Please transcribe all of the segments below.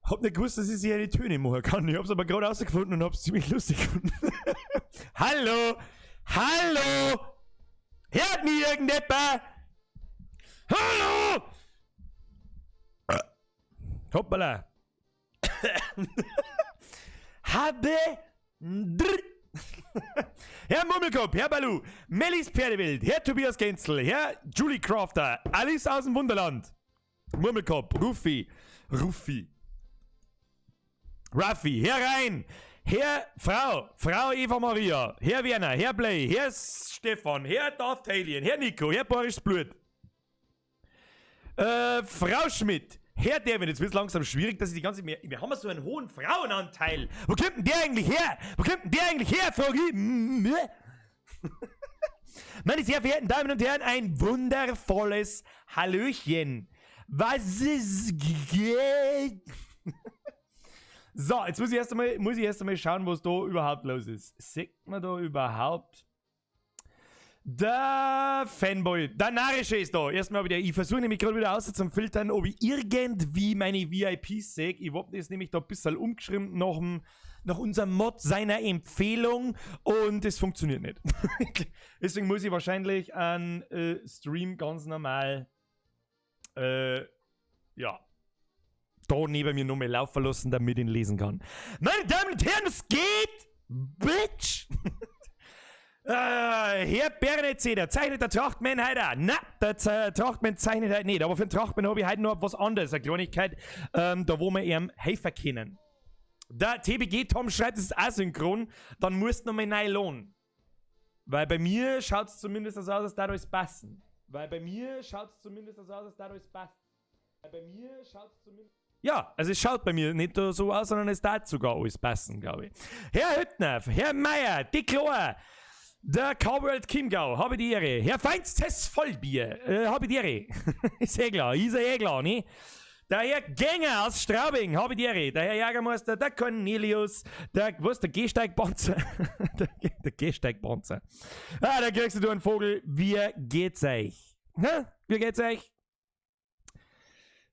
Hab nicht gewusst, dass ich sie eine Töne machen kann. Ich hab's aber gerade rausgefunden und hab's ziemlich lustig gefunden. Hallo! Hallo! Hört mich irgendjemand? Hallo! Hoppala. Habe dr. Herr Murmelkopf, Herr Balu, Mellis Pferdewild, Herr Tobias Genzel, Herr Julie Crafter, Alice aus dem Wunderland, Murmelkopf, Ruffi, Ruffi, Raffi, Herr Rhein, Herr Frau, Frau Eva Maria, Herr Werner, Herr Bley, Herr Stefan, Herr Darth Alien, Herr Nico, Herr Boris Blut, Frau Schmidt, Herr Devin, jetzt wird's langsam schwierig, dass ich die ganze... Wir haben so einen hohen Frauenanteil. Wo kommt denn der eigentlich her? Wo kommt denn der eigentlich her, frag ich. Meine sehr verehrten Damen und Herren, ein wundervolles Hallöchen. Was ist geht? So, jetzt muss ich erst einmal schauen, was da überhaupt los ist. Sieht man da überhaupt... Der Fanboy, der Narische ist da. Erstmal wieder, ich versuche nämlich gerade wieder außer zum Filtern, ob ich irgendwie meine VIPs sehe. Ich hab das nämlich da ein bisschen umgeschrieben nach unserem Mod seiner Empfehlung und es funktioniert nicht. Deswegen muss ich wahrscheinlich einen Stream ganz normal, ja, da neben mir nochmal laufen lassen, damit ich ihn lesen kann. Meine Damen und Herren, es geht, Bitch! Herr Bernetzeder, zeichnet der Trachtmann heute auch? Na, der Trachtmann zeichnet heute nicht. Aber für den Trachtmann habe ich heute noch was anderes, eine Kleinigkeit, da wo wir ihm helfen können. Der TBG Tom schreibt, es ist asynchron, dann musst du nochmal neu lohnen. Weil bei mir schaut's zumindest so aus, als da alles passen. Weil bei mir schaut's zumindest so aus, als da alles passt. Weil bei mir schaut's zumindest... Ja, also es schaut bei mir nicht so aus, sondern es darf sogar alles passen, glaube ich. Herr Hüttner, Herr Meier, die Chlor, der Cowworld Chiemgau, habe die Ehre. Herr Feinstes Vollbier, habe die Ehre. Ist eh klar, ist eh klar, ne? Der Herr Gänger aus Straubing, habe die Ehre. Der Herr Jägermeister, der Cornelius, der, was, der Gehsteigpanzer. Der Gehsteigpanzer. Ah, da kriegst du einen Vogel. Wie geht's euch? Hä? Wie geht's euch?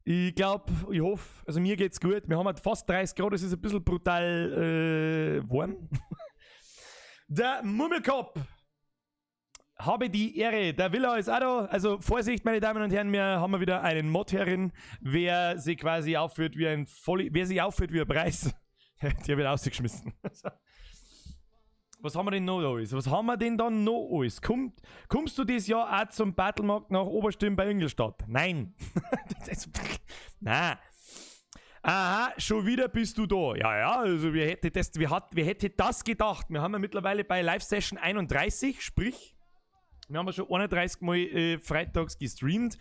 Ich glaub, ich hoff, also mir geht's gut. Wir haben halt fast 30 Grad, es ist ein bisschen brutal warm. Der Mummelkopf habe die Ehre. Der Villa ist auch da. Also Vorsicht, meine Damen und Herren, wir haben wieder einen Mod herin. Wer sich quasi aufführt wie ein Volli-, wer sich aufführt wie ein Preis, der wird rausgeschmissen. Was haben wir denn noch alles? Was haben wir denn dann noch alles? Kommst du dieses Jahr auch zum Battlemarkt nach Oberstimm bei Ingolstadt? Nein. Nein. Aha, schon wieder bist du da. Ja, ja, also wer hätte das, wer hat, wer hätte das gedacht? Wir haben ja mittlerweile bei Live Session 31, sprich, wir haben ja schon 31 Mal freitags gestreamt.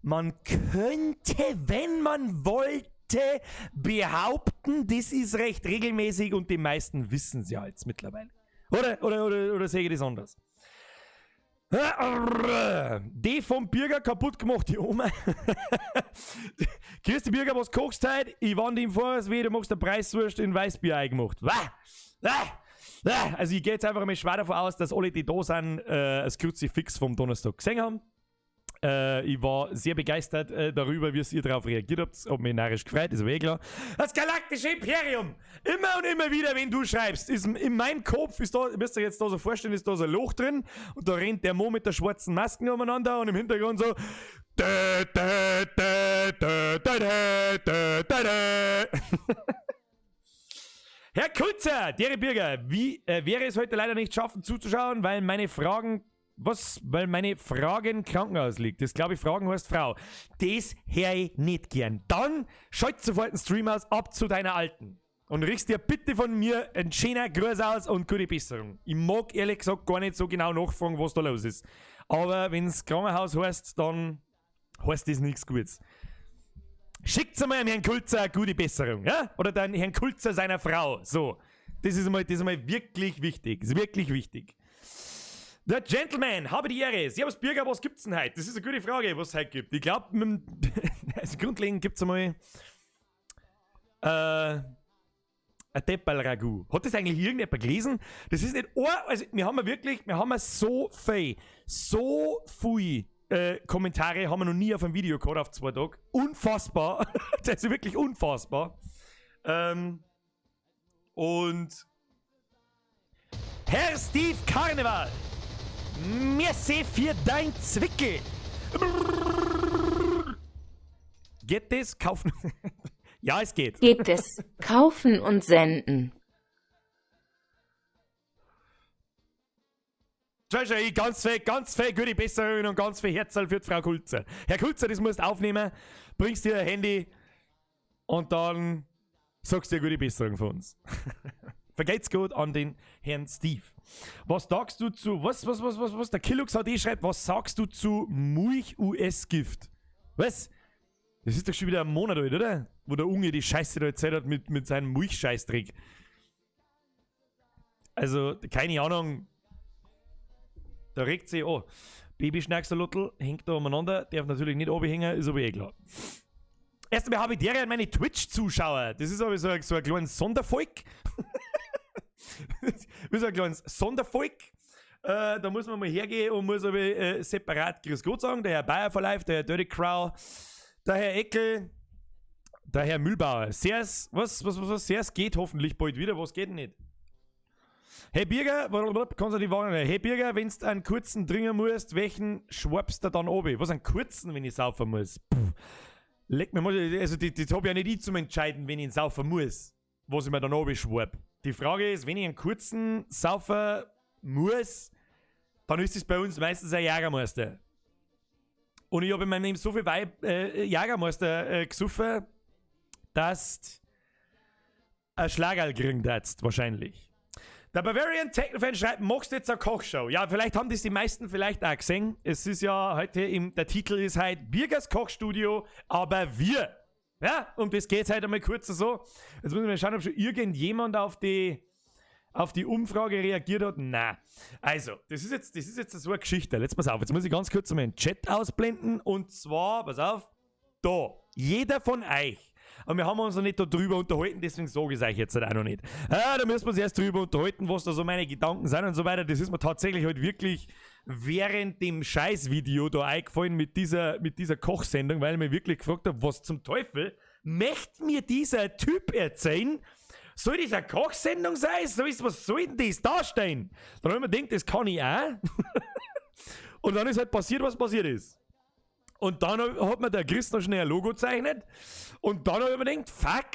Man könnte, wenn man wollte, behaupten, das ist recht regelmäßig und die meisten wissen's ja jetzt mittlerweile. Oder sehe ich das anders? Die vom Birger kaputt gemacht, die Oma. Grüß dich, Birger, was kochst du heute? Ich wand im Voraus weh, du machst eine Preiswurst in Weißbier eingemacht. Wah! Wah! Wah! Also ich geh jetzt einfach mal schwer davon aus, dass alle, die da sind, das Kruzifix vom Donnerstag gesehen haben. Ich war sehr begeistert darüber, wie ihr darauf reagiert habt. Hab mich narrisch gefreut, ist aber eh klar. Das galaktische Imperium! Immer und immer wieder, wenn du schreibst, ist in meinem Kopf, ist da, müsst ihr jetzt da so vorstellen, ist da so ein Loch drin und da rennt der Mo mit der schwarzen Maske umeinander und im Hintergrund so. Dä, dä, dä, dä, dä, dä, dä, dä, dä. Herr Kulzer, der Bürger, wie wäre es heute leider nicht schaffen zuzuschauen, weil meine Fragen. Was? Weil meine Fragen Krankenhaus liegt. Das glaube ich, Fragen heißt Frau. Das hör ich nicht gern. Dann schalt sofort den Stream aus, ab zu deiner Alten. Und riechst dir bitte von mir einen schönen Gruß aus und gute Besserung. Ich mag ehrlich gesagt gar nicht so genau nachfragen, was da los ist. Aber wenn's Krankenhaus heißt, dann heißt das nichts Gutes. Schickt's einmal Herrn Kulzer eine gute Besserung, ja? Oder dann Herrn Kulzer seiner Frau. So. Das ist einmal wirklich wichtig. Das ist wirklich wichtig. Der Gentleman, habe die Ehre. Servus Bürger, was gibt's denn heute? Das ist eine gute Frage, was es heute gibt. Ich glaub, also grundlegend gibt's einmal Ein Deppal-Ragout. Hat das eigentlich irgendjemand gelesen? Das ist nicht, oh, also wir haben ja wirklich, wir haben ja so viel Kommentare haben wir noch nie auf einem Video gehabt auf 2 Tagen. Unfassbar. Das ist wirklich unfassbar. Und Herr Steve Karneval, merci für dein Zwickel. Geht das? Kaufen. Ja, es geht. Geht es? Kaufen und senden. Schau, schau, ich ganz viel gute Besserung und ganz viel Herzl für die Frau Kulzer. Herr Kulzer, das musst du aufnehmen, bringst dir ein Handy und dann sagst du dir gute Besserung von uns. Vergeht's gut an den Herrn Steve. Was sagst du zu, was, was, was, was, was, der Killux HD schreibt, was sagst du zu Mulch-US-Gift? Was? Das ist doch schon wieder ein Monat alt, oder? Wo der Unge die Scheiße da erzählt hat mit seinem Mulchscheißdreck. Also, keine Ahnung. Da regt sich an. Babyschnacksalotl hängt da umeinander, darf natürlich nicht runterhängen, ist aber eh klar. Erstmal habe ich der an meine Twitch-Zuschauer. Das ist aber so ein kleines Sondervolk. Wie so ein kleines Sondervolk. Da muss man mal hergehen und muss aber separat Grüß Gott sagen. Der Herr Bayer for Life, der Herr Dirty Crow, der Herr Eckel, der Herr Mühlbauer. Sehr's, was, was, was, was, Sehr's geht hoffentlich bald wieder, was geht denn nicht? Hey Birger, kannst du die warnen? Hey Birger, wenn du einen kurzen dringen musst, welchen schwabst du dann oben? Was, einen kurzen, wenn ich saufen muss? Puh. Leck mir mal, also das hab ich ja nicht ich zum Entscheiden, wenn ich ihn saufen muss, was ich mir dann oben schwab. Die Frage ist, wenn ich einen kurzen saufen muss, dann ist es bei uns meistens ein Jägermeister. Und ich habe in meinem Leben so viel Jägermeister gesoffen, dass du ein Schlagerl kriegen darfst, wahrscheinlich. Der Bavarian Techno-Fan schreibt, machst du jetzt eine Kochshow? Ja, vielleicht haben das die meisten vielleicht auch gesehen. Es ist ja heute, der Titel ist heute Birgers Kochstudio, aber wir. Ja, und das geht heute einmal kurz so. Jetzt muss ich mal schauen, ob schon irgendjemand auf die Umfrage reagiert hat. Na, also, das ist jetzt so eine Geschichte. Jetzt pass auf, jetzt muss ich ganz kurz meinen Chat ausblenden. Und zwar, pass auf, da, jeder von euch. Und wir haben uns noch nicht darüber unterhalten, deswegen sage ich es euch jetzt halt auch noch nicht. Ah, da müssen wir uns erst drüber unterhalten, was da so meine Gedanken sind und so weiter. Das ist mir tatsächlich halt wirklich während dem Scheißvideo da eingefallen mit dieser Kochsendung, weil ich mich wirklich gefragt habe, was zum Teufel möchte mir dieser Typ erzählen? Soll das eine Kochsendung sein? Was soll denn das darstellen? Dann habe ich mir gedacht, das kann ich auch. Und dann ist halt passiert, was passiert ist. Und dann hat mir der Chris noch schnell ein Logo gezeichnet. Und dann habe ich mir gedacht, fuck,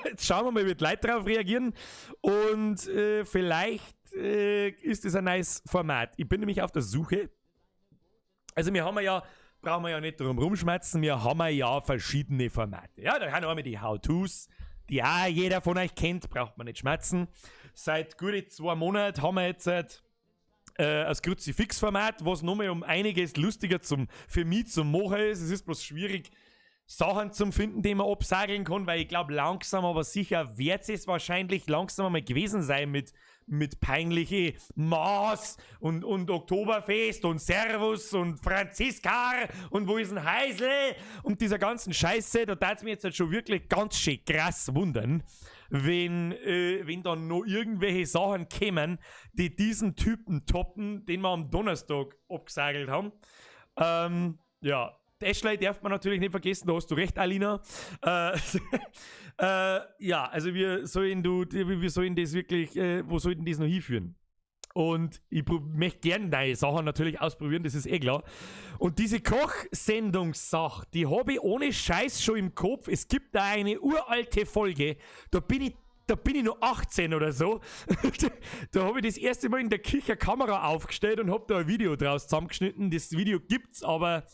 jetzt schauen wir mal, wie die Leute darauf reagieren. Und vielleicht ist das ein nice Format. Ich bin nämlich auf der Suche. Also wir haben ja, brauchen wir ja nicht drum rumschmatzen, wir haben ja verschiedene Formate. Ja, da haben wir die How-Tos, die auch jeder von euch kennt, braucht man nicht schmatzen. Seit gute 2 Monaten haben wir jetzt seit das Kruzifix-Format, was nochmal um einiges lustiger für mich zum Machen ist. Es ist bloß schwierig, Sachen zum Finden, die man absageln kann, weil ich glaube, langsam aber sicher wird es wahrscheinlich langsam einmal gewesen sein mit peinliche Maß und Oktoberfest und Servus und Franziska und wo ist ein Heisel und dieser ganzen Scheiße. Da tat es mir jetzt halt schon wirklich ganz schön krass wundern, wenn dann noch irgendwelche Sachen kämen, die diesen Typen toppen, den wir am Donnerstag abgesagelt haben. Ja, Ashley darf man natürlich nicht vergessen, da hast du recht, Alina. Ja, also wir sollen das wirklich, wo soll denn das noch hinführen? Und ich möchte gerne neue Sachen natürlich ausprobieren, das ist eh klar. Und diese Kochsendungssache, die habe ich ohne Scheiß schon im Kopf. Es gibt da eine uralte Folge, da bin ich noch 18 oder so. Da habe ich das erste Mal in der Küche eine Kamera aufgestellt und habe da ein Video draus zusammengeschnitten. Das Video gibt's, aber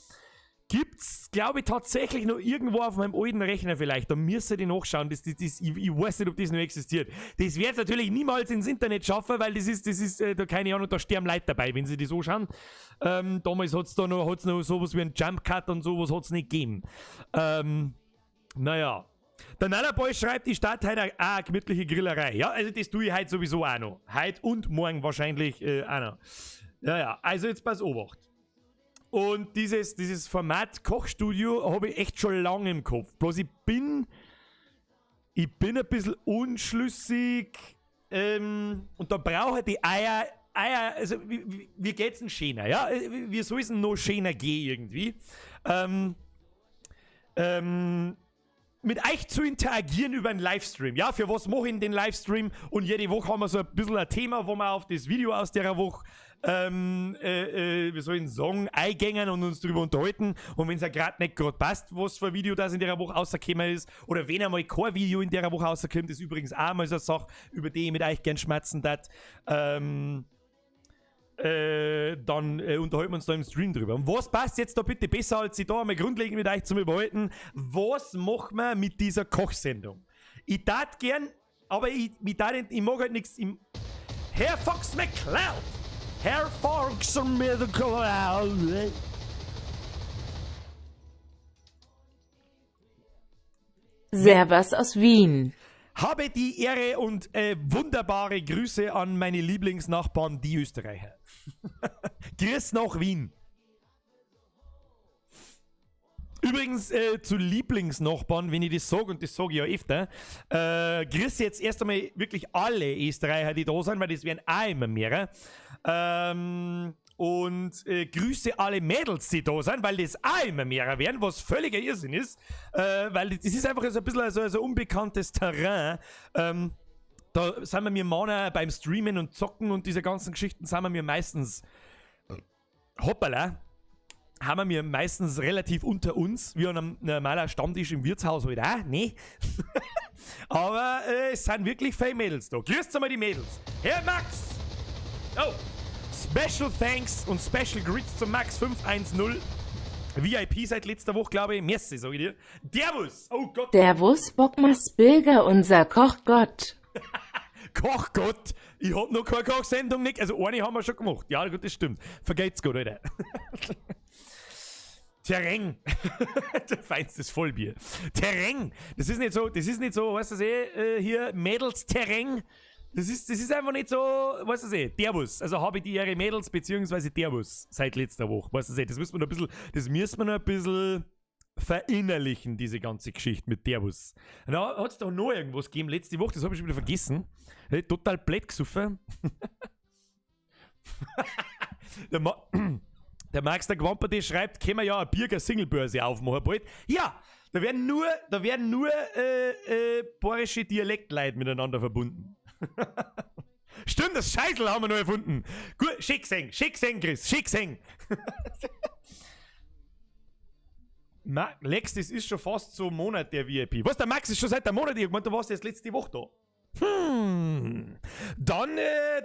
gibt's, glaube ich, tatsächlich noch irgendwo auf meinem alten Rechner vielleicht. Da müsste ich nachschauen. Ich weiß nicht, ob das noch existiert. Das wird natürlich niemals ins Internet schaffen, weil das ist da keine Ahnung, da sterben Leute dabei, wenn sie das anschauen. Damals hat es da noch, hat's noch sowas wie ein Jump Cut und sowas hat's nicht gegeben. Naja. Der Nanaboy schreibt, ich starte heute auch eine gemütliche Grillerei. Ja, also das tue ich heute sowieso auch noch. Heute und morgen wahrscheinlich auch noch. Ja, also jetzt pass Obacht. Und dieses Format Kochstudio habe ich echt schon lange im Kopf. Bloß ich bin Ich bin ein bisschen unschlüssig und da brauche ich die Eier, also wie geht's denn schöner, ja? Wie soll es denn noch schöner gehen irgendwie? Mit euch zu interagieren über einen Livestream. Ja, für was mache ich denn den Livestream? Und jede Woche haben wir so ein bisschen ein Thema, wo wir auf das Video aus der Woche, wie soll ich denn sagen, eingängen und uns drüber unterhalten. Und wenn es ja grad nicht grad passt, was für ein Video das in der Woche rausgekommen ist, oder wenn einmal kein Video in der Woche rauskommt, ist übrigens auch mal so eine Sache, über die ich mit euch gern schmatzen darf. Dann unterhalten wir uns da im Stream drüber. Und was passt jetzt da bitte besser, als sich da einmal grundlegend mit euch zu überhalten? Was machen wir mit dieser Kochsendung? Ich tat gern, aber ich mag halt nichts im Herr Fox McCloud! Herr Fox McCloud! Servus aus Wien. Habe die Ehre und wunderbare Grüße an meine Lieblingsnachbarn, die Österreicher. Grüß nach Wien. Übrigens zu Lieblingsnachbarn, wenn ich das sag, und das sag ich ja öfter, grüße jetzt erst einmal wirklich alle Österreicher, die da sind, weil das werden auch immer mehr. Und grüße alle Mädels, die da sind, weil das auch immer mehr werden, was völliger Irrsinn ist, weil das ist einfach so ein bisschen so ein unbekanntes Terrain. Da sind wir mir Männer beim Streamen und Zocken und diese ganzen Geschichten sind wir mir meistens, hoppala, haben wir mir meistens relativ unter uns, wie an einem normalen Stammtisch im Wirtshaus halt auch, ne? Aber es sind wirklich viele Mädels da. Grüßt einmal die Mädels. Herr Max! Oh! Special Thanks und Special Greets zum Max 510. VIP seit letzter Woche, glaube ich. Merci, sag ich dir. Servus! Oh Gott! Servus, Bockmas Bilger, unser Kochgott. Kochgott? Ich hab noch keine Kochsendung, nicht. Also eine haben wir schon gemacht. Ja, gut, das stimmt. Vergeht's gut, Alter. Terrain. Der feinstes Vollbier. Terrain. Das ist nicht so, weißt du, hier Mädels-Terrain. Das ist einfach nicht so, weißt du, Servus. Also habe ich die Ehre Mädels beziehungsweise Servus seit letzter Woche. Weißt du, das müssen wir noch ein bisschen, das müssen wir noch ein bisschen verinnerlichen, diese ganze Geschichte mit Servus. Da hat's doch noch irgendwas gegeben letzte Woche, das hab ich schon wieder vergessen. Hey, total blöd gesoffen. Der Max der Quamperte schreibt, können wir ja eine Birger Singlebörse aufmachen bald. Ja, da werden nur bayerische Dialektleute miteinander verbunden. Stimmt, das Scheißel haben wir noch erfunden. Gut, schick seng, Chris, schick seng. Lex, das ist schon fast so ein Monat der VIP. Was, der Max ist schon seit einem Monat? Ich meinte, du warst erst letzte Woche da. Dann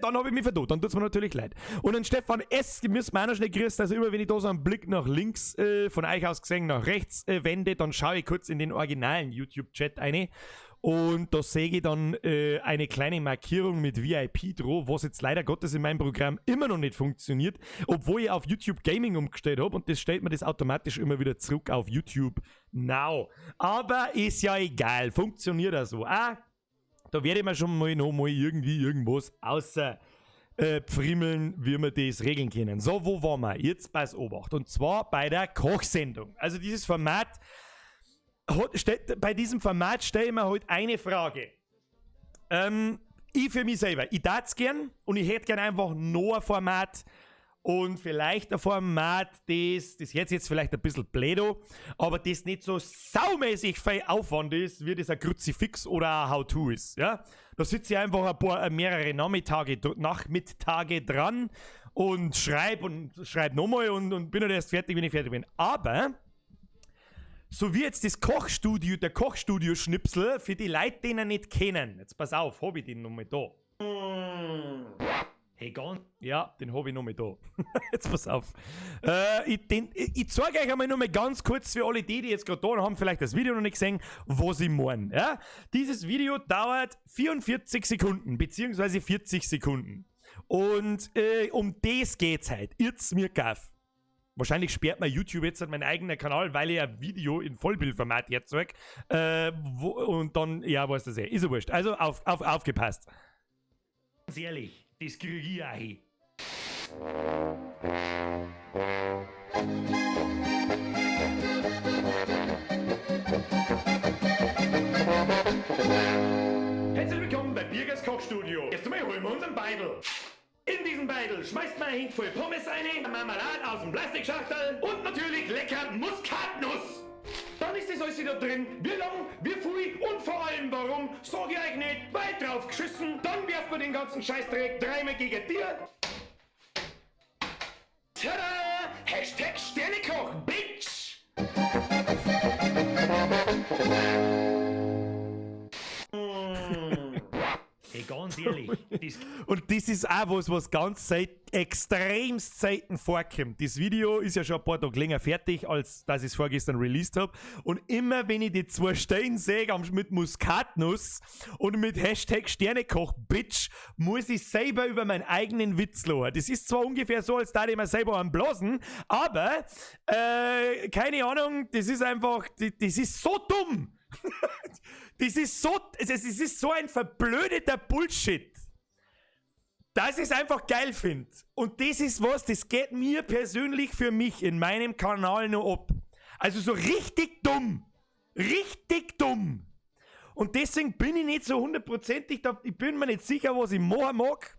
habe ich mich verdient. Dann tut's mir natürlich leid. Und dann Stefan S. müssen wir auch noch schnell grüßen. Also immer wenn ich da so einen Blick nach links von euch aus gesehen nach rechts wende, dann schaue ich kurz in den originalen YouTube-Chat rein. Und da sehe ich dann eine kleine Markierung mit VIP drauf, was jetzt leider Gottes in meinem Programm immer noch nicht funktioniert, obwohl ich auf YouTube Gaming umgestellt habe und das stellt mir das automatisch immer wieder zurück auf YouTube Now. Aber ist ja egal, funktioniert ja so. Ah, da werde ich mir schon mal noch mal irgendwie irgendwas außer pfrimmeln, wie wir das regeln können. So, wo waren wir? Jetzt pass Obacht. Und zwar bei der Kochsendung. Also dieses Format, bei diesem Format stelle ich mir heute eine Frage. Ich für mich selber, ich tat's gern und ich hätte gern einfach noch ein Format und vielleicht ein Format, das hört sich jetzt vielleicht ein bisschen blöd an, aber das nicht so saumäßig viel Aufwand ist, wie das ein Kruzifix oder ein How-To ist. Ja? Da sitze ich einfach ein paar, mehrere Nachmittage dran und schreib nochmal und bin dann erst fertig, wenn ich fertig bin. Aber so wie jetzt das Kochstudio, der Kochstudio-Schnipsel, für die Leute, die ihn nicht kennen. Jetzt pass auf, hab ich den nochmal da. Hey, ganz, ja, den hab ich nochmal da. Jetzt pass auf. Ich zeige euch einmal nochmal ganz kurz für alle die, die jetzt gerade da sind, haben vielleicht das Video noch nicht gesehen, was ich meine. Ja? Dieses Video dauert 44 Sekunden, beziehungsweise 40 Sekunden. Und um das geht's halt. Jetzt mir gaff. Wahrscheinlich sperrt mir YouTube jetzt halt meinen eigenen Kanal, weil ich ein Video in Vollbildformat herzeig. Und dann, ja, weiß das eh. Ist ja wurscht. Also aufgepasst. Ganz ehrlich, das krieg ich auch hin. Beidel. In diesen Beidel schmeißt man ein voll Pommes rein, Marmelade aus dem Plastikschachtel und natürlich lecker Muskatnuss. Dann ist das alles wieder drin. Wie lang, wie viel und vor allem warum, sag ich euch nicht, weil drauf geschissen. Dann werft man den ganzen Scheißdreck dreimal gegen dir. Tada! Hashtag Sternekoch, Bitch! Ey, ganz ehrlich, das Und das ist auch was, was ganz extremst selten vorkommt. Das Video ist ja schon ein paar Tage länger fertig, als dass ich es vorgestern released hab. Und immer wenn ich die zwei Stellen sehe, mit Muskatnuss und mit Hashtag Sternekoch, Bitch, muss ich selber über meinen eigenen Witz lachen. Das ist zwar ungefähr so, als da ich mir selber einen blasen, aber keine Ahnung, das ist einfach, das ist so dumm. Das ist so, es ist so ein verblödeter Bullshit, dass ich es einfach geil find. Und das ist was, das geht mir persönlich für mich in meinem Kanal nur ab. Also so richtig dumm. Richtig dumm. Und deswegen bin ich nicht so hundertprozentig, da, ich bin mir nicht sicher, was ich machen mag.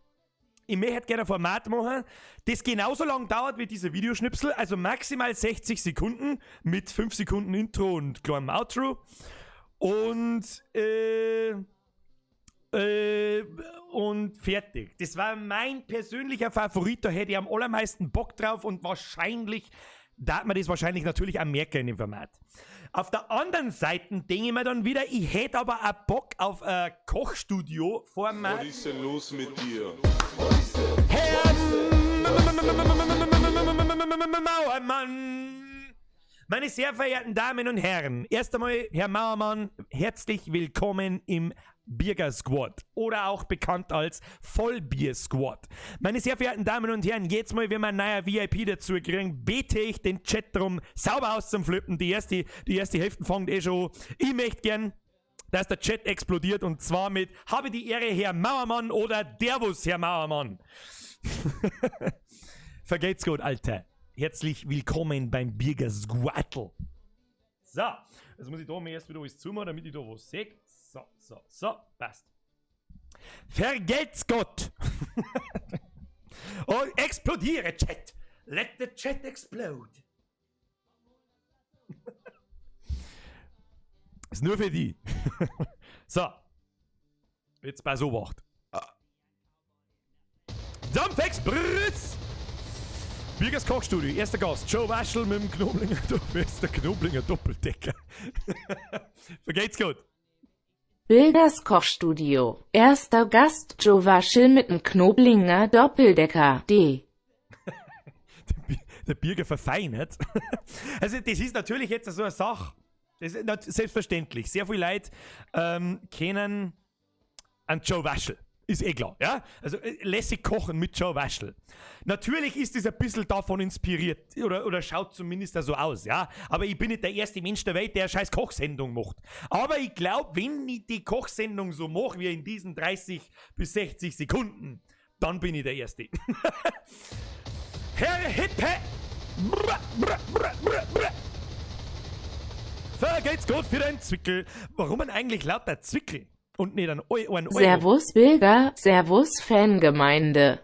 Ich möchte gerne ein Format machen, das genauso lang dauert wie diese Videoschnipsel, also maximal 60 Sekunden mit 5 Sekunden Intro und kleinem Outro. Und fertig. Das war mein persönlicher Favorit, da hätte ich am allermeisten Bock drauf und wahrscheinlich, da hat man das wahrscheinlich natürlich auch merken in dem Format. Auf der anderen Seite denke ich mir dann wieder, ich hätte aber auch Bock auf ein Kochstudio-Format. Was ist denn los mit dir? Herr Mauermann! Meine sehr verehrten Damen und Herren, erst einmal, Herr Mauermann, herzlich willkommen im Birger Squad oder auch bekannt als Vollbier Squad. Meine sehr verehrten Damen und Herren, jetzt mal, wenn wir ein neuer VIP dazu kriegen, bete ich den Chat drum, sauber auszuflippen. Die erste Hälfte fängt eh schon an. Ich möchte gern, dass der Chat explodiert und zwar mit Habe die Ehre, Herr Mauermann oder Derwus, Herr Mauermann. Vergelt's gut, Alter. Herzlich willkommen beim Birger Squatl. So, jetzt muss ich da mir erst wieder alles zumachen, damit ich da was sehe. So, so, so, passt. Vergelt's Gott! Oh, explodiere, Chat! Let the chat explode! Ist nur für die. So. Jetzt bei Obacht. Dampfexpress! Birgers Kochstudio, erster Gast, Joe Waschel mit dem Knoblinger, ist der Knoblinger Doppeldecker. Vergeht's gut. Birgers Kochstudio, erster Gast, Joe Waschel mit dem Knoblinger Doppeldecker, D. Der Birger verfeinert. Also das ist natürlich jetzt so eine Sache, das ist selbstverständlich. Sehr viele Leute kennen einen Joe Waschel. Ist eh klar, ja? Also lässig kochen mit Joe Waschel. Natürlich ist es ein bisschen davon inspiriert oder schaut zumindest so aus, ja? Aber ich bin nicht der erste Mensch der Welt, der eine scheiß Kochsendung macht. Aber ich glaub, wenn ich die Kochsendung so mache wie in diesen 30 bis 60 Sekunden, dann bin ich der Erste. Herr Hippe! Brr, brr, brr, brr, brr. Vergelt's Gott für den Zwickel. Warum denn eigentlich lauter Zwickel? Und nicht ein Euro. Servus Birger, Servus Fangemeinde.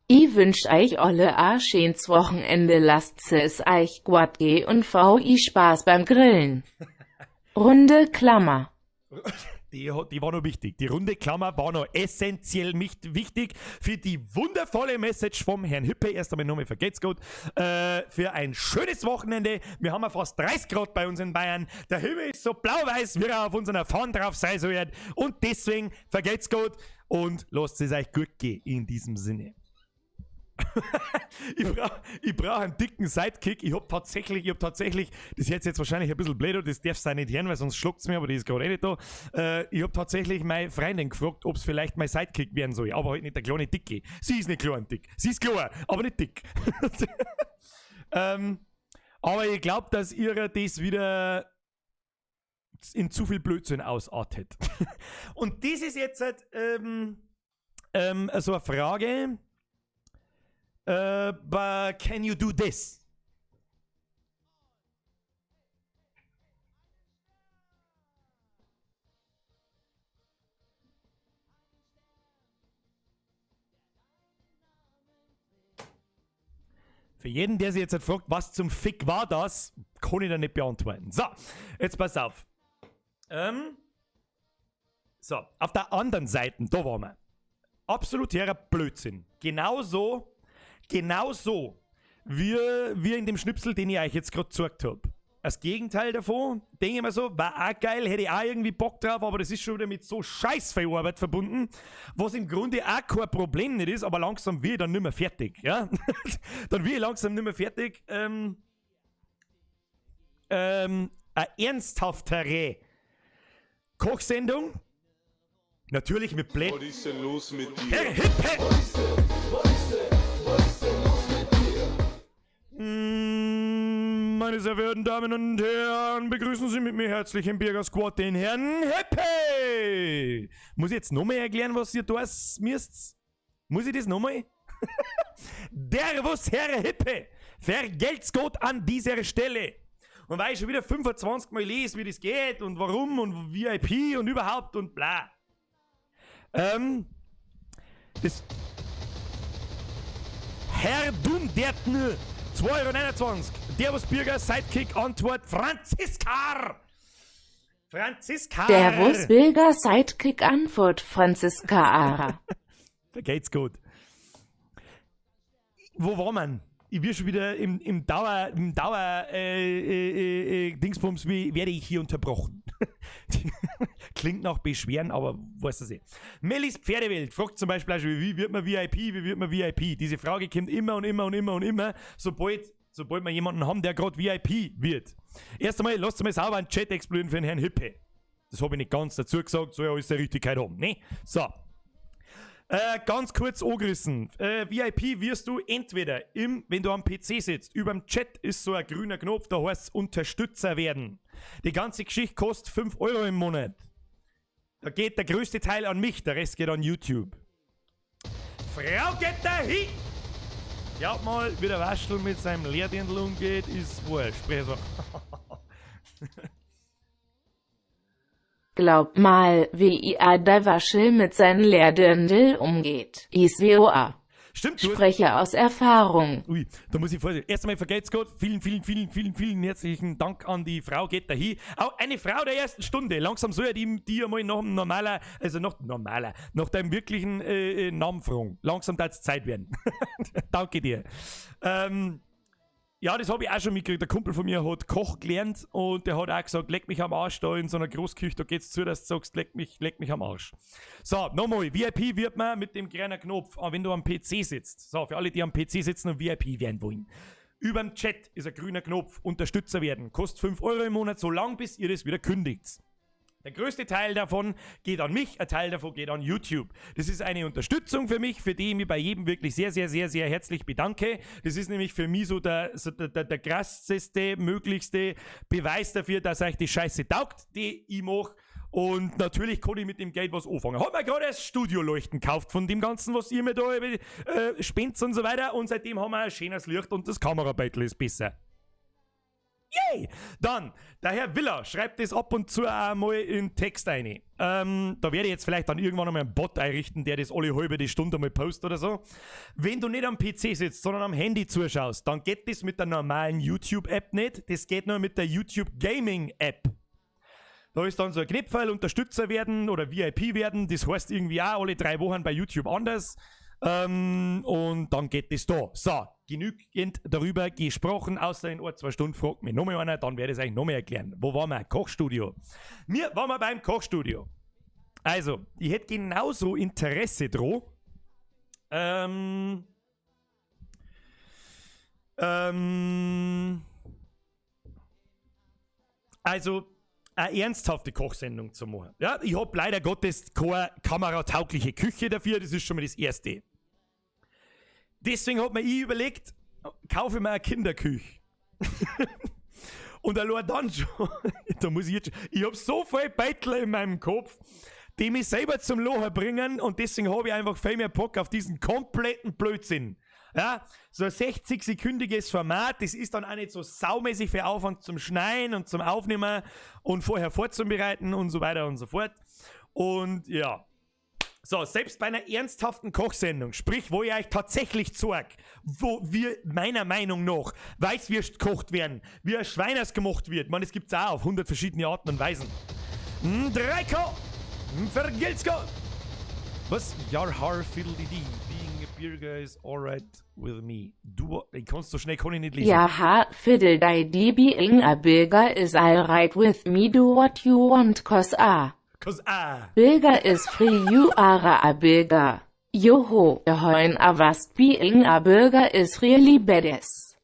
I wünscht euch alle a schönes Wochenende, lasst es euch gut gehen und VI Spaß beim Grillen. Runde Klammer. Die war noch wichtig. Die runde Klammer war noch essentiell wichtig für die wundervolle Message vom Herrn Hippe. Erst einmal nochmal vergelt's gut. Für ein schönes Wochenende. Wir haben ja fast 30 Grad bei uns in Bayern. Der Himmel ist so blau-weiß, wie er auf unserer Fahne drauf sein soll. Und deswegen vergelt's gut und lasst es euch gut gehen in diesem Sinne. Ich brauch einen dicken Sidekick. Ich hab tatsächlich, das hört sich jetzt wahrscheinlich ein bisschen blöd an, das darf's auch nicht hören, weil sonst schluckt's mir, aber die ist gerade eh nicht da. Ich hab tatsächlich meine Freundin gefragt, ob's vielleicht mein Sidekick werden soll, aber halt nicht der kleine Dicke. Sie ist nicht klein und dick. Sie ist klein, aber nicht dick. Aber ich glaub, dass ihrer das wieder in zu viel Blödsinn ausartet. Und das ist jetzt halt, so eine Frage. But can you do this? Für jeden, der sich jetzt halt fragt, was zum Fick war das, kann ich da nicht beantworten. So, jetzt pass auf. So, auf der anderen Seite, da waren wir. Absoluter Blödsinn. Genauso wie in dem Schnipsel, den ich euch jetzt gerade gezeigt habe. Das Gegenteil davon, denke ich mir so, war auch geil, hätte ich auch irgendwie Bock drauf, aber das ist schon wieder mit so scheiß viel Arbeit verbunden, was im Grunde auch kein Problem nicht ist, aber langsam wird ich dann nicht mehr fertig, ja? Dann wird ich langsam nicht mehr fertig. Eine ernsthaftere Kochsendung, natürlich mit Blät. Was ist denn los mit dir? Herr Hippe! Was ist denn, was ist denn, was ist denn los mit dir? Meine sehr verehrten Damen und Herren, begrüßen Sie mit mir herzlich im Birger Squad den Herrn Hippe! Muss ich jetzt nochmal erklären, was ihr da müsst? Muss ich das nochmal? Derwus, Herr Hippe! Vergelt's Gott an dieser Stelle! Und weil ich schon wieder 25 Mal lese, wie das geht und warum und VIP und überhaupt und bla. Das Herr Dumdertn, 2,29 Euro. Derwus Birger, Sidekick, Antwort Franziska. Franziska. Derwus Birger, Sidekick, Antwort Franziska Ara. Da geht's gut. Wo war man? Ich bin schon wieder im Dauer, Dingsbums, wie werde ich hier unterbrochen? Klingt nach Beschweren, aber weiß das eh. Mellis Pferdewelt fragt zum Beispiel auch schon, wie wird man VIP, wie wird man VIP? Diese Frage kommt immer und immer und immer und immer, sobald wir jemanden haben, der gerade VIP wird. Erst einmal, lasst mal sauber einen Chat explodieren für den Herrn Hippe. Das habe ich nicht ganz dazu gesagt, soll ja alles der Richtigkeit haben, ne? So. Ganz kurz angerissen. VIP wirst du entweder, wenn du am PC sitzt, über dem Chat ist so ein grüner Knopf, da heißt es Unterstützer werden. Die ganze Geschichte kostet 5 Euro im Monat. Da geht der größte Teil an mich, der Rest geht an YouTube. Frau geht dahin! Glaub mal, wie der Waschel mit seinem Lehrdirndl umgeht, ist wurscht. Sprich so. Glaub mal, wie ihr der Waschel mit seinem Lehrdirndl umgeht. Ist WOA. Stimmt, du hast Spreche aus Erfahrung. Ui, da muss ich vorsichtig. Erst einmal vergelt's Gott. Vielen, vielen, vielen, vielen, vielen herzlichen Dank an die Frau geht da hin. Auch eine Frau der ersten Stunde. Langsam soll ja die einmal nach dem normaler, also noch normaler, nach deinem wirklichen Namen fragen. Langsam darf's Zeit werden. Danke dir. Ja, das hab ich auch schon mitgekriegt. Der Kumpel von mir hat Koch gelernt und der hat auch gesagt, leck mich am Arsch da in so einer Großküche, da geht's zu, dass du sagst, leck mich am Arsch. So, nochmal, VIP wird man mit dem grünen Knopf, wenn du am PC sitzt. So, für alle, die am PC sitzen und VIP werden wollen. Überm Chat ist ein grüner Knopf, Unterstützer werden. Kostet 5 Euro im Monat, so lang bis ihr das wieder kündigt. Der größte Teil davon geht an mich, ein Teil davon geht an YouTube. Das ist eine Unterstützung für mich, für die ich mich bei jedem wirklich sehr, sehr, sehr, sehr herzlich bedanke. Das ist nämlich für mich so der krasseste, möglichste Beweis dafür, dass euch die Scheiße taugt, die ich mach. Und natürlich kann ich mit dem Geld was anfangen. Hab mir gerade erst Studioleuchten gekauft von dem Ganzen, was ihr mir da spendet und so weiter. Und seitdem haben wir ein schönes Licht und das Kamerabeutel ist besser. Yay! Dann, der Herr Willer schreibt das ab und zu auch mal in Text rein. Da werde ich jetzt vielleicht dann irgendwann einmal einen Bot einrichten, der das alle halbe die Stunde mal postet oder so. Wenn du nicht am PC sitzt, sondern am Handy zuschaust, dann geht das mit der normalen YouTube-App nicht. Das geht nur mit der YouTube Gaming-App. Da ist dann so ein Knopfteil, Unterstützer werden oder VIP werden. Das heißt irgendwie auch alle 3 Wochen bei YouTube anders. Und dann geht das da. So, genügend darüber gesprochen, außer in ein, 2 Stunden fragt mich nochmal einer, dann werde ich es euch nochmal erklären. Wo waren wir? Kochstudio. Wir waren wir beim Kochstudio. Also, ich hätte genauso Interesse dran. Also, eine ernsthafte Kochsendung zu machen. Ja, ich hab leider Gottes keine kamerataugliche Küche dafür, das ist schon mal das Erste. Deswegen hat mir ich überlegt, kaufe mir eine Kinderküche. Und allein dann schon, da muss ich jetzt schon, ich hab so viel Beitel in meinem Kopf, die mich selber zum Lachen bringen und deswegen hab ich einfach viel mehr Bock auf diesen kompletten Blödsinn. Ja, so ein 60-sekündiges Format, das ist dann auch nicht so saumäßig viel Aufwand zum Schneiden und zum Aufnehmen und vorher vorzubereiten und so weiter und so fort. Und ja, So, selbst bei einer ernsthaften Kochsendung, sprich, wo ich euch tatsächlich zeig, wo wir meiner Meinung nach Weißwürst gekocht werden, wie ein Schweiners gemacht wird, man, es gibt's auch auf 100 verschiedene Arten und Weisen. 3K! Vergelt's Gott! Was? Yar har fiddly dee. Being a Birger is alright with me. Du, ich kann's so schnell kann ich nicht lesen. Ja ha, fiddle di dee being a Birger is alright with me do what you want cause a Cause ah. Birger is free you are a Birger. Joho, heun avast being a Birger is really badass.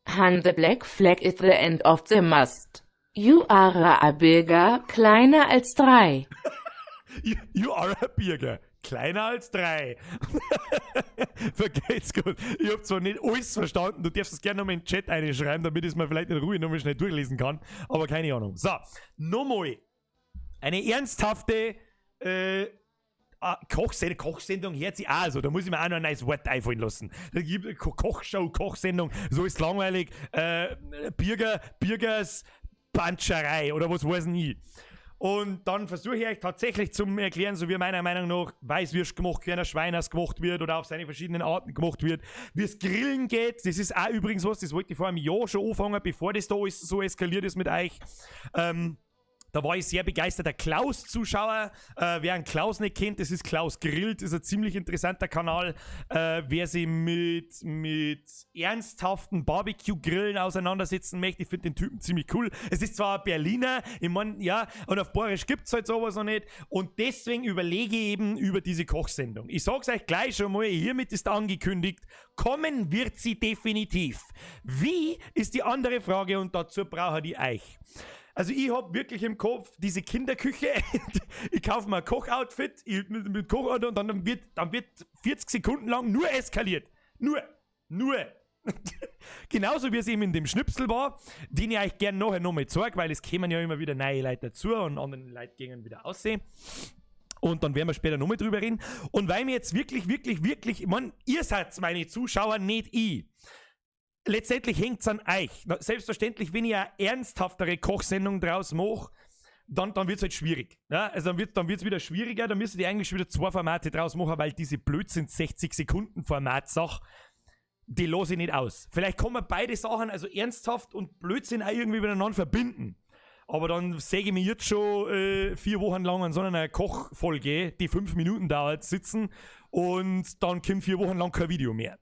Han the black flag is the end of the mast. You are a Birger, kleiner als 3. You are a Birger. Kleiner als 3. Vergeht's gut. Ich hab zwar nicht alles verstanden, du darfst es gerne nochmal in den Chat einschreiben, damit ich es mir vielleicht in Ruhe nochmal schnell durchlesen kann. Aber keine Ahnung. So, nochmal. Eine ernsthafte Kochsendung hört sich auch so. Da muss ich mir auch noch ein neues Wort einfallen lassen. Da gibt Kochshow, Kochsendung, so ist langweilig. Birgers Panscherei oder was weiß ich. Und dann versuche ich euch tatsächlich zum Erklären, so wie meiner Meinung nach Weißwürst gemacht wird, ein Schweiners gemacht wird oder auf seine verschiedenen Arten gemacht wird, wie es Grillen geht. Das ist auch übrigens was, das wollte ich vor einem Jahr schon anfangen, bevor das da alles so eskaliert ist mit euch. Da war ich sehr begeisterter Klaus-Zuschauer. Wer einen Klaus nicht kennt, das ist Klaus Grillt, ist ein ziemlich interessanter Kanal. Wer sich mit ernsthaften Barbecue-Grillen auseinandersetzen möchte, ich finde den Typen ziemlich cool. Es ist zwar ein Berliner, ich mein, ja, und auf Bayerisch gibt's halt sowas noch nicht. Und deswegen überlege ich eben über diese Kochsendung. Ich sag's euch gleich schon mal, hiermit ist angekündigt, kommen wird sie definitiv. Wie ist die andere Frage und dazu brauche ich euch. Also ich hab wirklich im Kopf diese Kinderküche. Ich kaufe mir ein Kochoutfit mit Kochauto und dann wird 40 Sekunden lang nur eskaliert. Nur. Nur. Genauso wie es eben in dem Schnipsel war, den ich euch gern nachher nochmal zeig, weil es kämen ja immer wieder neue Leute dazu und andere Leute gingen wieder aussehen. Und dann werden wir später nochmal drüber reden. Und weil mir jetzt wirklich, wirklich, wirklich, ich mein, ihr seid meine Zuschauer, nicht ich. Letztendlich hängt's an euch. Na, selbstverständlich, wenn ich eine ernsthaftere Kochsendung draus mach, dann wird's halt schwierig. Ja, also dann wird's wieder schwieriger, dann müsstet ihr eigentlich wieder 2 Formate draus machen, weil diese Blödsinn 60 Sekunden Format-Sache, die lasse ich nicht aus. Vielleicht kann man beide Sachen, also ernsthaft und Blödsinn, auch irgendwie miteinander verbinden. Aber dann säge ich mich jetzt schon 4 Wochen lang an so einer Kochfolge, die 5 Minuten dauert, sitzen und dann kommt 4 Wochen lang kein Video mehr.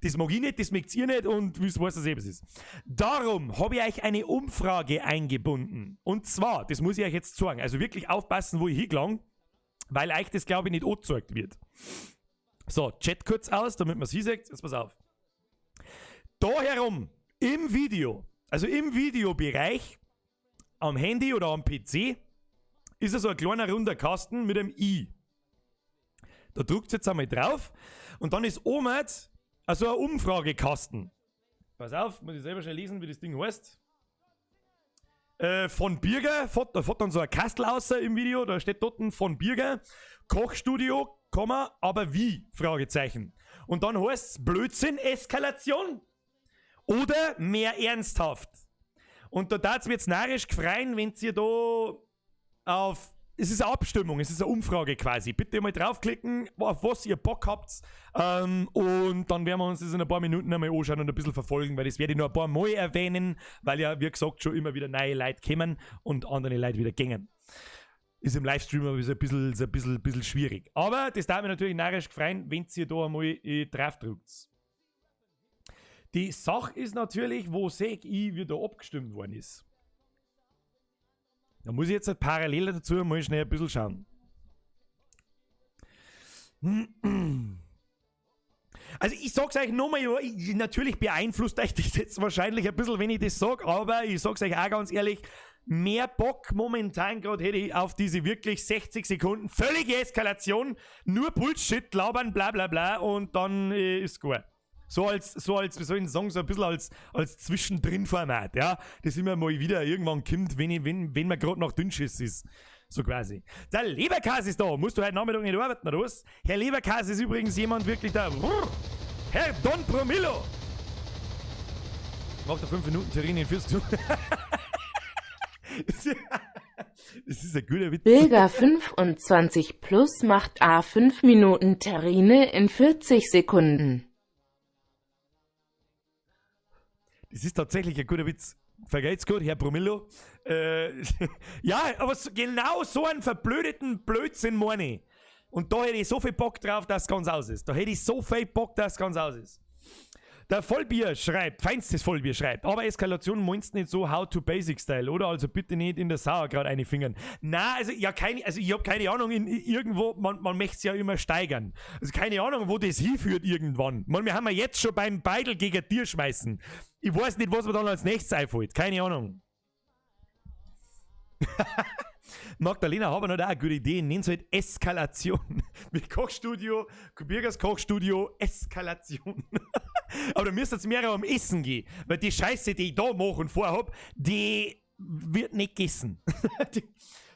Das mag ich nicht, das mögt ihr nicht und wie es weiß, dass es eben ist. Darum habe ich euch eine Umfrage eingebunden. Und zwar, das muss ich euch jetzt sagen, also wirklich aufpassen, wo ich hingelang, weil euch das, glaube ich, nicht angezeigt wird. So, Chat kurz aus, damit man's hinsieht. Jetzt pass auf. Da herum, im Video, also im Videobereich, am Handy oder am PC, ist so ein kleiner runder Kasten mit einem I. Da drückt's jetzt einmal drauf und dann ist oben also ein Umfragekasten. Pass auf, muss ich selber schnell lesen, wie das Ding heißt. Von Birger, da fährt dann so ein Kastel raus im Video, da steht dort von Birger, Kochstudio, Komma, aber wie? Fragezeichen. Und dann heißt's Blödsinn-Eskalation oder mehr ernsthaft. Und da darf's mir jetzt narrisch gefreien, wenn ihr da auf... Es ist eine Abstimmung, es ist eine Umfrage quasi. Bitte mal draufklicken, auf was ihr Bock habt. Und dann werden wir uns das in ein paar Minuten einmal anschauen und ein bisschen verfolgen, weil das werde ich noch ein paar Mal erwähnen, weil ja, wie gesagt, schon immer wieder neue Leute kommen und andere Leute wieder gängen. Ist im Livestream aber so ein bisschen schwierig. Aber das darf mich natürlich narrisch freuen, wenn ihr da einmal drauf drückt. Die Sache ist natürlich, wo sehe ich, wie da abgestimmt worden ist. Da muss ich jetzt halt parallel dazu mal schnell ein bisschen schauen. Also ich sag's euch nochmal, ja, natürlich beeinflusst euch das jetzt wahrscheinlich ein bisschen, wenn ich das sag, aber ich sag's euch auch ganz ehrlich, mehr Bock momentan grad hätte ich auf diese wirklich 60 Sekunden völlige Eskalation, nur Bullshit, labern, bla bla bla und dann ist gut. So als, wie soll ich denn sagen, so ein bisschen als Zwischendrin-Format, ja. Das immer mal wieder irgendwann kommt, wenn man grad noch Dünnschiss ist. So quasi. Der Leberkäse ist da. Musst du heute Nachmittag nicht arbeiten, oder was? Herr Leberkäse ist übrigens jemand wirklich da. Brrr. Herr Don Promillo. Macht er 5 Minuten Terrin in 40 Minuten. Das ist ein guter Witz. Bilger 25 plus macht A 5 Minuten Terrine in 40 Sekunden. Das ist tatsächlich ein guter Witz. Vergeht's gut, Herr Bromillo. Ja, aber so, genau so einen verblödeten Blödsinn meine ich. Und da hätte ich so viel Bock drauf, dass es ganz aus ist. Da hätte ich so viel Bock, dass es ganz aus ist. Der Vollbier schreibt, feinstes Vollbier schreibt, aber Eskalation meinst nicht so How to Basic Style, oder? Also bitte nicht in der Sauerkraut einfingern. Na, also ja, keine, also ich hab keine Ahnung, in, irgendwo, man möchte es ja immer steigern. Also keine Ahnung, wo das hinführt irgendwann. Man, wir haben ja jetzt schon beim Beidel gegen Tier schmeißen. Ich weiß nicht, was mir dann als nächstes einfällt. Keine Ahnung. Magdalena haben noch eine gute Idee, nennt es halt Eskalation. Mit Kochstudio, Birgers Kochstudio, Eskalation. Aber da müsst ihr mehr um Essen gehen, weil die Scheiße, die ich da mache und vorhab, die wird nicht gegessen.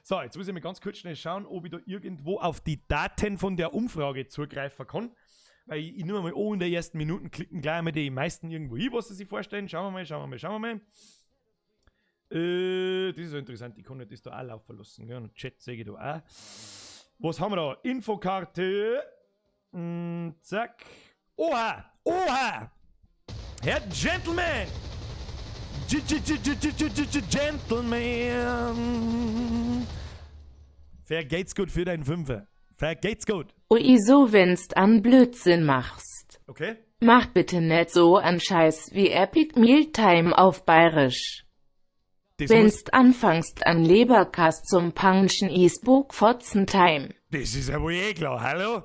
So, jetzt muss ich mal ganz kurz schnell schauen, ob ich da irgendwo auf die Daten von der Umfrage zugreifen kann. Weil ich nehme mal an, in der ersten Minuten klicken gleich einmal die meisten irgendwo hin, was sie sich vorstellen. Schauen wir mal, schauen wir mal, schauen wir mal. Das ist ja interessant, ich kann das da auch laufen lassen. Gell? Und Chat sehe ich da auch. Was haben wir da? Infokarte. Zack. Oha! Oha! Herr Gentleman! Gentleman! Vergeht's gut für deinen Fünfer. Vergeht's gut. Ui, so wennst an Blödsinn machst. Okay. Mach bitte nicht so an Scheiß wie Epic Mealtime auf Bayerisch. Das Wennst anfangst an Leberkast zum Punchen is Fotzentime. Das ist ja wohl eh klar, hallo?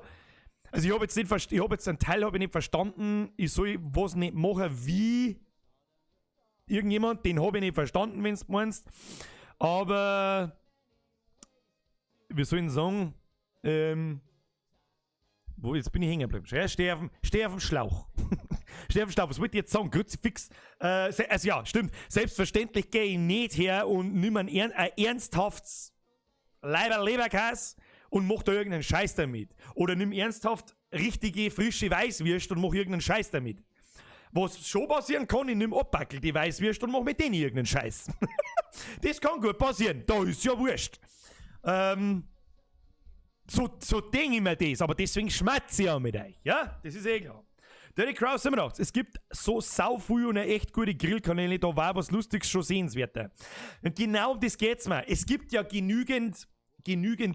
Also ich hab jetzt nicht ich hab jetzt einen Teil hab ich nicht verstanden, ich soll was nicht machen wie irgendjemand, den hab ich nicht verstanden, wenn's meinst. Aber wir sollen sagen, wo, jetzt bin ich hängen geblieben. Ja, steh auf dem Schlauch. Steh auf dem Schlauch. Was wollte ich jetzt sagen? Kruzifix. Also ja, stimmt. Selbstverständlich gehe ich nicht her und nimm ein ernsthaftes Leberkäse und mach da irgendeinen Scheiß damit. Oder nimm ernsthaft richtige, frische Weißwürste und mach irgendeinen Scheiß damit. Was schon passieren kann, ich nimm abbackel die Weißwürste und mach mit denen irgendeinen Scheiß. Das kann gut passieren. Da ist ja wurscht. So denke ich mir das, aber deswegen schmatze ich auch mit euch, ja? Das ist eh klar. Dirty Crow 87, es gibt so sau viel und eine echt gute Grillkanäle, da war was Lustiges schon sehenswerter. Und genau um das geht's mir. Es gibt ja genügend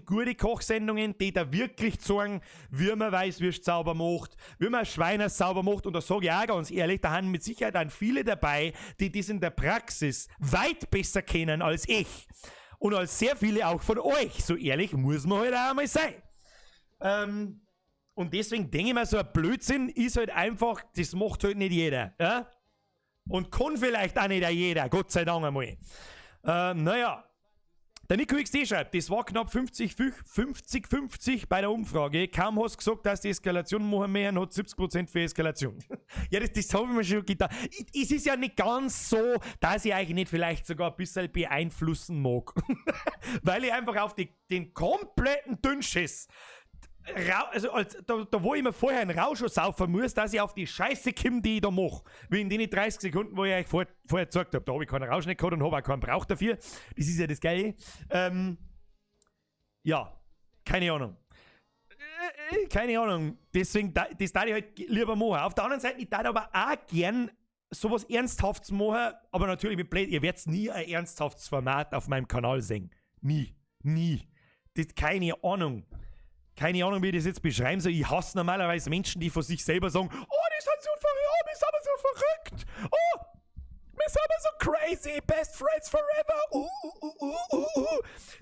gute Kochsendungen, die da wirklich zeigen, wie man Weißwürst sauber macht, wie man Schweine sauber macht. Und da sage ich auch ganz ehrlich, da haben mit Sicherheit dann viele dabei, die das in der Praxis weit besser kennen als ich. Und als sehr viele auch von euch. So ehrlich muss man halt auch einmal sein. Und deswegen denke ich mir, so ein Blödsinn ist halt einfach, das macht halt nicht jeder. Ja? Und kann vielleicht auch nicht jeder, Gott sei Dank einmal. Naja. Der Nico XD schreibt, das war knapp 50-50 bei der Umfrage. Kaum hast du gesagt, dass die Eskalation machen mehr, hat 70% für Eskalation. Ja, das habe ich mir schon gedacht. Es ist ja nicht ganz so, dass ich euch nicht vielleicht sogar ein bisschen beeinflussen mag. Weil ich einfach auf den kompletten Dünnschiss, also da wo ich mir vorher einen Rausch saufen muss, dass ich auf die Scheiße komme, die ich da mache. Wie in den 30 Sekunden, wo ich euch vorher gezeigt habe. Da habe ich keinen Rausch nicht gehabt und habe auch keinen Brauch dafür. Das ist ja das Geile. Ja, keine Ahnung. Keine Ahnung. Deswegen, das darf ich halt lieber machen. Auf der anderen Seite, ich darf aber auch gern sowas Ernsthaftes machen, aber natürlich mit Blöd, ihr werdet nie ein ernsthaftes Format auf meinem Kanal sehen. Nie. Nie. Das, keine Ahnung. Keine Ahnung, wie ich das jetzt beschreiben soll. Ich hasse normalerweise Menschen, die von sich selber sagen, oh, die sind so verrückt, oh, wir sind aber so verrückt, oh, wir sind aber so crazy, best friends forever,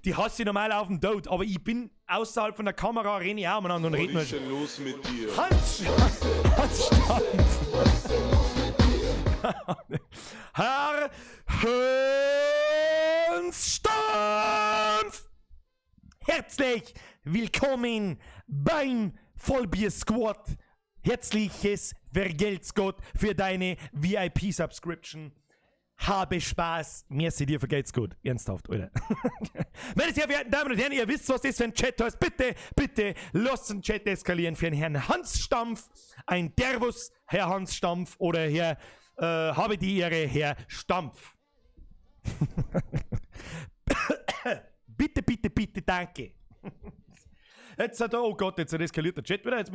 Die hasse ich normal auf dem Tod, aber ich bin außerhalb von der Kamera, renne ich auch umeinander und rede nur. Was ist denn los mit dir? Hans Stampf! Herr Hans Stampf! Herzlich willkommen beim Vollbier Squad. Herzliches Vergelt's Gott für deine VIP-Subscription. Habe Spaß. Merci dir, vergelt's gut. Ernsthaft, Alter. Meine sehr verehrten Damen und Herren, ihr wisst, was das für ein Chat heißt. Bitte, bitte, lasst den Chat eskalieren für den Herrn Hans Stampf. Ein Dervus, Herr Hans Stampf oder Herr, habe die Ehre, Herr Stampf. Bitte, bitte, bitte, danke. Jetzt hat er, oh Gott, jetzt eskaliert der Chat wieder. Jetzt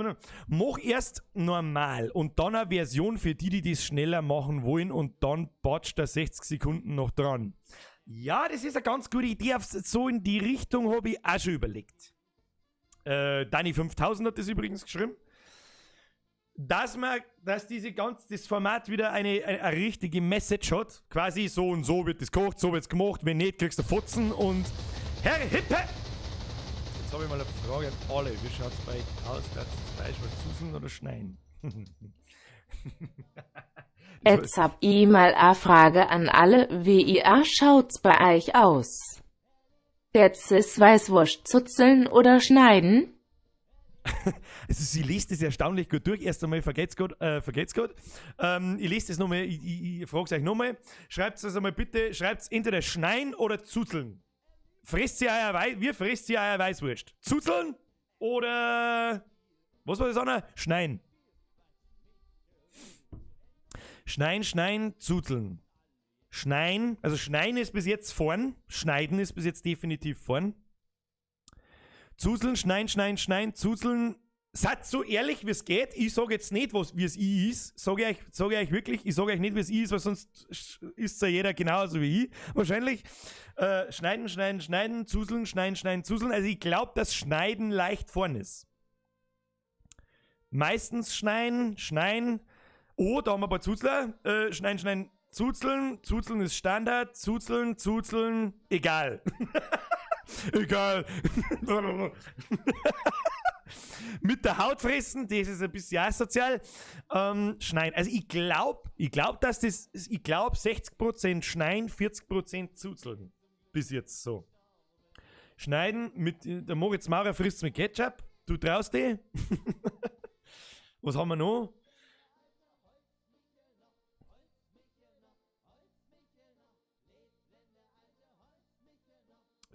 mach erst normal und dann eine Version für die, die das schneller machen wollen und dann batscht er 60 Sekunden noch dran. Ja, das ist eine ganz gute Idee. So in die Richtung habe ich auch schon überlegt. Dani 5000 hat das übrigens geschrieben. Dass man, dass diese ganz, das Format wieder eine richtige Message hat. Quasi so und so wird das gekocht, so wird's gemacht. Wenn nicht, kriegst du Fotzen und Herr Hippe! Jetzt habe ich mal eine Frage an alle. Wie schaut's bei euch aus? Darf's das Fleisch was zuseln oder schneiden? Jetzt hab ich mal a Frage an alle, wie ihr schaut's bei euch aus? Jetzt ist Weißwurst zuzeln oder schneiden? Also sie liest das erstaunlich gut durch. Erst einmal vergeht's gut. Vergeht's gut. Ich lese das nochmal, ich frage es euch nochmal. Schreibt es einmal bitte, schreibt entweder schneien oder zuzeln. Fresst sie euer Wei-, wie fresst sie euer Weißwurst? Zuzeln oder was war das andere? Schneien. Schneien, schneien, zuzeln. Schneien, also schneien ist bis jetzt vorn. Schneiden ist bis jetzt definitiv vorn. Zuzeln, schneien, schneien, schneien, zuzeln. Seid so ehrlich, wie's geht. Ich sag jetzt nicht, wie's ich ist. Sag ich euch, sag ich euch wirklich, ich sag euch nicht, wie's ich ist, weil sonst ist's ja jeder genauso wie ich. Wahrscheinlich. Schneiden, schneiden, schneiden, zuzeln, schneiden, schneiden, zuzeln. Also ich glaub, dass Schneiden leicht vorn ist. Meistens schneiden, schneiden. Oh, da haben wir ein paar Zuzler. Schneiden, schneiden, zuzeln. Zuzeln ist Standard. Zuzeln, zuzeln, egal. Egal. Mit der Haut fressen, das ist ein bisschen asozial. Schneiden. Also ich glaub, ich glaub, dass das, ich glaub 60% schneiden, 40% zuzeln. Bis jetzt so. Schneiden mit, der Moritz Maurer frisst mit Ketchup. Du traust dich? Was haben wir noch?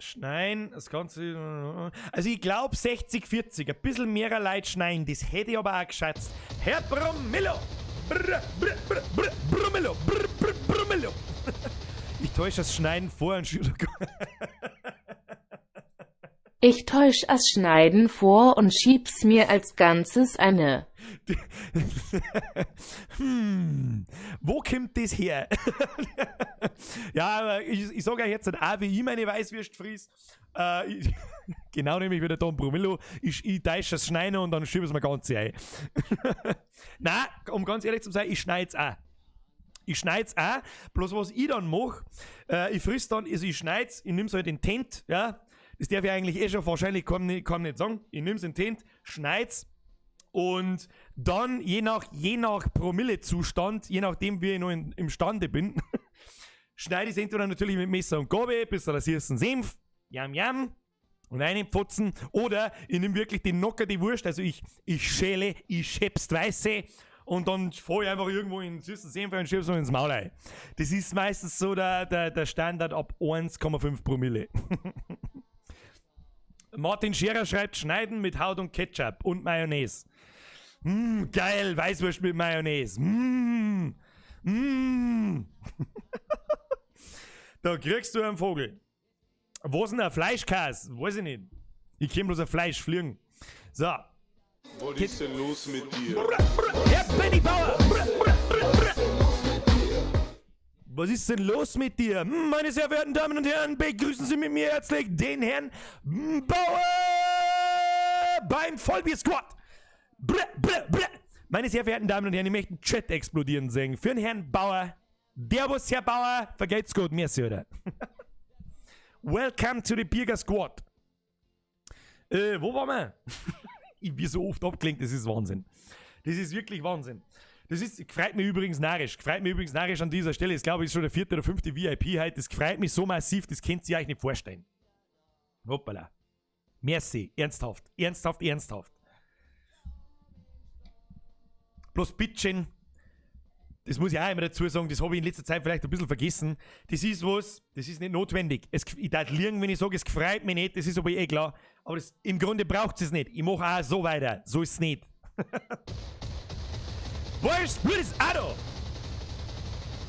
Schneien, das Ganze. Also ich glaub 60-40, ein bisschen mehr Leute schneien, das hätte ich aber auch geschätzt. Herr Bromillo! Brr, brr, brr, brr, Bromillo! Brr, brr, Bromillo! Ich täusche das Schneiden vor und schiebe. Ich täusch das Schneiden vor und schieb's mir als Ganzes eine. Wo kommt das her? Ja, aber ich sag euch jetzt auch, wie ich meine Weißwürst friss. Ich, genau nämlich wie der Don Bromillo. Ich täusche das Schneiden und dann schieb ich's mir ganz ein. Nein, um ganz ehrlich zu sein, ich schneid's auch. Ich schneid's auch. Bloß was ich dann mach, ich friss dann, also ich schneid's, ich nimm's halt in Tent, ja. Das darf ich eigentlich eh schon wahrscheinlich kaum nicht sagen. Ich nimm's in Tent, schneid's und dann, je nach Promillezustand, je nachdem wie ich noch imstande bin, schneide ich's entweder natürlich mit Messer und Gabel, bis da süßen Senf, jam jam, und reinpfotzen, oder ich nimm wirklich den Nocker, die Wurst, also ich schäle, ich schäp's die Weiße und dann fahr ich einfach irgendwo in den süßen Senf und schieb's mir ins Maul rein. Das ist meistens so der Standard ab 1,5 Promille. Martin Scherer schreibt, schneiden mit Haut und Ketchup und Mayonnaise. Geil, Weißwurst mit Mayonnaise. Da kriegst du einen Vogel. Wo ist denn ein Fleischkäse? Weiß ich nicht. Ich kenn bloß ein Fleisch fliegen. So. Was ist denn los mit dir? Brr, brr, Herr Benny Bauer! Brr, brr, brr, brr. Was ist denn los mit dir? Meine sehr verehrten Damen und Herren, begrüßen Sie mit mir herzlich den Herrn Bauer beim Vollbier-Squad. Brr, brr, brr. Meine sehr verehrten Damen und Herren, ich möchte den Chat explodieren sehen. Für den Herrn Bauer. Servus, Herr Bauer. Vergelt's gut, merci, oder? Welcome to the Birger Squad. Wo waren wir? Ich bin so oft abgelenkt, das ist Wahnsinn. Das ist wirklich Wahnsinn. Das ist, freut mich übrigens narrisch. Freut mich übrigens narrisch an dieser Stelle. Das glaube ich ist schon der 4. oder 5. VIP heute. Das freut mich so massiv, das könnt ihr euch nicht vorstellen. Hoppala. Merci. Ernsthaft. Ernsthaft, ernsthaft. Bloß bitteschön, das muss ich auch immer dazu sagen, das habe ich in letzter Zeit vielleicht ein bisschen vergessen. Das ist was, das ist nicht notwendig. Ich darf liegen, wenn ich sage, es freut mich nicht, das ist aber eh klar. Aber im Grunde braucht es nicht. Ich mache auch so weiter. So ist es nicht. Wo ist das blödes Auto?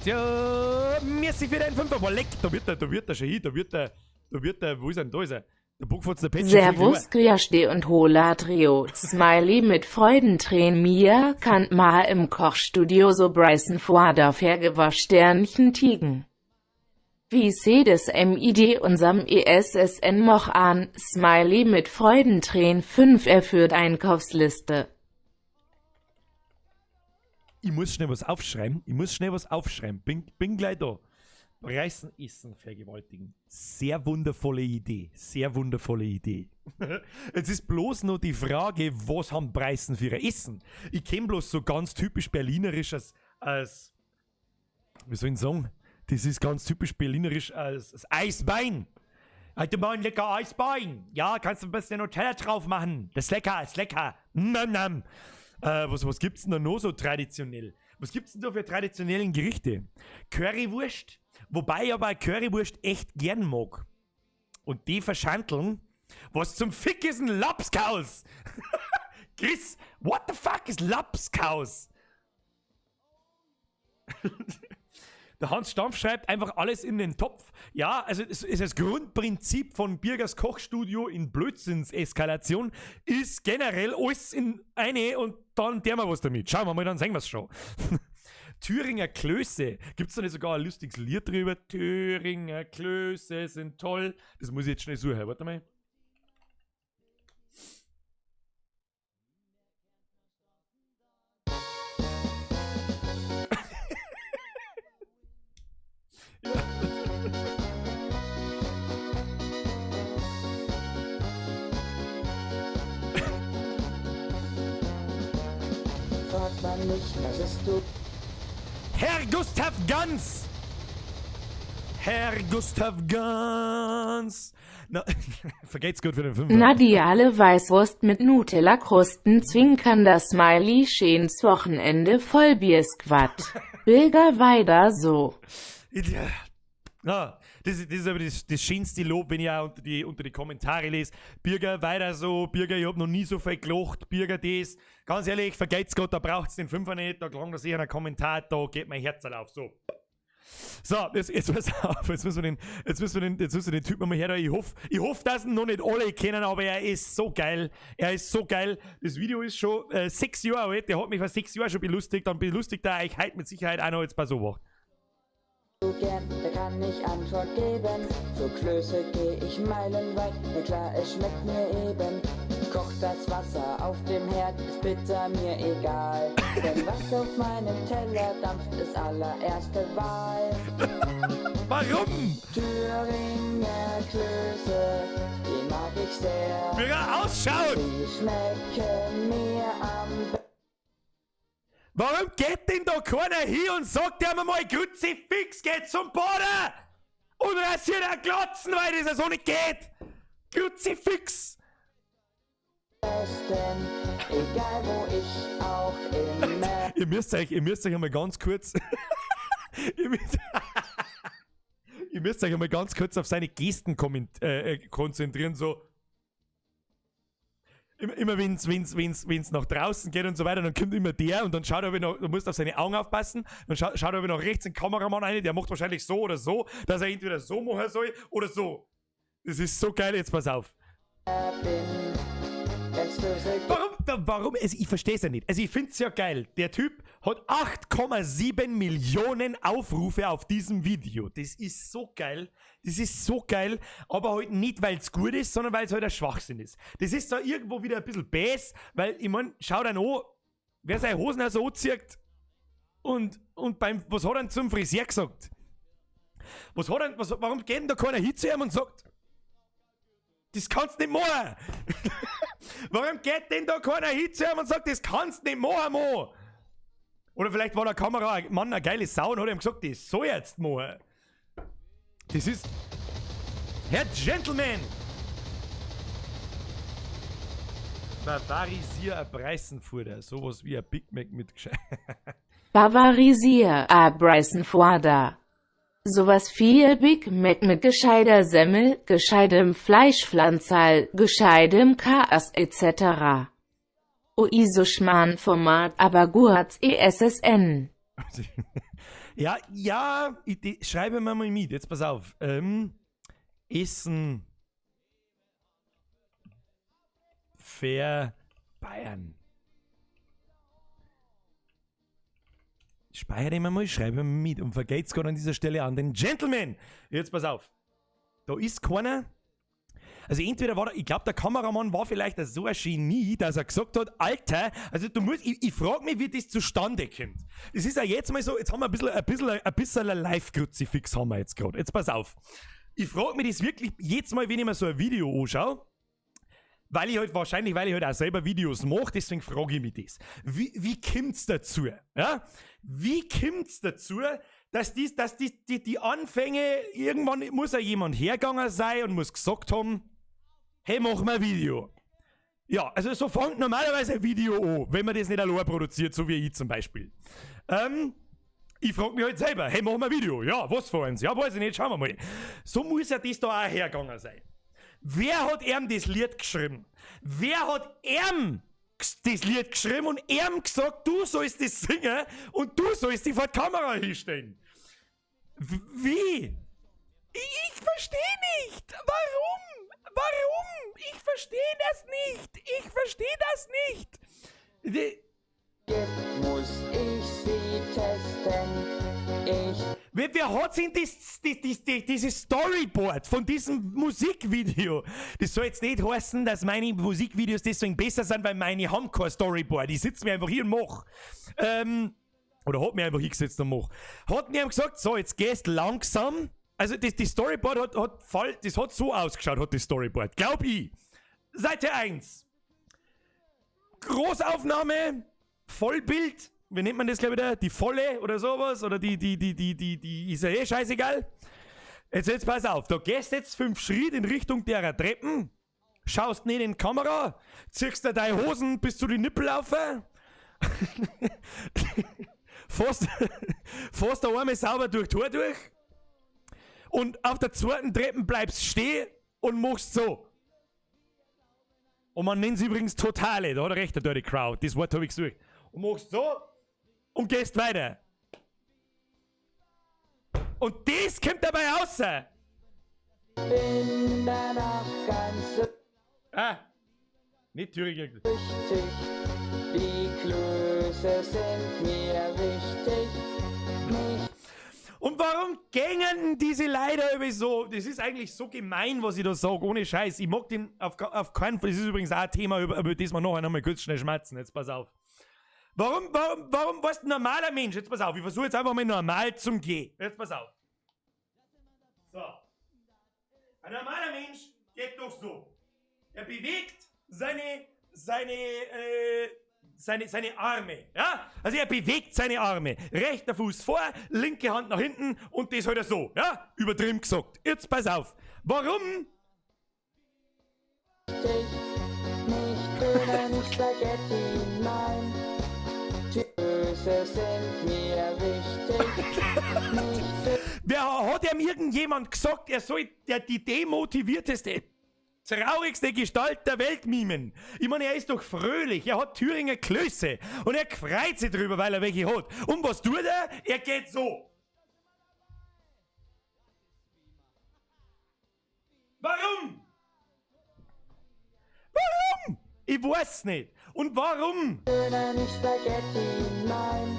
Tja, merci für deinen Fünfer. Boah, leck, da wird er schon hin, da wird er. Da wird der, wo ist er denn? Da ist er. Der Buckfotz, der Petsche. Servus Griaschde und Hola Trio. Smiley mit Freudentränen mir kann mal im Kochstudio so Bryson Fuada Vergewer Sternchen Tigen. Wie seh des MID unserem ESSN moch an, Smiley mit Freudentränen 5 erführt Einkaufsliste. Ich muss schnell was aufschreiben. Ich muss schnell was aufschreiben. Bin gleich da. Reißen, Essen, vergewaltigen. Sehr wundervolle Idee. Sehr wundervolle Idee. Jetzt ist bloß noch die Frage, was haben Preisen für ihr Essen? Ich kenn bloß so ganz typisch berlinerisch als, wie soll ich sagen? Das ist ganz typisch berlinerisch als Eisbein. Alter Mann, lecker Eisbein. Ja, kannst du ein bisschen Nutella drauf machen. Das ist lecker, ist lecker. Nam, nam. Was gibt's denn da noch so traditionell? Was gibt's denn da für traditionellen Gerichte? Currywurst? Wobei ich aber Currywurst echt gern mag. Und die verschandeln. Was zum Fick ist ein Lapskaus? Chris, what the fuck ist Lapskaus? Der Hans Stampf schreibt einfach alles in den Topf. Ja, also es ist das Grundprinzip von Birgers Kochstudio in Blödsinnseskalation ist generell alles in eine und dann der mal was damit. Schauen wir mal, dann sehen wir's schon. Thüringer Klöße. Gibt's da nicht sogar ein lustiges Lied drüber? Thüringer Klöße sind toll. Das muss ich jetzt schnell suchen. Warte mal. Fragt man mich, was ist du? Herr Gustav Ganz! Herr Gustav Ganz! Na, vergeht's gut für den Fünfer. Nadiale Weißwurst mit Nutella-Krusten zwinkernder Smiley schönes Wochenende Vollbier-Squad. Bilger weiter so. Ja. Na, das ist aber das schönste Lob, wenn ich auch unter die Kommentare lese. Birger, weiter so, Birger, ich hab noch nie so viel gelacht, Birger, das. Ganz ehrlich, vergeht's Gott, da braucht's den Fünfer nicht, da klang das eher ein Kommentar, da geht mein Herz auf. So. So, jetzt pass auf, jetzt müssen wir den Typen mal her. Da. Ich hoff, dass ihn noch nicht alle kennen, aber er ist so geil. Er ist so geil. Das Video ist schon 6 Jahre alt, der hat mich vor 6 Jahren schon belustigt, dann belustigt er euch heute mit Sicherheit auch noch jetzt bei so was. Gern, da kann ich Antwort geben. Für Klöße geh ich meilenweit, na klar, es schmeckt mir eben. Kocht das Wasser auf dem Herd, ist bitter mir egal. Denn was auf meinem Teller dampft, ist allererste Wahl. Warum? Thüringer Klöße, die mag ich sehr. Wie er ausschaut! Sie schmecken mir am besten. Warum geht denn da keiner hin und sagt dem mal, Kruzifix, geht zum Boden! Und rasiert er Glotzen, weil das ja so nicht geht! Kruzifix! Besten, egal wo ich auch immer. Ihr müsst euch einmal ganz kurz. ihr müsst euch einmal ganz kurz auf seine Gesten konzentrieren, so. Immer wenn's nach draußen geht und so weiter, dann kommt immer der und dann schaut er noch, du musst auf seine Augen aufpassen, dann schaut er nach rechts den Kameramann rein, der macht wahrscheinlich so oder so, dass er entweder so machen soll oder so. Das ist so geil, jetzt pass auf. Warum? Also ich verstehe es ja nicht. Also ich finde es ja geil. Der Typ hat 8,7 Millionen Aufrufe auf diesem Video. Das ist so geil. Das ist so geil. Aber halt nicht, weil es gut ist, sondern weil es halt ein Schwachsinn ist. Das ist da irgendwo wieder ein bisschen bäs, weil ich meine, schau dann an, wer seine Hosen also anzieht und beim, was hat er denn zum Friseur gesagt? Warum geht denn da keiner hin zu ihm und sagt, das kannst du nicht machen? Warum geht denn da keiner hin zu ihm und sagt, das kannst du nicht machen, Mann? Oder vielleicht war der Kameramann eine geile Sau und hat ihm gesagt, das soll jetzt machen. Das ist... Herr Gentleman! Bavarisier a Breisenfuder. Sowas wie ein Big Mac mit Geschei. Bavarisier a Breisenfuder. Sowas wie Big Mac mit gescheiter Semmel, gescheitem Fleischpflanzerl, gescheitem Chaos etc. Oisoschmarrn-Format, aber Guats ESSN. Ja, ich schreibe mir mal mit, jetzt pass auf. Essen für Bayern. Speichere immer mal, schreibe mit und vergeht's gerade an dieser Stelle an den Gentleman. Jetzt pass auf. Da ist keiner. Also entweder war, ich glaube, der Kameramann war vielleicht so ein Genie, dass er gesagt hat, Alter, also du musst, ich frage mich, wie das zustande kommt. Es ist ja jetzt mal so, jetzt haben wir ein bisschen ein Live-Kruzifix haben wir jetzt gerade. Jetzt pass auf. Ich frage mich das wirklich jetzt mal, wenn ich mir so ein Video anschaue, weil ich halt wahrscheinlich, weil ich halt auch selber Videos mache, deswegen frage ich mich das. Wie kommt's dazu? Ja? Wie kommt's dazu, dass die Anfänge, irgendwann muss ja jemand hergegangen sein und muss gesagt haben, hey, mach mal ein Video. Ja, also so fängt normalerweise ein Video an, wenn man das nicht allein produziert, so wie ich zum Beispiel. Ich frag mich halt selber, hey, mach mal ein Video. Ja, was für eins? Ja, weiß ich nicht, schauen wir mal. So muss ja das da auch hergegangen sein. Wer hat ihm das Lied geschrieben? Wer hat ihm das Lied geschrieben und ihm gesagt, du sollst das singen und du sollst dich vor die Kamera hinstellen? Wie? Ich verstehe nicht. Warum? Warum? Ich verstehe das nicht. Ich verstehe das nicht. Muss ich sie testen? Ich. Wer hat denn dieses Storyboard von diesem Musikvideo? Das soll jetzt nicht heißen, dass meine Musikvideos deswegen besser sind, weil meine haben kein Storyboard. Ich sitze mir einfach hier und mach. Oder hat mir einfach hingesetzt und mach. Hat mir gesagt, so, jetzt gehst langsam. Also das Storyboard das hat so ausgeschaut, hat das Storyboard. Glaub ich. Seite 1. Großaufnahme, Vollbild. Wie nennt man das, glaube ich, da? Die volle oder sowas? Oder die ist ja eh scheißegal. Jetzt pass auf, da gehst jetzt 5 Schritte in Richtung derer Treppen, schaust nicht in die Kamera, ziehst dir deine Hosen bis zu den Nippel auf, fährst da einmal sauber durch die Tür durch und auf der zweiten Treppe bleibst stehen und machst so. Und man nennt sie übrigens Totale, da hat er recht, der Dirty Crowd, das Wort habe ich gesucht. Und machst so und gehst weiter. Und das kommt dabei raus. Bin danach ganz nicht Thüringer. Richtig. Die Klöße sind mir wichtig. Nicht. Und warum gängen diese Leute über so? Das ist eigentlich so gemein, was ich da sage, ohne Scheiß. Ich mag den auf keinen Fall. Das ist übrigens auch ein Thema, über das wir nachher nochmal kurz schnell schmerzen. Jetzt pass auf. Warum, was ein normaler Mensch? Jetzt pass auf, ich versuche jetzt einfach mal normal zum Gehen. Jetzt pass auf. So. Ein normaler Mensch geht doch so. Er bewegt seine Arme. Ja? Also er bewegt seine Arme. Rechter Fuß vor, linke Hand nach hinten und das halt er so. Ja? Übertrieben gesagt. Jetzt pass auf. Warum? Nicht Döner, nicht Spaghetti, nein. Klöße sind mir wichtig. Wer hat ihm irgendjemand gesagt, er soll die demotivierteste, traurigste Gestalt der Welt mimen? Ich meine, er ist doch fröhlich, er hat Thüringer Klöße und er freut sich drüber, weil er welche hat. Und was tut er? Er geht so. Warum? Warum? Ich weiß nicht. Und warum? Döner, nicht Spaghetti, nein.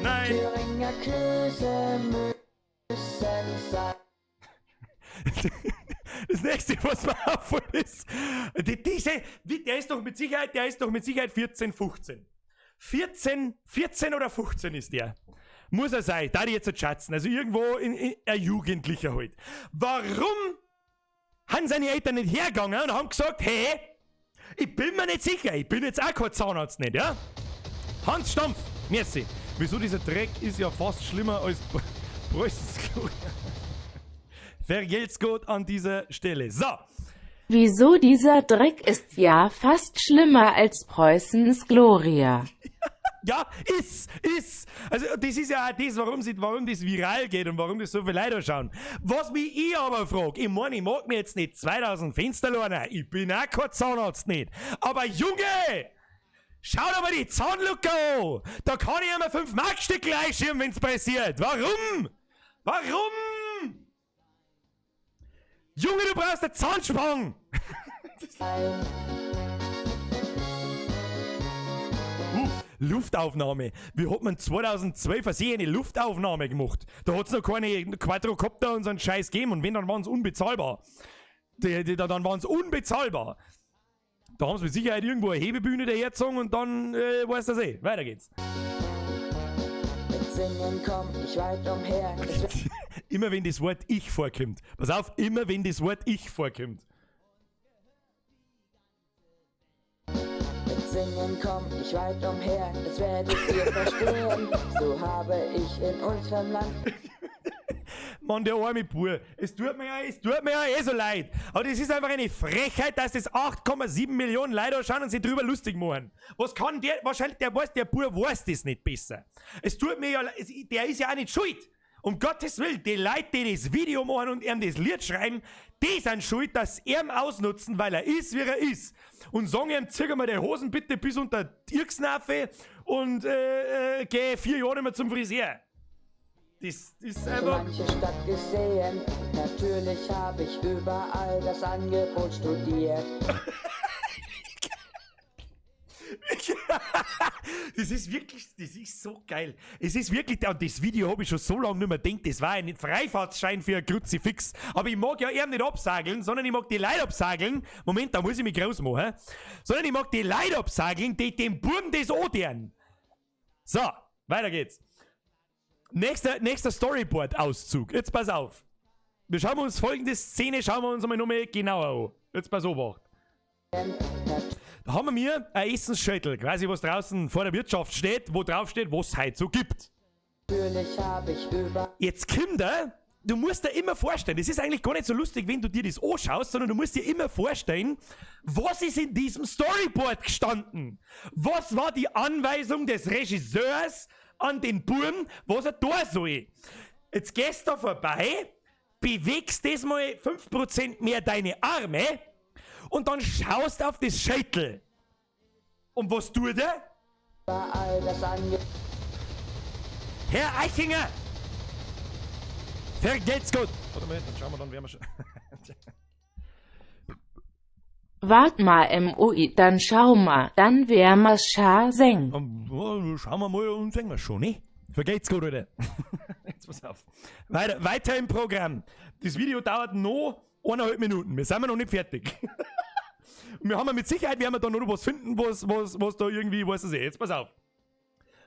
Nein. Thüringer Klöße müssen sein. Das nächste, was mir auffällt, ist, der ist doch mit Sicherheit, 14, 15. 14 oder 15 ist der. Muss er sein, da die jetzt nicht schätzen. Also irgendwo in ein Jugendlicher halt. Warum haben seine Eltern nicht hergegangen und haben gesagt, hey, ich bin mir nicht sicher, ich bin jetzt auch kein Zahnarzt nicht, ja? Hans Stampf, merci. Wieso dieser Dreck ist ja fast schlimmer als Preußens Gloria. Vergelt's Gott an dieser Stelle. So. Wieso dieser Dreck ist ja fast schlimmer als Preußens Gloria. Ja, ist. Also das ist ja auch das, warum das viral geht und warum das so viele Leute schauen. Was mich ich aber frage, ich meine, ich mag mir jetzt nicht 2000 Fenster lernen, ich bin auch kein Zahnarzt nicht. Aber Junge, schau doch mal die Zahnlücke an! Da kann ich einmal 5 Markstücke einschieben, wenn's passiert. Warum? Warum? Junge, du brauchst eine Zahnspange! Luftaufnahme. Wie hat man 2012 versehen eine Luftaufnahme gemacht? Da hat es noch keine Quadrocopter und so einen Scheiß gegeben und wenn, dann waren es unbezahlbar. Dann waren es unbezahlbar. Da haben sie mit Sicherheit irgendwo eine Hebebühne dahergezogen und dann weißt du das eh. Weiter geht's. Mit Singen komm ich weit umher. Immer wenn das Wort ich vorkommt. Pass auf, immer wenn das Wort ich vorkommt. Mit Singen komm ich weit umher, das werdet ihr verstehen. So habe ich in unserem Land. Mann, der arme Bub. Es tut mir ja eh so leid. Aber das ist einfach eine Frechheit, dass das 8,7 Millionen Leute da schauen und sich drüber lustig machen. Was kann der, wahrscheinlich, der weiß, der Bub weiß das nicht besser. Es tut mir ja, der ist ja auch nicht schuld. Um Gottes Willen, die Leute, die das Video machen und ihm das Lied schreiben, die sind schuld, dass sie ihn ausnutzen, weil er ist, wie er ist. Und sagen ihm, zieh mal die Hosen bitte bis unter die Irksnaffe und geh 4 Jahre nicht mehr zum Friseur. Das ist So einfach. manche Stadt gesehen, natürlich hab ich überall das Angebot studiert. Das ist wirklich, das ist so geil. Es ist wirklich, und das Video hab ich schon so lange nicht mehr gedacht, das war ein Freifahrtschein für ein Kruzifix. Aber ich mag ja ihm nicht absageln, sondern ich mag die Leute absageln. Moment, da muss ich mich groß machen. Sondern ich mag die Leute absageln, die dem Burm das andern. So, weiter geht's. Nächster Storyboard-Auszug. Jetzt pass auf. Wir schauen uns folgende Szene, schauen wir uns einmal nochmal genauer an. Jetzt pass auf. Da haben wir mir ein Essensschüttel, quasi was draußen vor der Wirtschaft steht, wo drauf steht, was es heute so gibt. Natürlich hab ich über. Jetzt Kinder, du musst dir immer vorstellen, das ist eigentlich gar nicht so lustig, wenn du dir das anschaust, sondern du musst dir immer vorstellen, was ist in diesem Storyboard gestanden? Was war die Anweisung des Regisseurs an den Burm, was er da soll? Jetzt gehst du da vorbei, bewegst das mal 5% mehr deine Arme und dann schaust auf das Schädel. Und was tut er? Überall das Ange- Herr Eichinger! Vergelt's Gott! Warte mal, dann schauen wir, dann werden wir schon. Wart mal, MOI, dann schau mal, dann wär ma scha seng. Dann schauen wir mal und sehen wir schon, ne? Vergelt's gut, Alter. Jetzt pass auf. Weiter im Programm. Das Video dauert noch 1,5 Minuten. Wir sind noch nicht fertig. Und wir haben ja mit Sicherheit, werden wir da noch was finden, was da irgendwie, weiß ich nicht. Jetzt pass auf.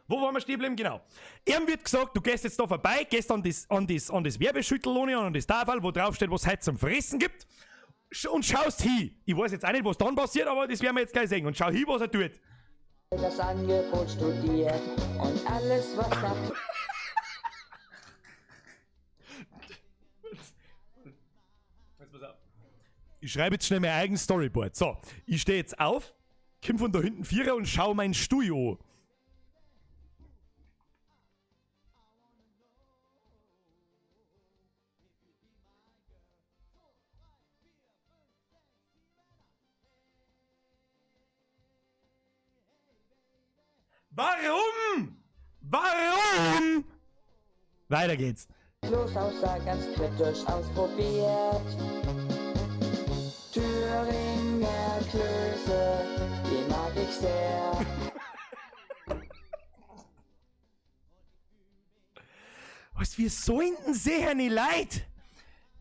Wo waren wir stehen geblieben? Genau. Ihm wird gesagt, du gehst jetzt da vorbei, gehst an das Werbeschüttel ohne, an das Tafel, wo drauf steht, was es heute zum Fressen gibt, und schaust hin. Ich weiß jetzt auch nicht, was dann passiert, aber das werden wir jetzt gleich sehen. Und schau hin, was er tut. Das Angebot studiert und alles, was da. Jetzt pass auf. Ich schreibe jetzt schnell mein eigenes Storyboard. So, ich stehe jetzt auf, komm von da hinten Vierer und schau mein Studio. Warum? Warum? Weiter geht's. Los aussah, ganz kritisch ausprobiert. Thüringer Klöße, die mag ich sehr. Was, wir sollten sehen, nicht leid.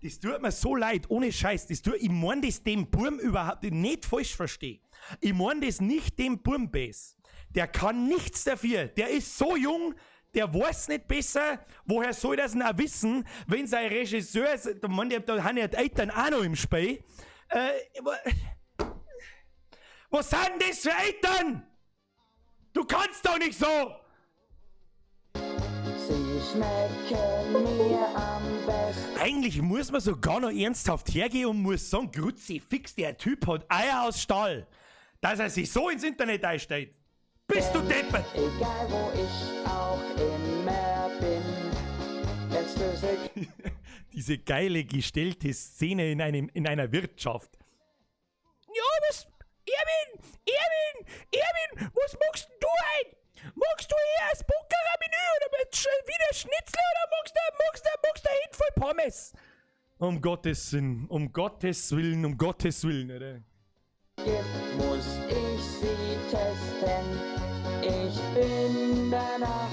Das tut mir so leid, ohne Scheiß. Das tut, ich mein das dem Burm überhaupt nicht falsch verstehen. Ich mein das nicht dem Burm bes. Der kann nichts dafür. Der ist so jung, der weiß nicht besser. Woher soll das denn auch wissen, wenn sein Regisseur, man, da haben ja die Eltern auch noch im Spiel. Was sind denn das für Eltern? Du kannst doch nicht so! Sie schmecken mir am besten. Eigentlich muss man sogar noch ernsthaft hergehen und muss sagen, Kruzifix, der Typ hat Eier aus Stahl. Dass er sich so ins Internet einstellt. Bist du deppert? Egal wo ich auch immer bin. Wenn's Klöße Diese geile gestellte Szene in einer Wirtschaft. Ja, was? Erwin! Erwin! Erwin! Was magst denn du heute? Magst du eher das Bunkerer-Menü oder mit wieder Schnitzel oder magst du hin voll Pommes? Um Gottes Willen, um Gottes Willen, um Gottes Willen, Alter. Gibt, muss ich sie testen. Ich bin danach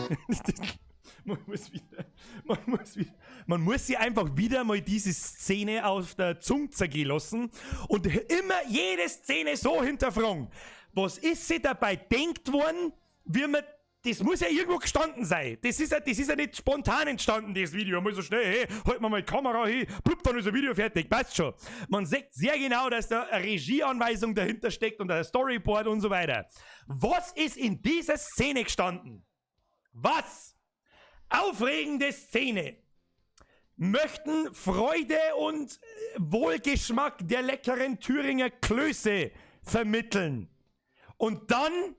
Man muss wieder, man muss wieder, man muss sich einfach wieder mal diese Szene auf der Zunge zergehen lassen und immer jede Szene so hinterfragen. Was ist sich dabei denkt worden, wie man, das muss ja irgendwo gestanden sein. Das ist ja nicht spontan entstanden, das Video. Mal so schnell, hey, halt mal die Kamera hin, plupp, dann ist ein Video fertig, passt schon. Man sieht sehr genau, dass da eine Regieanweisung dahinter steckt und ein Storyboard und so weiter. Was ist in dieser Szene gestanden? Was? Aufregende Szene. Möchten Freude und Wohlgeschmack der leckeren Thüringer Klöße vermitteln. Und dann.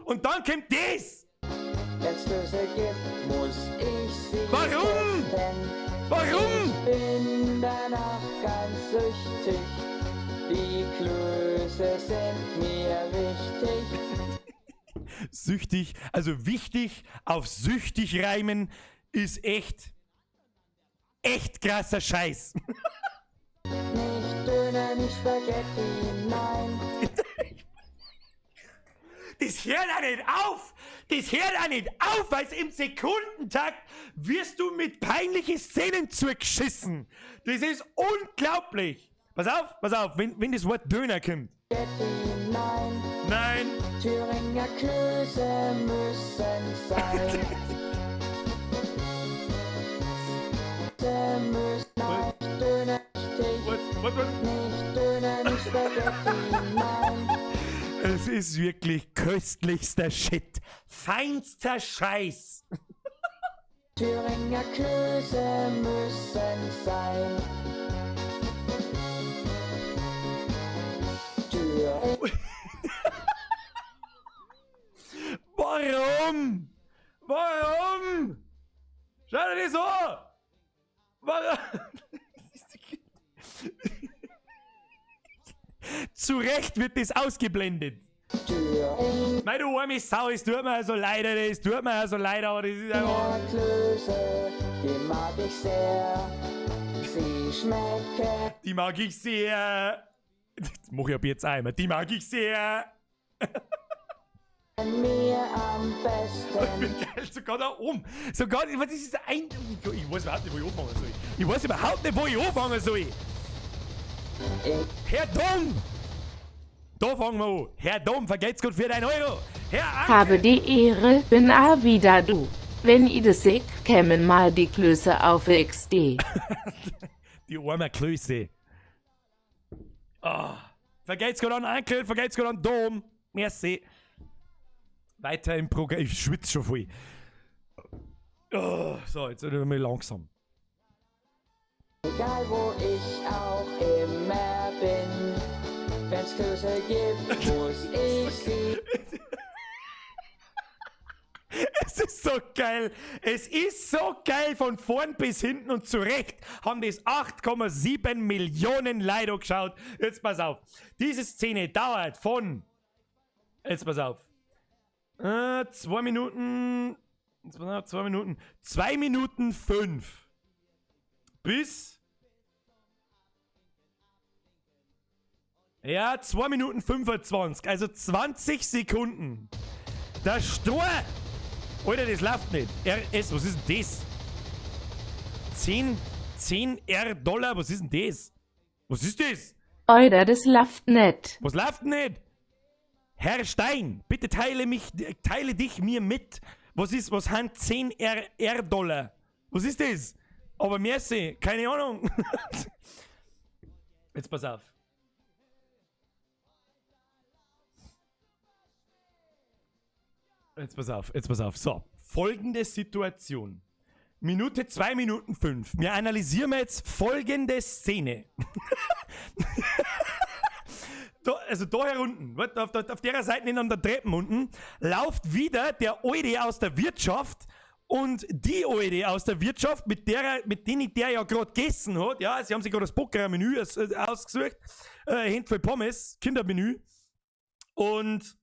Und dann kommt das! Wenn's Klöße gibt, muss ich sie Warum? testen. Warum? Ich bin danach ganz süchtig. Die Klöße sind mir wichtig. Süchtig, also wichtig auf süchtig reimen, ist echt. Echt krasser Scheiß. Nicht Döner, nicht Spaghetti, nein. Das hört auch nicht auf! Das hört auch nicht auf, weil im Sekundentakt wirst du mit peinlichen Szenen zugeschissen. Das ist unglaublich. Pass auf, wenn das Wort Döner kommt. Spaghetti, nein. Nein. Thüringer Klöße müssen sein. Müssen, nein, Döner, richtig. What, what, what? Nicht Döner, nicht Spaghetti, nein. Es ist wirklich köstlichster Shit. Feinster Scheiß. Thüringer Klöße müssen sein. Thüringer Warum? Warum? Schau dir das an! Warum? Zu Recht wird das ausgeblendet. Thüringer Mei, du arme Sau, es tut mir also leid, es tut mir also leid, aber das ist einfach. Klöße, die mag ich sehr. Sie schmecken Die mag ich sehr. Das mach ich ab jetzt auch immer. Die mag ich sehr. mir am besten. Geil, sogar da oben. Sogar, was ist das ein. Ich weiß überhaupt nicht, wo ich anfangen soll. Ich weiß überhaupt nicht, wo ich anfangen soll. Ich Herr Dom! Da fangen wir an. Herr Dom, vergelt's Gott für dein Euro. Herr Anke. Habe die Ehre, bin a wieder du. Wenn i des seht, kämen mal die Klöße auf XD. Die armen Klöße. Ah. Vergelt's Gott an Ankel, vergelt's Gott an Dom. Merci. Weiter im Programm. Ich schwitze schon voll. Oh, so, jetzt mal langsam. Egal wo ich auch immer bin, wenn's Klöße gibt, muss ich sie Es ist so geil. Es ist so geil von vorn bis hinten und zu Recht haben das 8,7 Millionen Leute geschaut. Jetzt pass auf. Diese Szene dauert von. Jetzt pass auf. 2 Minuten. 2 Minuten. 2 Minuten 5. Bis. Ja, 2 Minuten 25. Also 20 Sekunden. Der Stor. Alter, das läuft nicht. RS, was ist denn das? 10, 10 R Dollar, was ist denn das? Was ist das? Oida, des lafft net. Was läuft denn nicht? Herr Stein, bitte teile dich mir mit. Was sind 10 R, R Dollar? Was ist das? Aber merci, keine Ahnung. Jetzt pass auf. Jetzt pass auf, jetzt pass auf. So, folgende Situation. Minute 2 Minuten 5. Wir analysieren jetzt folgende Szene. Da, also da herunten, warte, auf der Seite an der Treppen unten, lauft wieder der Alte aus der Wirtschaft und die Alte aus der Wirtschaft, mit denen der ja gerade gegessen hat, ja, sie haben sich gerade das Poker-Menü ausgesucht, Händ voll Pommes, Kindermenü. Und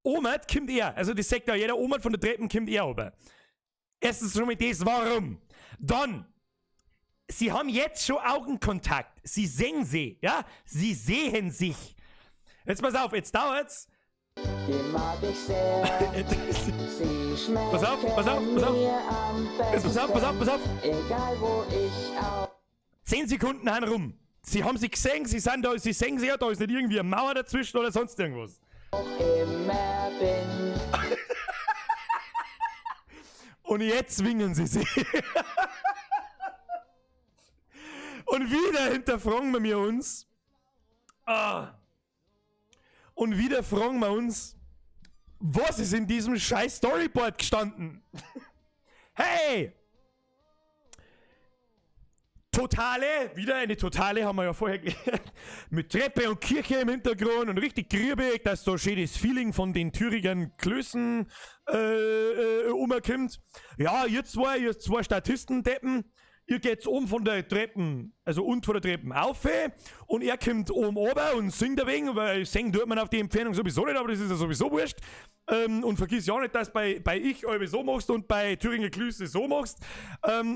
Omert kommt er, also das sagt ja jeder, Omert von der Treppen kommt er aber. Erstens schon mit das, warum? Dann, sie haben jetzt schon Augenkontakt. Sie sehen sie, ja? Sie sehen sich. Jetzt pass auf, jetzt dauert's. Die mag ich sehr. Sie schmecken Pass auf, pass auf, pass auf. mir am besten. Jetzt pass auf, pass auf, pass auf. Egal wo ich auch 10 Sekunden haben rum. Sie haben sich gesehen, sie sind da, sie sehen sich ja, da ist nicht irgendwie eine Mauer dazwischen oder sonst irgendwas. immer bin. Und jetzt zwingen sie sich. Und wieder hinterfragen wir uns. Ah. Und wieder fragen wir uns, was ist in diesem scheiß Storyboard gestanden? Hey! Totale, wieder eine Totale, haben wir ja vorher gelernt. Mit Treppe und Kirche im Hintergrund und richtig grübig, dass da schön das Feeling von den Thüringer Klößen umkommt. Ja, ihr zwei Statisten-Deppen, ihr geht's oben von der Treppen, also unten von der Treppen auf und er kommt oben runter und singt ein wenig, weil singen tut man auf die Entfernung sowieso nicht, aber das ist ja sowieso wurscht. Und vergiss ja nicht, dass bei ich euch so machst und bei Thüringer Klöße so machst.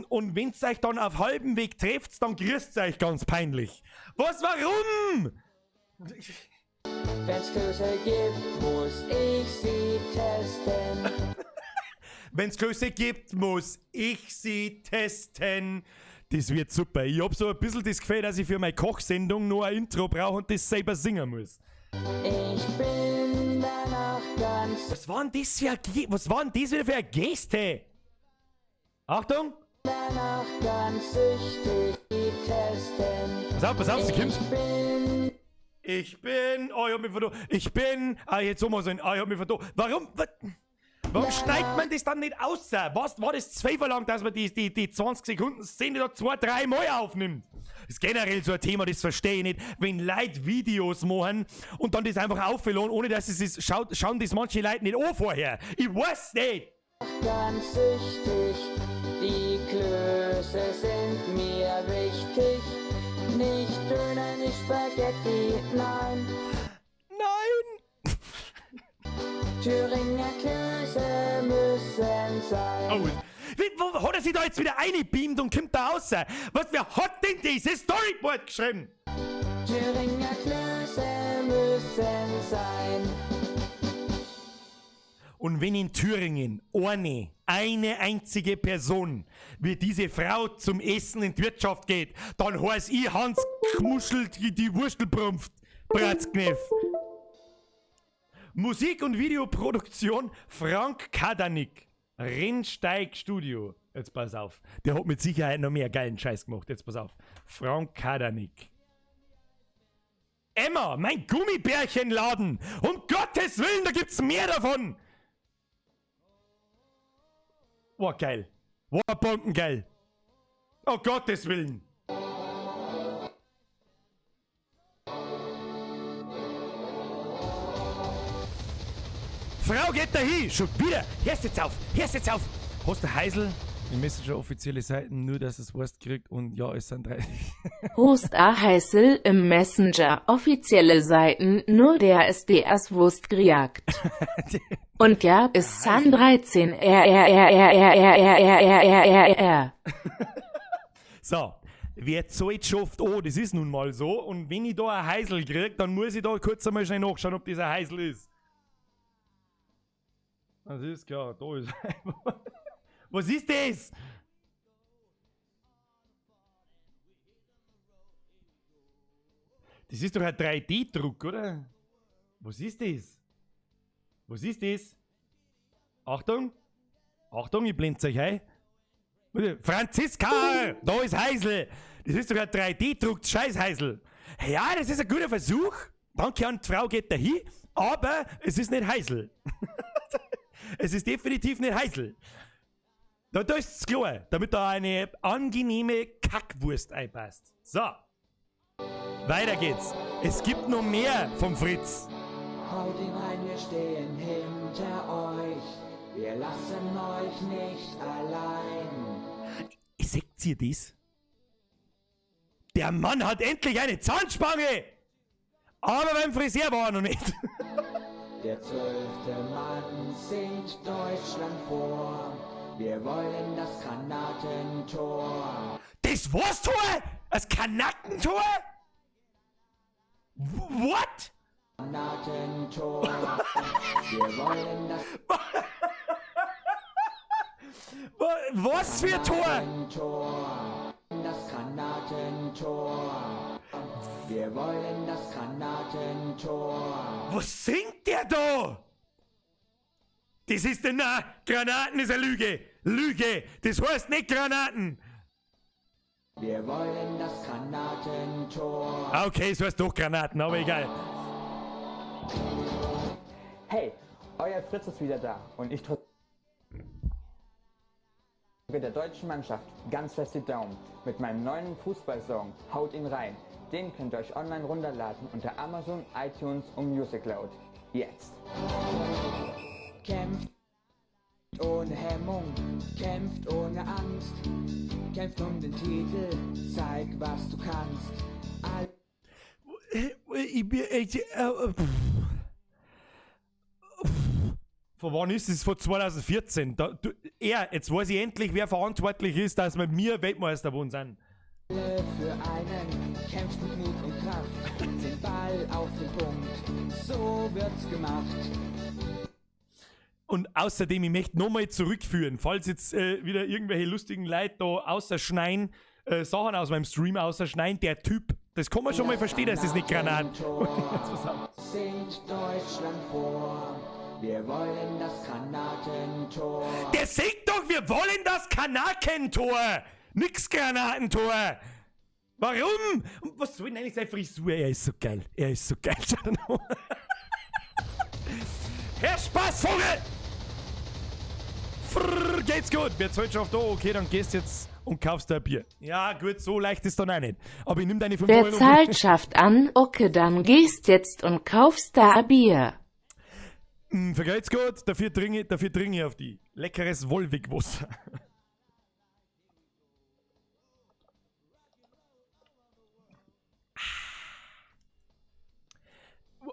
Und wenn's euch dann auf halbem Weg trefft, dann grüßt euch ganz peinlich. Was, warum? Wenn's Klöße gibt, muss ich sie testen. Wenn's Klöße gibt, muss ich sie testen. Das wird super. Ich hab so ein bisschen das Gefühl, dass ich für meine Kochsendung nur ein Intro brauche und das selber singen muss. Ich bin danach ganz, Was war denn das für ein was war denn das wieder für eine Geste? Achtung! danach ganz süchtig testen. Pass auf, sie kommt. Ich bin Ich bin, oh, ich hab mich vertan. Ich bin, ah, jetzt so mal so ein, ah, ich hab mich vertan. Warum, warum schneidet man das dann nicht aus? Was war das zweifellang, dass man die 20 Sekunden Szene da 2, 3 Mal aufnimmt? Das ist generell so ein Thema, das verstehe ich nicht. Wenn Leute Videos machen und dann das einfach aufladen, ohne dass sie es schauen das manche Leute nicht an vorher. Ich weiß nicht. ganz süchtig. Die Klöße sind mir wichtig. Nicht Döner, nicht Spaghetti, nein. Nein. Thüringer Klöße müssen sein. Oh, wo hat er sich da jetzt wieder eingebeamt und kommt da raus? Was, wer hat denn dieses Storyboard geschrieben? Thüringer Klöße müssen sein. Und wenn in Thüringen eine einzige Person wie diese Frau zum Essen in die Wirtschaft geht, dann heiß ich Hans Gmuschelt die Wurstelprumpft. Bratzkneff. Musik- und Videoproduktion Frank Kadanik. Rennsteig Studio. Jetzt pass auf. Der hat mit Sicherheit noch mehr geilen Scheiß gemacht. Jetzt pass auf. Frank Kadanik. Emma, mein Gummibärchenladen. Um Gottes Willen, da gibt's mehr davon. Boah, geil. Boah, bombengeil. Oh Gottes Willen. Frau geht da hin. Schon wieder. Hörst jetzt auf. Hörst jetzt auf. Hast du Heisel? Im Messenger offizielle Seiten, nur dass es Wurst kriegt und ja, es sind 3. Host A Heißel im Messenger offizielle Seiten, nur der SDS Wurst gejagt. Und ja, es sind 13 R R R R R R R R R R R R. So, wer zahlt, schafft an, das ist nun mal so. Und wenn ich da ein Heisel krieg, dann muss ich da kurz einmal schnell nachschauen, ob das ein Heisel ist. Das ist klar, da ist einfach. Was ist das? Das ist doch ein 3D-Druck, oder? Was ist das? Was ist das? Achtung! Achtung, ich blende euch ein. Franziska! Da ist Heisel! Das ist doch ein 3D-Druck, Scheiß-Heisel! Ja, das ist ein guter Versuch. Danke an die Frau geht da hin, aber es ist nicht Heisel. Es ist definitiv nicht Heisel. Da ist es klar, damit da eine angenehme Kackwurst einpasst. So. Weiter geht's. Es gibt noch mehr vom Fritz. Haut hinein, wir stehen hinter euch. Wir lassen euch nicht allein. Seht ihr das? Der Mann hat endlich eine Zahnspange! Aber beim Friseur war er noch nicht. Der 12. Mann singt Deutschland vor. Wir wollen das Granatentor. Das war's Tor? Das Kanakentor? What? Granatentor. Wir wollen das Was für Tor? Granatentor. Das Granatentor. Wir wollen das Granatentor. Was singt der da? Das ist denn, na, Granaten ist eine Lüge. Lüge. Das heißt nicht Granaten. Wir wollen das Granatentor. Ah, okay, es heißt doch Granaten, aber egal. Hey, euer Fritz ist wieder da und ich drücke der deutschen Mannschaft ganz fest die Daumen mit meinem neuen Fußballsong Haut ihn rein. Den könnt ihr euch online runterladen unter Amazon, iTunes und Music Cloud. Jetzt. Kämpft ohne Hemmung, kämpft ohne Angst, kämpft um den Titel, zeig was du kannst. Alle Ich bin. Ich, Von wann ist es? Von 2014. Da, du, er, jetzt weiß ich endlich, wer verantwortlich ist, dass wir mir Weltmeister geworden sind. für einen, kämpft mit Mut und Kraft, den Ball auf den Punkt, so wird's gemacht. Und außerdem, ich möchte nochmal zurückführen, falls jetzt wieder irgendwelche lustigen Leute da außerschneien, Sachen aus meinem Stream außerschneien, der Typ, das kann man schon mal verstehen, dass das nicht Granaten. Jetzt pass auf. Singt Deutschland vor, wir wollen das Granatentor. Der singt doch, wir wollen das Kanakentor! Nix Granatentor! Warum? Und was soll denn eigentlich seine Frisur? Er ist so geil. Er ist so geil. Schau dir noch mal. Herr Spaßvogel! Frrr, geht's gut. Wer zahlt schon auf da? Okay, dann gehst jetzt und kaufst dir ein Bier. Ja, gut, so leicht ist dann auch nicht. Aber ich nimm deine 5 Wer Euro. zahlt, schafft an, okay, dann gehst jetzt und kaufst da ein Bier. Vergelt's gut, dafür trinke ich auf die. Leckeres Wolwig-Wasser.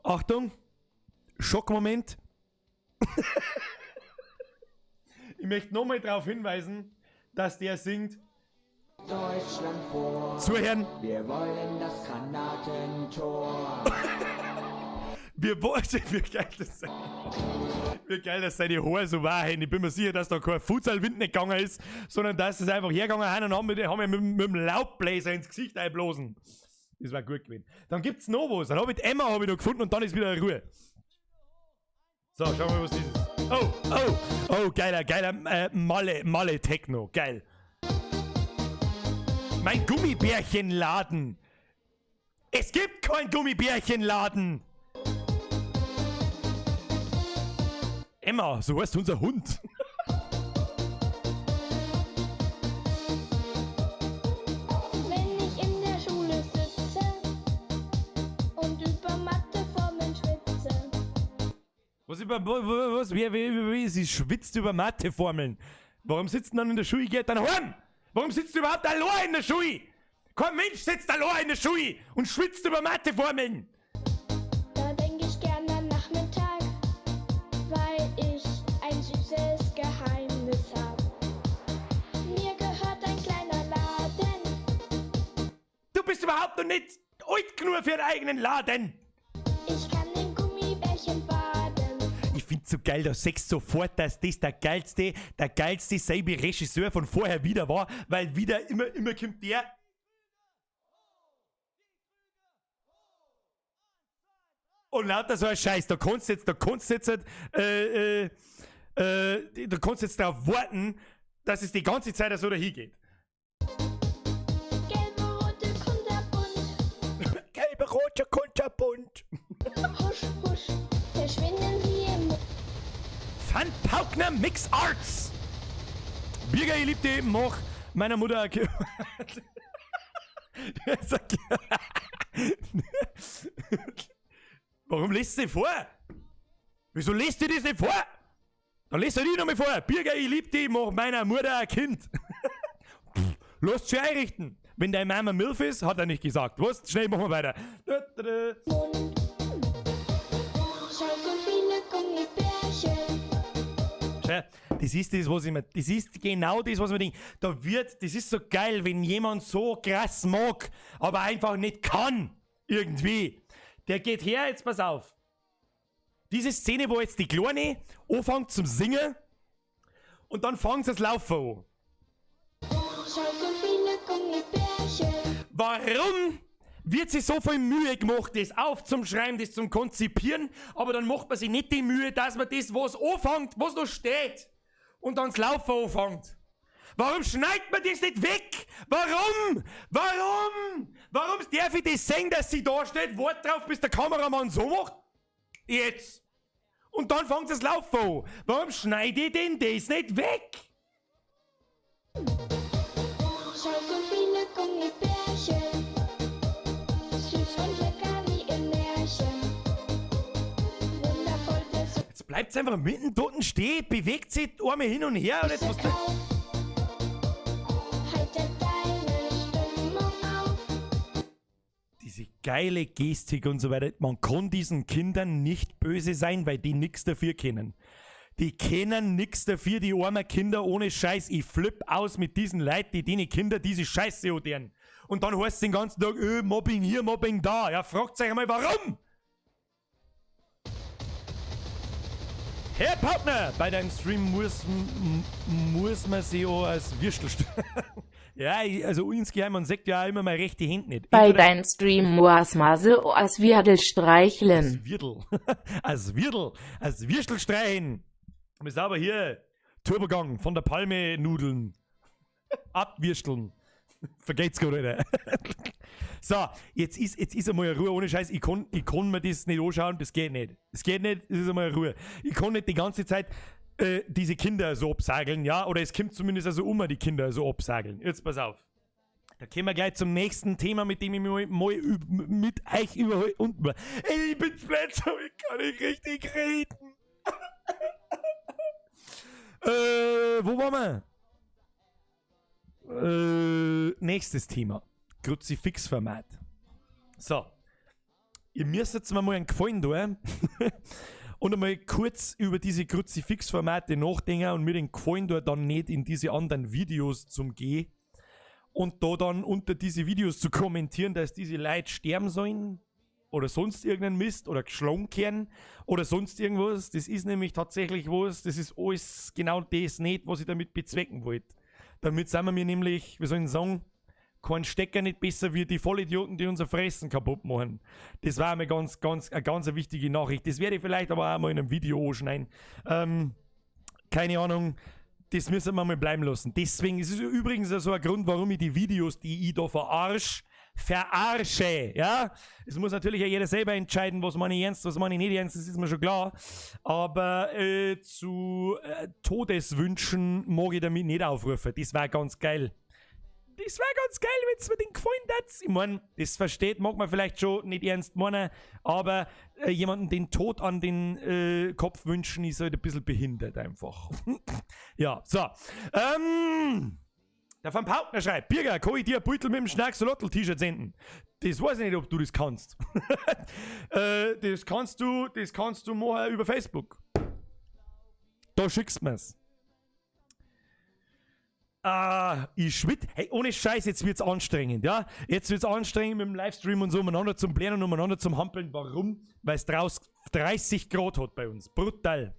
Achtung, Schockmoment. Ich möchte nochmal darauf hinweisen, dass der singt. Deutschland vor, Zuhören. wir wollen das Granatentor. Wir wollen, wie geil das sein. Wie geil, dass seine Haare so waren. Ich bin mir sicher, dass da kein Futsalwind nicht gegangen ist, sondern dass es einfach hergegangen sind und haben mit dem Laubbläser ins Gesicht einblasen. Das war gut gewesen. Dann gibt's noch was. Dann hab ich Emma hab ich noch gefunden und dann ist wieder Ruhe. So, schauen wir mal, was das ist. Oh, oh, oh, geiler, geiler Malle Techno. Geil. Mein Gummibärchenladen. Es gibt kein Gummibärchenladen. Emma, so heißt unser Hund. Wenn ich in der Schule sitze und über Matheformeln schwitze. Was über, was, wie, sie schwitzt über Matheformeln. Warum sitzt denn dann in der Schule? Geht dann heim! Warum sitzt du überhaupt allein in der Schule? Kein Mensch sitzt allein in der Schule und schwitzt über Matheformeln. Da denk ich gern am Nachmittag, weil ich ein süßes Geheimnis hab. Mir gehört ein kleiner Laden. Du bist überhaupt noch nicht alt genug für einen eigenen Laden. Ich kann in Gummibärchen baden. Ich find's so geil, da siehst du sofort, dass das der geilste selbe Regisseur von vorher wieder war, weil wieder immer kommt der. Und lauter so ein Scheiß, da kannst du jetzt, da kannst du jetzt, da kannst du jetzt darauf warten, dass es die ganze Zeit so dahin geht. Gelbe, rote, kunterbunt. Gelbe, rote, kunterbunt. Husch, husch, verschwinden sie im Mund. Van Paukner Mix Arts. Birger, ich lieb dich, mach meiner Mutter Warum liest du sie vor? Wieso liest du das nicht vor? Dann liest du die nochmal vor. Birger, ich lieb dich, mach meiner Mutter ein Kind. Pff, lass dich einrichten. Wenn deine Mama Milf ist, hat er nicht gesagt. Was? Schnell, machen wir weiter. Schau, so viele Gummibärchen. Schau, Das ist das, was ich mir, das ist genau das, was ich mir denke. Da wird, das ist so geil, wenn jemand so krass mag, aber einfach nicht kann. Irgendwie. Der geht her, jetzt pass auf. Diese Szene, wo jetzt die Kleine anfängt zum Singen und dann fängt sie das Laufen an. Schau, so viele Gummibärchen. Warum wird sich so viel Mühe gemacht, das aufzuschreiben, das zum Konzipieren, aber dann macht man sich nicht die Mühe, dass man das, was anfängt, was noch steht, und dann das Laufen anfängt. Warum schneidet man das nicht weg? Warum? Warum? Warum darf ich das sehen, dass sie da steht, wart drauf, bis der Kameramann so macht? Jetzt. Und dann fängt das Laufen an. Warum schneide ich denn das nicht weg? Schau, so viele Gummibärchen. Süß und lecker wie im Märchen. Wundervoll, das Jetzt bleibt's einfach mitten dort stehen, bewegt sich die Arme hin und her und jetzt was. auf. Heitert deine Stimmung auf. Diese geile Gestik und so weiter. Man kann diesen Kindern nicht böse sein, weil die nix dafür können. Die können nix dafür, die armen Kinder ohne Scheiß. Ich flipp aus mit diesen Leuten, die denen Kinder diese Scheiße antun. Und dann heißt es den ganzen Tag, Mobbing hier, Mobbing da. Ja, fragt euch einmal, warum? Herr Partner, bei deinem Stream muss man sich auch als Würstel Ja, ich, also insgeheim, man sagt ja auch immer meine rechte Hand nicht. Bei Entweder deinem Stream muss man sich auch als Wirdel streicheln. Als Wirdel. Als Wirdel. Als Würstel streichen. Wir sind aber hier. Turbogang von der Palme Nudeln. Abwürsteln. Vergeht's gut, Alter. So, jetzt ist einmal Ruhe, ohne Scheiß. Ich kann mir das nicht anschauen, das geht nicht. Es geht nicht, es ist einmal Ruhe. Ich kann nicht die ganze Zeit diese Kinder so absageln, ja? Oder es kommt zumindest also um, die Kinder so absageln. Jetzt pass auf. Da kommen wir gleich zum nächsten Thema, mit dem ich mich mal mit euch überhol-, und, ey, ich bin blöd, so, ich kann nicht richtig reden. Wo waren wir? Nächstes Thema. Kruzifixformat. So. Ihr müsst jetzt mir mal einen Gefallen tun und einmal kurz über diese Kruzifixformate nachdenken und mir den Gefallen tun, dann nicht in diese anderen Videos zum Gehen und da dann unter diese Videos zu kommentieren, dass diese Leute sterben sollen oder sonst irgendeinen Mist oder geschlagen werden oder sonst irgendwas. Das ist nämlich tatsächlich was, das ist alles genau das nicht, was ich damit bezwecken wollte. Damit sind wir mir nämlich, wie soll ich sagen, kein Stecker nicht besser wie die Vollidioten, die unser Fressen kaputt machen. Das war mir ganz, ganz, eine ganz wichtige Nachricht. Das werde ich vielleicht aber auch mal in einem Video anschneiden. Keine Ahnung, das müssen wir mal bleiben lassen. Deswegen ist es übrigens so ein Grund, warum ich die Videos, die ich da verarsche, ja? Es muss natürlich auch jeder selber entscheiden, was meine ich ernst, was meine ich nicht ernst, das ist mir schon klar. Aber zu Todeswünschen mag ich damit nicht aufrufen. Das war ganz geil. Das war ganz geil, wenn's mir den gefallen hat. Ich mein, das versteht, mag man vielleicht schon nicht ernst meinen, aber jemanden den Tod an den Kopf wünschen, ist halt ein bisschen behindert einfach. Ja, so. Der Van Pautner schreibt, Birger, kann ich dir ein Beutel mit dem Schnacksolotl-T-Shirt senden? Das weiß ich nicht, ob du das kannst. Das kannst du machen über Facebook. Da schickst du mir's. Ah, ich schwitze. Hey, ohne Scheiß, jetzt wird's anstrengend, ja? Jetzt wird's anstrengend mit dem Livestream und so, umeinander zum Blären und umeinander zum Hampeln. Warum? Weil's draußen 30 Grad hat bei uns. Brutal.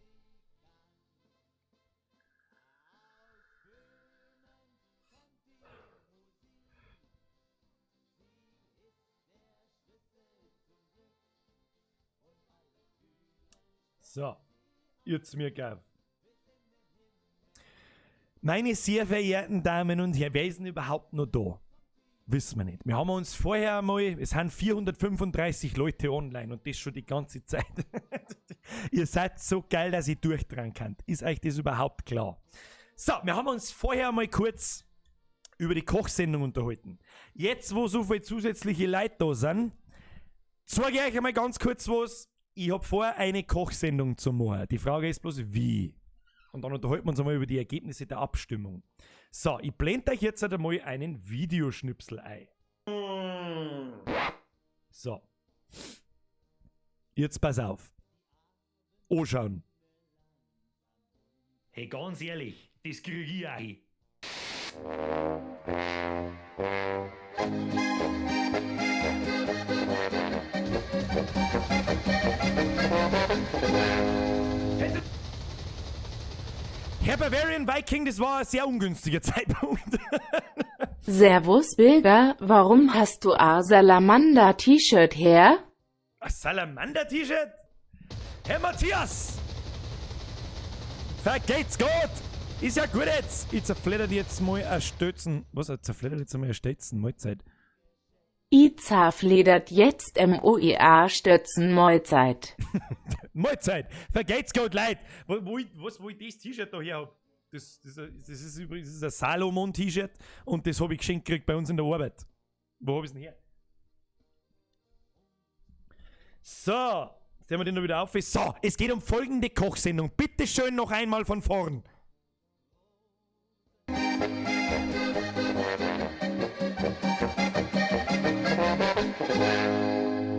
So, jetzt mir geil. Meine sehr verehrten Damen und Herren, wer ist denn überhaupt noch da? Wissen wir nicht. Wir haben uns vorher einmal, es sind 435 Leute online und das schon die ganze Zeit. Ihr seid so geil, dass ihr durchdrehen könnt. Ist euch das überhaupt klar? So, wir haben uns vorher einmal kurz über die Kochsendung unterhalten. Jetzt, wo so viele zusätzliche Leute da sind, zeige ich euch einmal ganz kurz was. Ich hab vor, eine Kochsendung zu machen. Die Frage ist bloß, wie? Und dann unterhalten wir uns einmal über die Ergebnisse der Abstimmung. So, ich blende euch jetzt halt einmal einen Videoschnipsel ein. So. Jetzt pass auf. Anschauen. Hey, ganz ehrlich, das krieg ich auch hin. Herr Bavarian Viking, das war ein sehr ungünstiger Zeitpunkt. Servus Bilger, warum hast du a Salamander-T-Shirt her? Ein Salamander-T-Shirt? Herr Matthias! Vergeht's gut! Ist ja gut jetzt! Ich zerfledder dir jetzt mal ein Stötzen. Was? Ich zerfledder jetzt mal ein Stötzen? Mahlzeit. I zerfledert jetzt MOEA Stötzen Mahlzeit. Mahlzeit! Vergeht's gut, Leute! Wo ich das T-Shirt da her hab? Das ist übrigens, das ist ein Salomon-T-Shirt und das hab ich geschenkt gekriegt bei uns in der Arbeit. Wo hab ich's denn her? So, jetzt haben wir den noch wieder auf. So, es geht um folgende Kochsendung. Bitte schön noch einmal von vorn.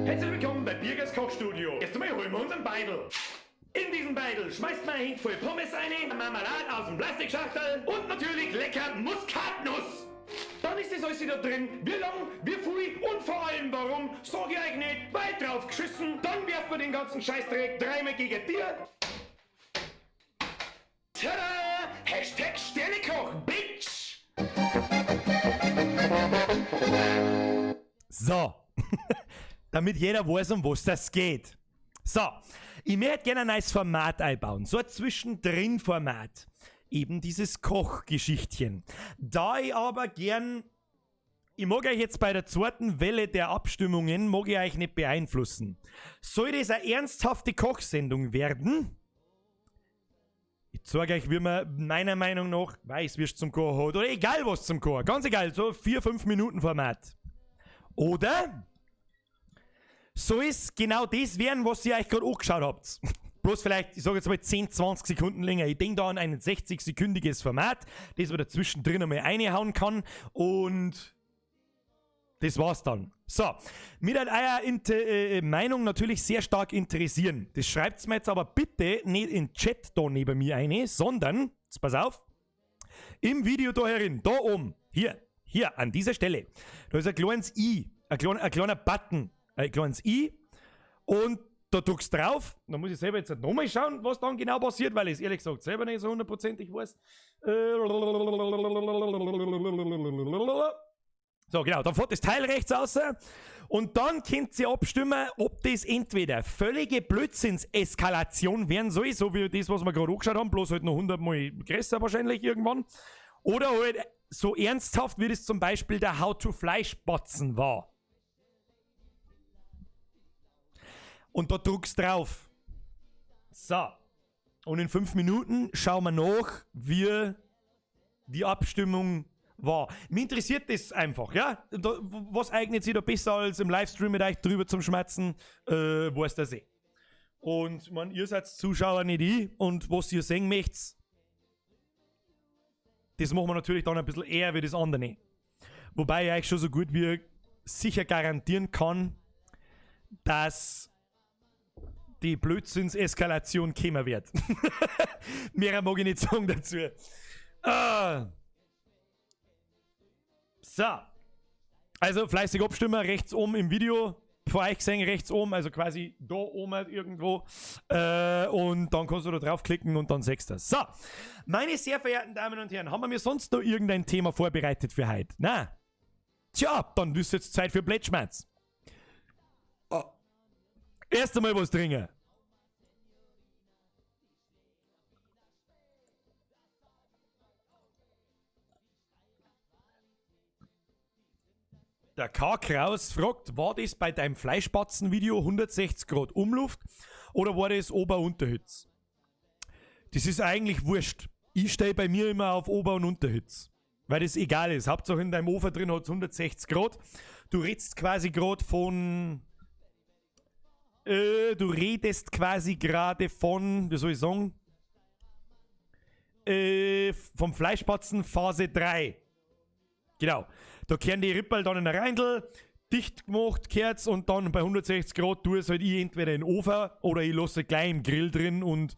Herzlich willkommen bei Birgers Kochstudio. Erst einmal holen wir unseren Beidel. In diesen Beidel schmeißt man ein voll Pommes rein, Marmelade aus dem Plastikschachtel und natürlich lecker Muskatnuss. Dann ist das alles wieder drin. Wie lang, wie viel und vor allem warum, sag ich euch nicht, weil drauf geschissen. Dann werft man den ganzen Scheißdreck dreimal gegen dir. Tada! Hashtag Sternekoch, Bitch! So. Damit jeder weiß, um was das geht. So, ich möchte gerne ein neues Format einbauen. So ein Zwischendrin-Format. Eben dieses Kochgeschichtchen. Da ich aber gern... Ich mag euch jetzt bei der zweiten Welle der Abstimmungen, mag ich euch nicht beeinflussen. Soll das eine ernsthafte Kochsendung werden? Ich zeig euch, wie man meiner Meinung nach Weißwürst zum Kochen hat. Oder egal was zum Kochen. Ganz egal, so 4-5 Minuten Format. Oder soll es genau das werden, was ihr euch gerade angeschaut habt? Bloß vielleicht, ich sag jetzt mal 10, 20 Sekunden länger. Ich denk da an ein 60-sekündiges Format, das man dazwischen drin einmal reinhauen kann. Und das war's dann. So, mir hat euer Meinung natürlich sehr stark interessieren. Das schreibt's mir jetzt aber bitte nicht in den Chat da neben mir rein, sondern, jetzt pass auf, im Video da herin, da oben, hier, an dieser Stelle, da ist ein kleines I, ein kleiner Button, ein kleines I und da drückst du drauf. Da muss ich selber jetzt nochmal schauen, was dann genau passiert, weil ich es ehrlich gesagt selber nicht so hundertprozentig weiß. So, genau, dann fährt das Teil rechts raus und dann könnt ihr abstimmen, ob das entweder völlige Blödsinnseskalation werden soll, so wie das, was wir gerade angeschaut haben, bloß halt noch 100-mal größer wahrscheinlich irgendwann, oder halt so ernsthaft, wie das zum Beispiel der How-to-Fleischbatzen war. Und da drückst drauf. So. Und in 5 Minuten schauen wir nach, wie die Abstimmung war. Mich interessiert das einfach, ja? Da, was eignet sich da besser als im Livestream mit euch drüber zum Schmerzen? Weiß das eh. Und man, ihr seid Zuschauer, nicht ich. Und was ihr sehen möchtet, das machen wir natürlich dann ein bisschen eher wie das andere. Wobei ich euch schon so gut wie sicher garantieren kann, dass die Blödsinnseskalation kommen wird. Mehr mag ich nicht sagen dazu. So. Also fleißig abstimmen, rechts oben im Video. Vor euch gesehen, rechts oben, also quasi da oben irgendwo. Und dann kannst du da draufklicken und dann siehst du das. So, meine sehr verehrten Damen und Herren, haben wir mir sonst noch irgendein Thema vorbereitet für heute? Na? Tja, dann ist jetzt Zeit für Blättschmerz. Oh. Erst einmal was trinken. Der K. Kraus fragt, war das bei deinem Fleischbatzen-Video 160 Grad Umluft oder war das Ober-Unterhitze? Das ist eigentlich wurscht. Ich stehe bei mir immer auf Ober- und Unterhitze, weil das egal ist. Hauptsache in deinem Ofen drin hat's 160 Grad. Du redest quasi grad von... du redest quasi gerade von, wie soll ich sagen? Vom Fleischbatzen Phase 3. Genau. Da kehren die Rippel dann in der Reindl, dicht gemacht, kehrt's und dann bei 160 Grad tue es halt ich entweder in den Ofen oder ich lasse gleich im Grill drin und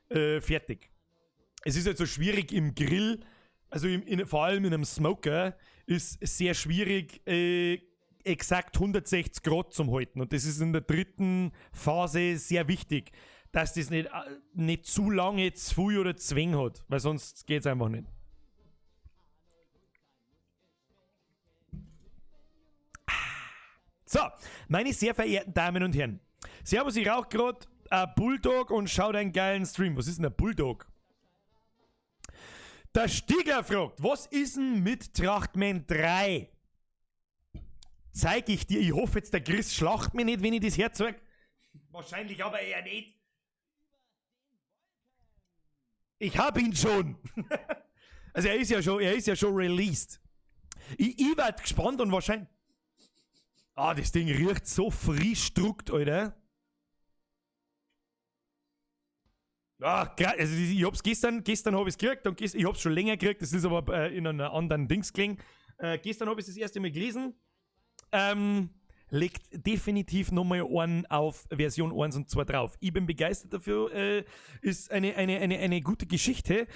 fertig. Es ist halt so schwierig im Grill, also vor allem in einem Smoker, ist sehr schwierig, exakt 160 Grad zum halten. Und das ist in der dritten Phase sehr wichtig, dass das nicht zu lange, zu viel oder zu wenig hat, weil sonst geht's einfach nicht. So, meine sehr verehrten Damen und Herren. Servus, ich rauch grad ein Bulldog und schau deinen geilen Stream. Was ist denn ein Bulldog? Der Stiegler fragt, was ist denn mit Trachtman 3? Zeig ich dir. Ich hoffe jetzt, der Chris schlacht mich nicht, wenn ich das herzeig. Wahrscheinlich aber eher nicht. Ich hab ihn schon. Also er ist ja schon released. Ich werd gespannt und wahrscheinlich... Ah, das Ding riecht so frisch druckt, Alter. Ah, geil. Also ich hab's gestern hab ich's gekriegt und ich hab's schon länger gekriegt, das ist aber in einer anderen Dings gelegen. Gestern hab ich's das erste Mal gelesen. Legt definitiv nochmal einen auf Version 1 und 2 drauf. Ich bin begeistert dafür, ist eine gute Geschichte.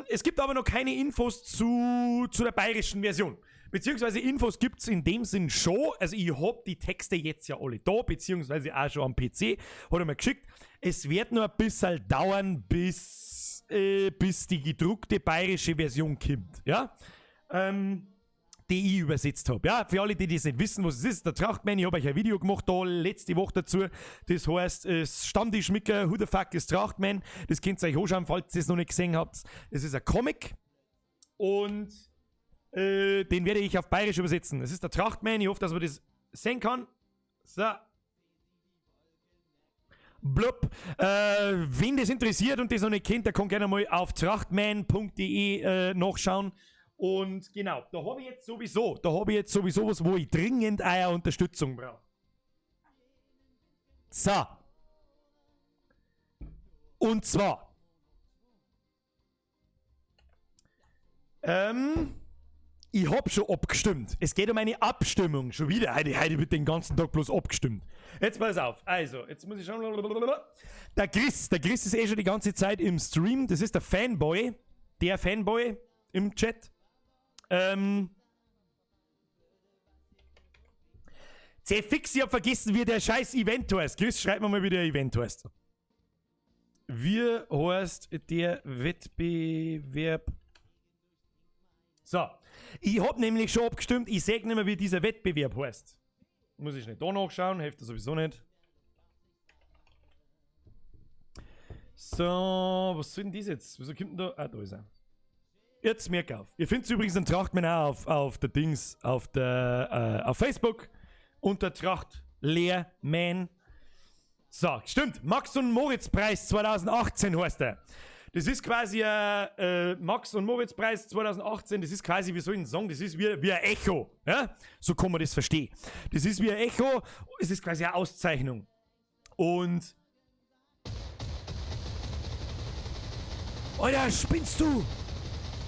Es gibt aber noch keine Infos zu der bayerischen Version. Beziehungsweise Infos gibt's in dem Sinn schon. Also ich hab die Texte jetzt ja alle da, beziehungsweise auch schon am PC, hat er mir geschickt. Es wird nur ein bisschen dauern, bis die gedruckte bayerische Version kommt. Ja? Die ich übersetzt hab. Ja, für alle, die das nicht wissen, was es ist, der Trachtman, ich hab euch ein Video gemacht da letzte Woche dazu. Das heißt, es Stammtischmicker, Who the fuck is Trachtman? Das könnt ihr euch anschauen, falls ihr es noch nicht gesehen habt. Es ist ein Comic und den werde ich auf Bayerisch übersetzen. Es ist der Trachtman, ich hoffe, dass man das sehen kann. So. Blub. Wen das interessiert und das noch nicht kennt, der kann gerne mal auf trachtman punkt de nachschauen. Und genau, da habe ich jetzt sowieso, da habe ich jetzt sowieso was, wo ich dringend eure Unterstützung brauche. So. Und zwar. Ich hab schon abgestimmt. Es geht um eine Abstimmung. Schon wieder. Heute wird den ganzen Tag bloß abgestimmt. Jetzt pass auf. Also, jetzt muss ich schauen. Der Chris ist eh schon die ganze Zeit im Stream. Das ist der Fanboy. Der Fanboy im Chat. Zefix, ich hab vergessen, wie der scheiß Event heißt. Chris, schreib mir mal, wie der Event heißt. Wie heißt der Wettbewerb? So, ich hab nämlich schon abgestimmt, ich seh nicht mehr, wie dieser Wettbewerb heißt. Muss ich nicht da nachschauen, hilft das sowieso nicht. So, was soll denn das jetzt? Wieso kommt denn da? Ah, da ist er. Jetzt merk auf. Ihr findet übrigens den Trachtman auch auf der Dings, auf der auf Facebook unter Trachtlehrman. So, stimmt. Max und Moritz Preis 2018 heißt er. Das ist quasi Max und Moritz Preis 2018, das ist quasi, wie soll ich denn sagen, das ist wie ein Echo. Ja? So kann man das verstehen. Das ist wie ein Echo, es ist quasi eine Auszeichnung. Und. Alter, spinnst du?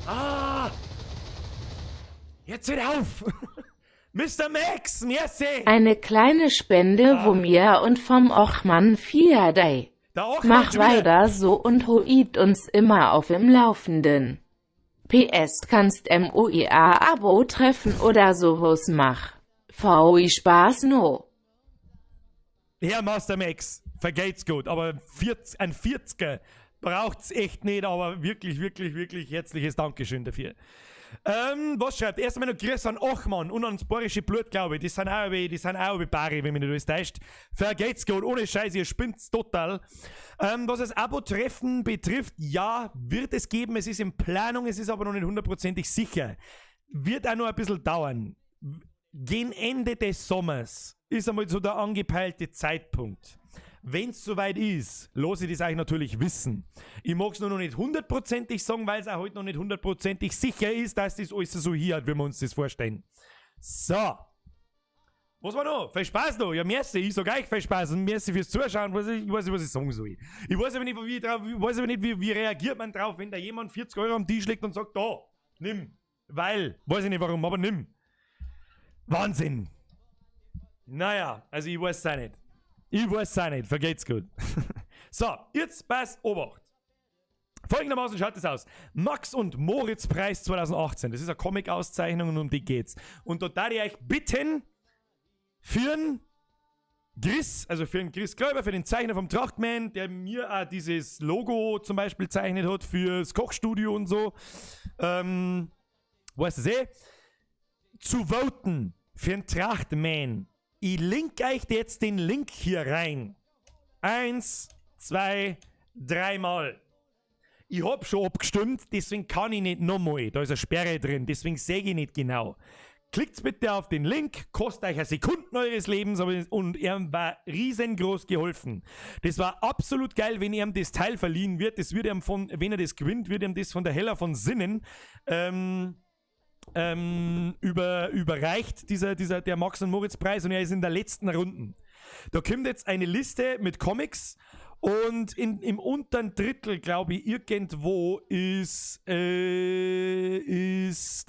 Ah! Jetzt hör auf! Mister Max, merci! Eine kleine Spende, wo mir und vom Ochmann Fiadei. Der Ochmann Mach schon wieder. weiter so und hoit uns immer auf im Laufenden. PS kannst MOIA Abo treffen oder sowas mach. VI Spaß no. Herr Master Max, vergeht's gut, aber ein 40er braucht's echt nicht, aber wirklich, wirklich, wirklich herzliches Dankeschön dafür. Was schreibt? Erst einmal noch Grüße an Ochmann und ans bayerische Blut, glaube ich. Die sind auch wie, die sind auch wie Bari, wenn mich nicht alles täuscht. Vergeht's gut, ohne Scheiß, ihr spinnt's total. Was das Abo-Treffen betrifft, ja, wird es geben. Es ist in Planung, es ist aber noch nicht hundertprozentig sicher. Wird auch noch ein bisschen dauern. Gegen Ende des Sommers ist einmal so der angepeilte Zeitpunkt. Wenn's soweit ist, lass ich das euch natürlich wissen. Ich mag's nur noch nicht hundertprozentig sagen, weil's auch heute noch nicht hundertprozentig sicher ist, dass das alles so hier hat, wie wir uns das vorstellen. So. Was war noch? Viel Spaß noch. Ja, merci. Ich sag euch viel Spaß und merci fürs Zuschauen. Ich weiß nicht, was ich sagen soll. Ich weiß aber nicht, wie ich drauf, ich weiß aber nicht, wie, wie reagiert man drauf, wenn da jemand 40 Euro am Tisch legt und sagt, da, nimm. Weil, weiß ich nicht warum, aber nimm. Wahnsinn. Naja, also ich weiß es auch nicht. Ich weiß es auch nicht, vergeht's gut. So, jetzt pass Obacht. Folgendermaßen schaut es aus. Max und Moritz Preis 2018. Das ist eine Comic-Auszeichnung und um die geht's. Und da darf ich euch bitten, für Chris, also für den Chris Kläuber, für den Zeichner vom Trachtman, der mir auch dieses Logo zum Beispiel zeichnet hat fürs Kochstudio und so, weißt du eh, zu voten für den Trachtman. Ich link euch jetzt den Link hier rein. 1, 2, 3 Mal. Ich hab schon abgestimmt, deswegen kann ich nicht nochmal. Da ist eine Sperre drin, deswegen sehe ich nicht genau. Klickt bitte auf den Link, kostet euch eine Sekunde eures Lebens aber, und er war riesengroß geholfen. Das war absolut geil, wenn ihm das Teil verliehen wird. Das wird ihm von, wenn er das gewinnt, wird ihm das von der Hella von Sinnen überreicht, der Max und Moritz Preis, und er ist in der letzten Runde. Da kommt jetzt eine Liste mit Comics und im unteren Drittel, glaube ich, irgendwo ist der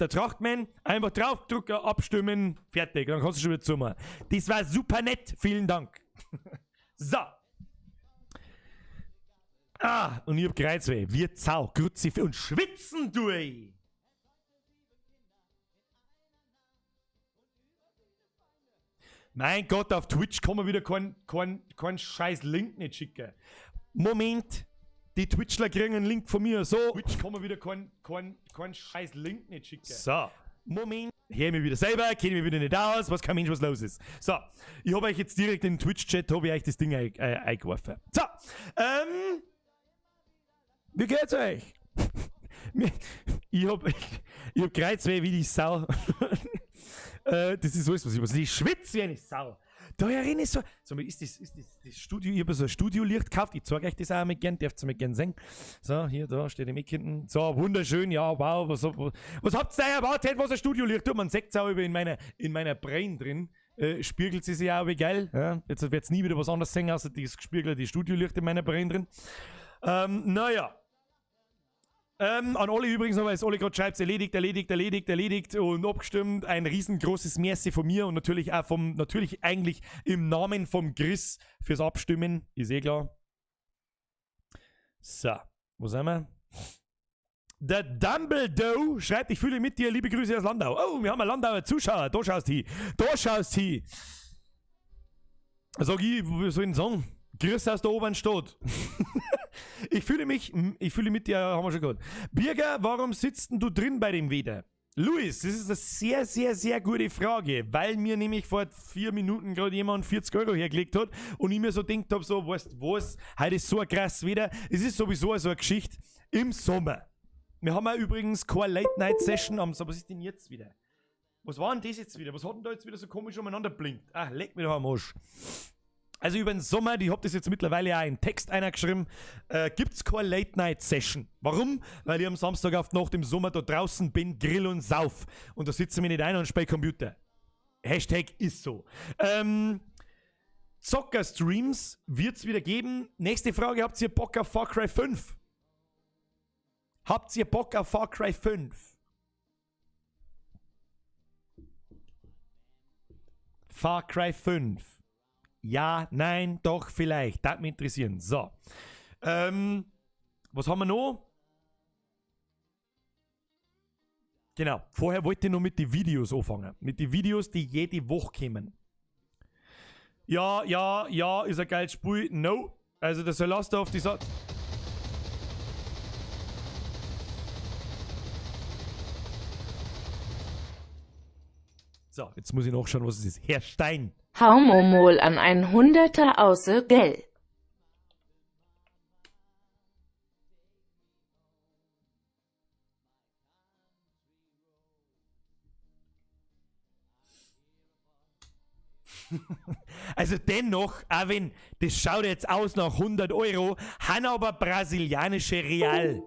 Trachtman. Einfach draufdrücken, abstimmen, fertig. Dann kannst du schon wieder zumachen. Das war super nett. Vielen Dank. So. Ah, und ich hab Kreuzweh. Wir Zau, Grütze und schwitzen durch. Mein Gott, auf Twitch kann man wieder keinen scheiß Link nicht schicken. Moment, die Twitchler kriegen einen Link von mir. So. Twitch kann man wieder keinen scheiß Link nicht schicken. So. Moment. Hör mich wieder selber, kenne mich wieder nicht aus, was kein Mensch, was los ist. So, ich habe euch jetzt direkt in den Twitch-Chat, habe ich euch das Ding eingeworfen. So, wie geht's euch? Ich hab Kreuzweh wie die Sau. Das ist alles, was ich weiß. Ich schwitze wie eine Sau. Da erinnere ich so. Sag mal, ist das Studio? Ich habe so ein Studiolicht gekauft. Ich zeige euch das auch mal gern. Dürft ihr mal gern sehen. So, hier, da steht im Eck hinten. So, wunderschön. Ja, wow. Was habt ihr da erwartet, was ein Studiolicht tut? Man sieht es auch in meiner Brain drin. Spiegelt sie sich auch, wie geil. Ja, jetzt wird es nie wieder was anderes sehen, außer das gespiegelte Studiolicht in meiner Brain drin. Naja. An alle übrigens noch, weil es alle gerade schreibt, erledigt, erledigt, erledigt, erledigt und abgestimmt. Ein riesengroßes Merci von mir und natürlich auch vom, natürlich eigentlich im Namen vom Chris fürs Abstimmen, ist eh klar. So, wo sind wir? Der Dumbledore schreibt, ich fühle mit dir, liebe Grüße aus Landau. Oh, wir haben einen Landauer Zuschauer, da schaust hin, da schaust hin. Sag ich, wie soll ich denn sagen? Grüße aus der oberen Stadt. Ich fühle mit dir, haben wir schon gehört. Birger, warum sitzt denn du drin bei dem Wetter? Luis, das ist eine sehr, sehr, sehr gute Frage, weil mir nämlich vor 4 Minuten gerade jemand 40 Euro hergelegt hat und ich mir so gedacht habe, so, weißt du was, heute ist so ein krasses Wetter. Es ist sowieso so eine Geschichte im Sommer. Wir haben auch übrigens keine Late-Night-Session am Sommer. Was ist denn jetzt wieder? Was war denn das jetzt wieder? Was hat denn da jetzt wieder so komisch umeinander blinkt? Ach, leck mich doch am Arsch. Also über den Sommer, ich hab das jetzt mittlerweile auch in Text einer geschrieben, gibt's keine Late-Night-Session. Warum? Weil ich am Samstag auf die Nacht im Sommer da draußen bin, grill und sauf. Und da sitze ich mich nicht ein und spiele Computer. Hashtag ist so. Zocker-Streams wird's wieder geben. Nächste Frage, habt ihr Bock auf Far Cry 5? Habt ihr Bock auf Far Cry 5? Far Cry 5. Ja, nein, doch, vielleicht. Das würde mich interessieren. So. Was haben wir noch? Genau. Vorher wollte ich noch mit den Videos anfangen. Mit den Videos, die jede Woche kommen. Ja, ja, ja, ist ein geiles Spiel. No. Also, das soll auf die Seite. So, jetzt muss ich nachschauen, was es ist. Herr Stein. Hau Momol an ein 100er außer, gell? Also dennoch, auch wenn, das schaut jetzt aus nach 100 Euro, han aber brasilianische Real.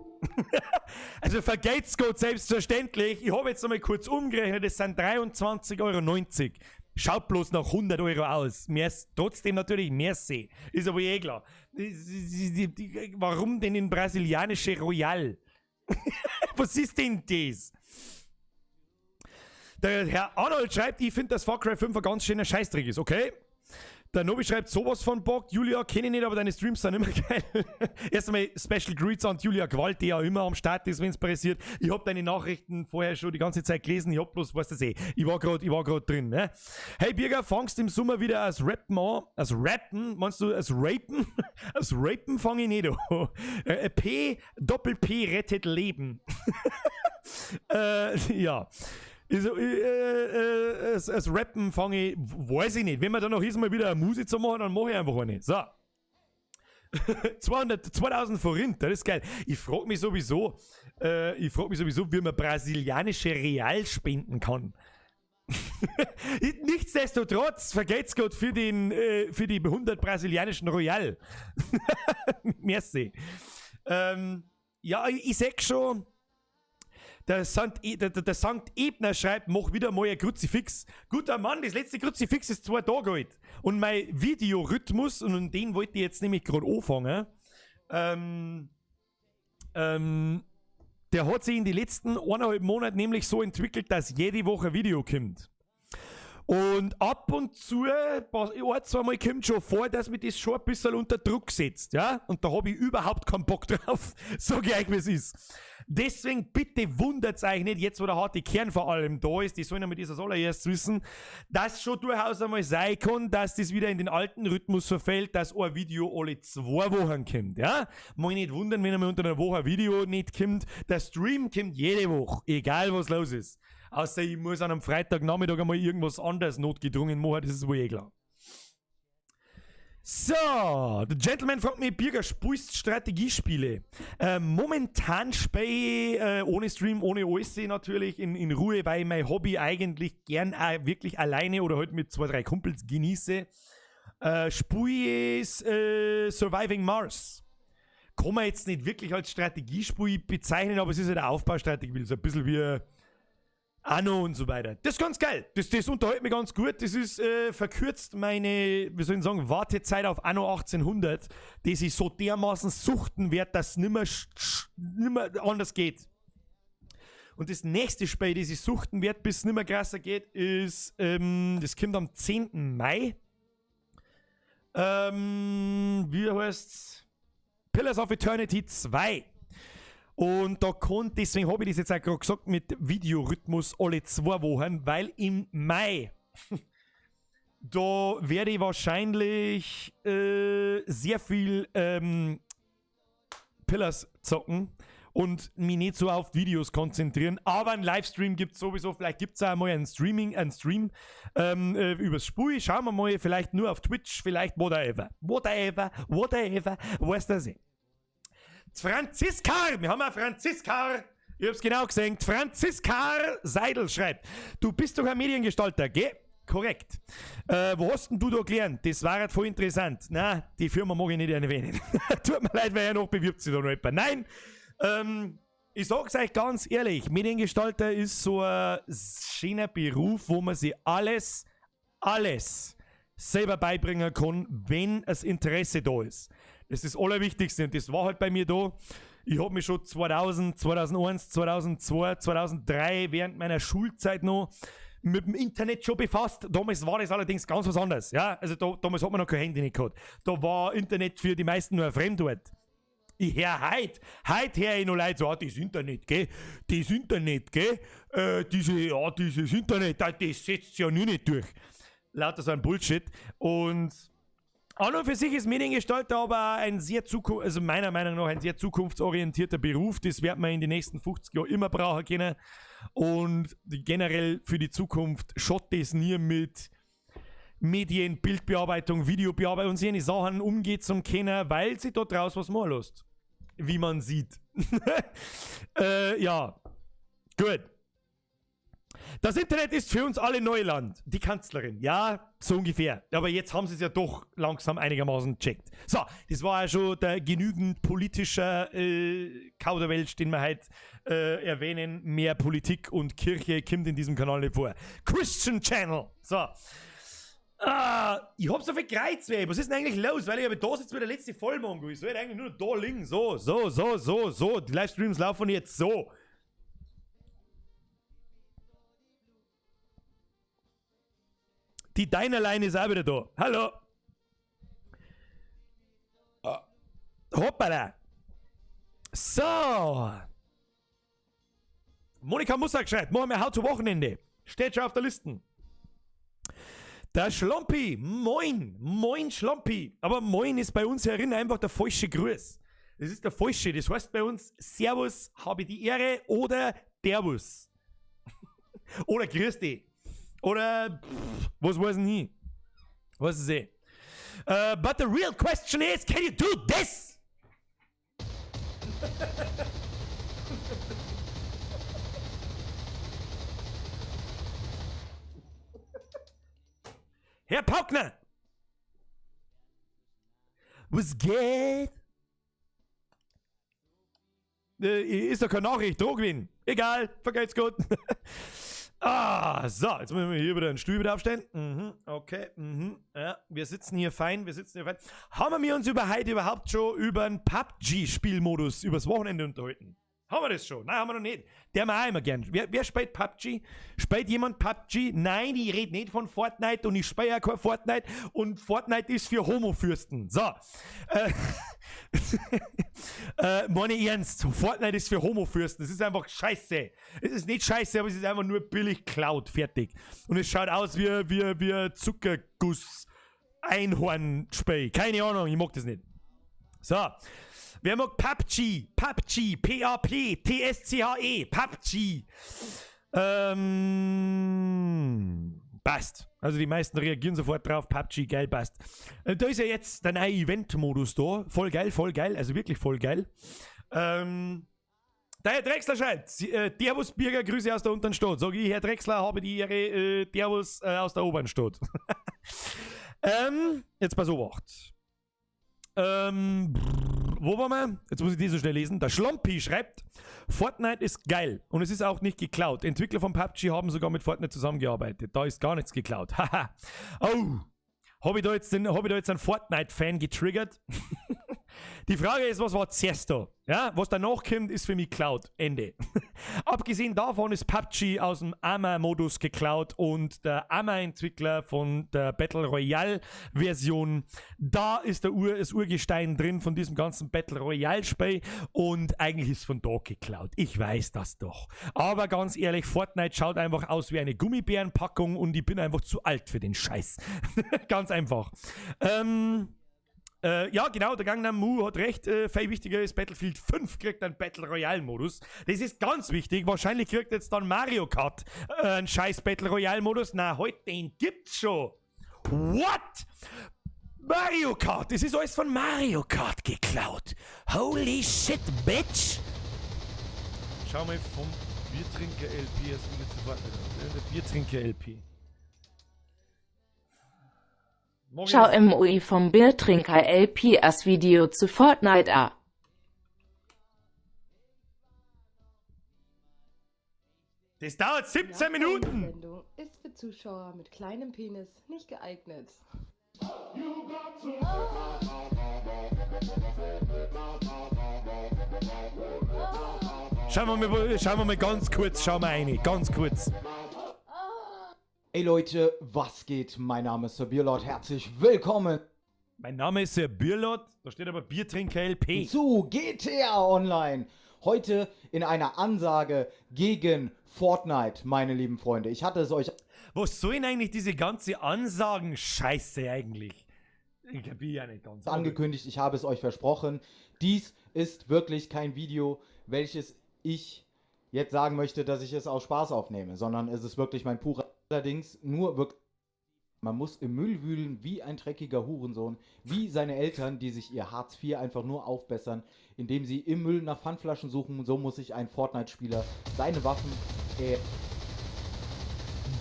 Also vergelt's Gott selbstverständlich. Ich habe jetzt nochmal kurz umgerechnet, das sind 23,90 Euro. Schaut bloß nach 100 Euro aus. Merci, trotzdem natürlich merci. Ist aber eh klar. Warum denn in brasilianische Royal? Was ist denn das? Der Herr Arnold schreibt, ich finde, dass Far Cry 5 ein ganz schöner Scheißdreck ist. Okay. Der Nobi schreibt sowas von Bock. Julia kenne ich nicht, aber deine Streams sind immer geil. Erst einmal Special Greets an Julia Gewalt, die ja immer am Start ist, wenn es passiert. Ich hab deine Nachrichten vorher schon die ganze Zeit gelesen. Ich hab bloß, weißt du eh, ich war grad drin. Ne? Hey Birger, fangst im Sommer wieder als Rappen an? Als Rappen? Meinst du als Rapen? Als Rapen fange ich nicht an. P, Doppel P rettet Leben. Ja. Also, als Rappen fange ich, weiß ich nicht. Wenn man dann noch ist, mal wieder eine Musik zu machen, dann mache ich einfach eine. So. 2000 Forint, das ist geil. Ich frage mich sowieso, wie man brasilianische Real spenden kann. Nichtsdestotrotz, vergelt's Gott für die 100 brasilianischen Royal. Merci. Ja, ich sag schon. Der St. Ebner schreibt, mach wieder mal ein Kruzifix. Guter Mann, das letzte Kruzifix ist 2 Tage alt. Und mein Videorhythmus, und den wollte ich jetzt nämlich gerade anfangen, der hat sich in den letzten 1,5 Monaten nämlich so entwickelt, dass jede Woche ein Video kommt. Und ab und zu, ein, zweimal kommt schon vor, dass mich das schon ein bisschen unter Druck setzt, ja? Und da habe ich überhaupt keinen Bock drauf, sag ich euch, wie es ist. Deswegen bitte wundert's euch nicht, jetzt wo der harte Kern vor allem da ist, die sollen ja mit das als allererstes wissen, dass schon durchaus einmal sein kann, dass das wieder in den alten Rhythmus verfällt, dass ein Video alle 2 Wochen kommt, ja? Mal nicht wundern, wenn einmal unter einer Woche ein Video nicht kommt. Der Stream kommt jede Woche, egal was los ist. Außer ich muss an einem Freitagnachmittag einmal irgendwas anderes notgedrungen machen, das ist wohl eh klar. So, der Gentleman fragt mich, Birger, spielst Strategiespiele? Momentan spiele ich ohne Stream, ohne alles natürlich, in Ruhe, weil ich mein Hobby eigentlich gern auch wirklich alleine oder halt mit 2, 3 Kumpels genieße. Spiele ich Surviving Mars. Kann man jetzt nicht wirklich als Strategiespiel bezeichnen, aber es ist halt eine Aufbaustrategie, so ein bisschen wie Anno und so weiter. Das ist ganz geil. Das unterhält mich ganz gut. Das ist verkürzt meine, wie soll ich sagen, Wartezeit auf Anno 1800, die sich so dermaßen suchten wird, dass es nimmer anders geht. Und das nächste Spiel, das ich suchten wird, bis es nimmer krasser geht, ist, das kommt am 10. Mai. Wie heißt's? Pillars of Eternity 2. Und da kommt, deswegen habe ich das jetzt auch gerade gesagt, mit Videorhythmus alle 2 Wochen, weil im Mai, da werde ich wahrscheinlich sehr viel Pillars zocken und mich nicht so auf Videos konzentrieren. Aber einen Livestream gibt es sowieso, vielleicht gibt es auch mal einen Stream übers Spiel. Schauen wir mal, vielleicht nur auf Twitch, vielleicht whatever. Whatever, whatever, weiß das nicht. Franziska, wir haben auch Franziska, ich hab's genau gesehen, Franziska Seidel schreibt, du bist doch ein Mediengestalter, gell? Korrekt. Wo hast denn du da gelernt? Das war halt voll interessant. Na, die Firma mag ich nicht erwähnen. Tut mir leid, weil er noch bewirbt sich da noch jemand. Nein, ich sag's euch ganz ehrlich, Mediengestalter ist so ein schöner Beruf, wo man sich alles selber beibringen kann, wenn das Interesse da ist. Das ist das Allerwichtigste und das war halt bei mir da. Ich hab mich schon 2000, 2001, 2002, 2003 während meiner Schulzeit noch mit dem Internet schon befasst. Damals war das allerdings ganz was anderes. Ja? Also damals hat man noch kein Handy nicht gehabt. Da war Internet für die meisten nur ein Fremdwort. Ich hör heute hör ich noch Leute so, ah, das Internet, gell? Das Internet, gell? Dieses Internet, das setzt sich ja nie nicht durch. Lauter so ein Bullshit. Und an und für sich ist Mediengestalter aber ein sehr also meiner Meinung nach ein sehr zukunftsorientierter Beruf. Das wird man in den nächsten 50 Jahren immer brauchen können. Und generell für die Zukunft schaut das nie mit Medien, Bildbearbeitung, Videobearbeitung und solche Sachen umgeht zum Kennen, weil sie dort draus was machen lässt. Wie man sieht. Ja. Gut. Das Internet ist für uns alle Neuland. Die Kanzlerin, ja, so ungefähr. Aber jetzt haben sie es ja doch langsam einigermaßen gecheckt. So, das war ja schon der genügend politischer Kauderwelsch, den wir heute erwähnen. Mehr Politik und Kirche kommt in diesem Kanal nicht vor. Christian Channel. So. Ah, ich hab so viel Kreuzweh. Was ist denn eigentlich los? Weil ich habe da sitzt wieder der letzte Vollmongo. Ich soll eigentlich nur da liegen. So, so, so, so, so. Die Livestreams laufen jetzt so. Die Deinerlein ist auch wieder da. Hallo. Hoppala. So. Monika Mussack schreibt, machen wir How to Wochenende. Steht schon auf der Liste. Der Schlompi, moin, moin Schlompi. Aber moin ist bei uns herin einfach der falsche Gruß. Das ist der falsche, das heißt bei uns Servus, habe die Ehre oder Derwus. Oder grüß dich. Oder pff, was weiß ich nie. Was ist eh. But the real question is, can you do this? Herr Paukner! Was geht? Ist doch keine Nachricht, Drohgewinn. Egal, vergeht's gut. Ah, so, jetzt müssen wir hier wieder einen Stuhl wieder aufstellen. Okay, ja, wir sitzen hier fein, wir sitzen hier fein. Haben wir uns über heute überhaupt schon über einen PUBG-Spielmodus übers Wochenende unterhalten? Haben wir das schon? Nein, haben wir noch nicht. Der haben wir auch immer gern. Wer spielt PUBG? Spielt jemand PUBG? Nein, ich rede nicht von Fortnite und ich spiele ja kein Fortnite und Fortnite ist für Homofürsten. So. Meine ernst, Fortnite ist für Homofürsten. Das ist einfach scheiße. Es ist nicht scheiße, aber es ist einfach nur billig Cloud. Fertig. Und es schaut aus wie Zuckerguss Einhornspiel. Keine Ahnung, ich mag das nicht. So. Wer mag PUBG? PUBG, P-A-P-T-S-C-H-E, PUBG. Passt. Also die meisten reagieren sofort drauf. PUBG, geil, passt. Da ist ja jetzt der neue Event-Modus da. Voll geil, voll geil. Also wirklich voll geil. Der Herr Drechsler schreibt, Servus Birger, Grüße aus der unteren Stadt. Sag ich, Herr Drechsler, habe die Ehre, Servus aus der oberen Stadt. Jetzt pass auf. Wo waren wir? Jetzt muss ich die so schnell lesen. Der Schlompi schreibt, Fortnite ist geil und es ist auch nicht geklaut. Entwickler von PUBG haben sogar mit Fortnite zusammengearbeitet. Da ist gar nichts geklaut. Haha. Oh, hab ich da jetzt einen Fortnite-Fan getriggert? Die Frage ist, was war zuerst da? Ja, was danach kommt, ist für mich Cloud. Ende. Abgesehen davon ist PUBG aus dem AMA-Modus geklaut und der AMA-Entwickler von der Battle Royale-Version, da ist das Urgestein drin von diesem ganzen Battle Royale-Spiel und eigentlich ist von da geklaut. Ich weiß das doch. Aber ganz ehrlich, Fortnite schaut einfach aus wie eine Gummibärenpackung und ich bin einfach zu alt für den Scheiß. Ganz einfach. Ja, genau, der Gangnam Mu hat recht. Viel wichtiger ist, Battlefield 5 kriegt einen Battle Royale-Modus. Das ist ganz wichtig. Wahrscheinlich kriegt jetzt dann Mario Kart einen scheiß Battle Royale-Modus. Na, heute, den gibt's schon. What? Mario Kart! Das ist alles von Mario Kart geklaut. Holy shit, bitch! Schau mal vom Biertrinker-LP erst wieder zu Fortnite. Der Biertrinker-LP. Schau MOI vom Biertrinker LP as Video zu Fortnite a. Das dauert 17 Minuten! Die Sendung ist für Zuschauer mit kleinem Penis nicht geeignet. Schauen wir mal ganz kurz, schauen wir rein, ganz kurz. Ey Leute, was geht? Mein Name ist Sir Bierlord, herzlich willkommen. Mein Name ist Sir Bierlord, da steht aber Biertrinker LP. Zu GTA Online. Heute in einer Ansage gegen Fortnite, meine lieben Freunde. Ich hatte es euch... Was soll denn eigentlich diese ganze Ansagen-Scheiße eigentlich? Ich kapier ja nicht ganz. Angekündigt, ich habe es euch versprochen. Dies ist wirklich kein Video, welches ich jetzt sagen möchte, dass ich es aus Spaß aufnehme, sondern es ist wirklich mein purer... Allerdings nur wirklich, man muss im Müll wühlen wie ein dreckiger Hurensohn, wie seine Eltern, die sich ihr Hartz IV einfach nur aufbessern, indem sie im Müll nach Pfandflaschen suchen. So muss sich ein Fortnite-Spieler seine Waffen...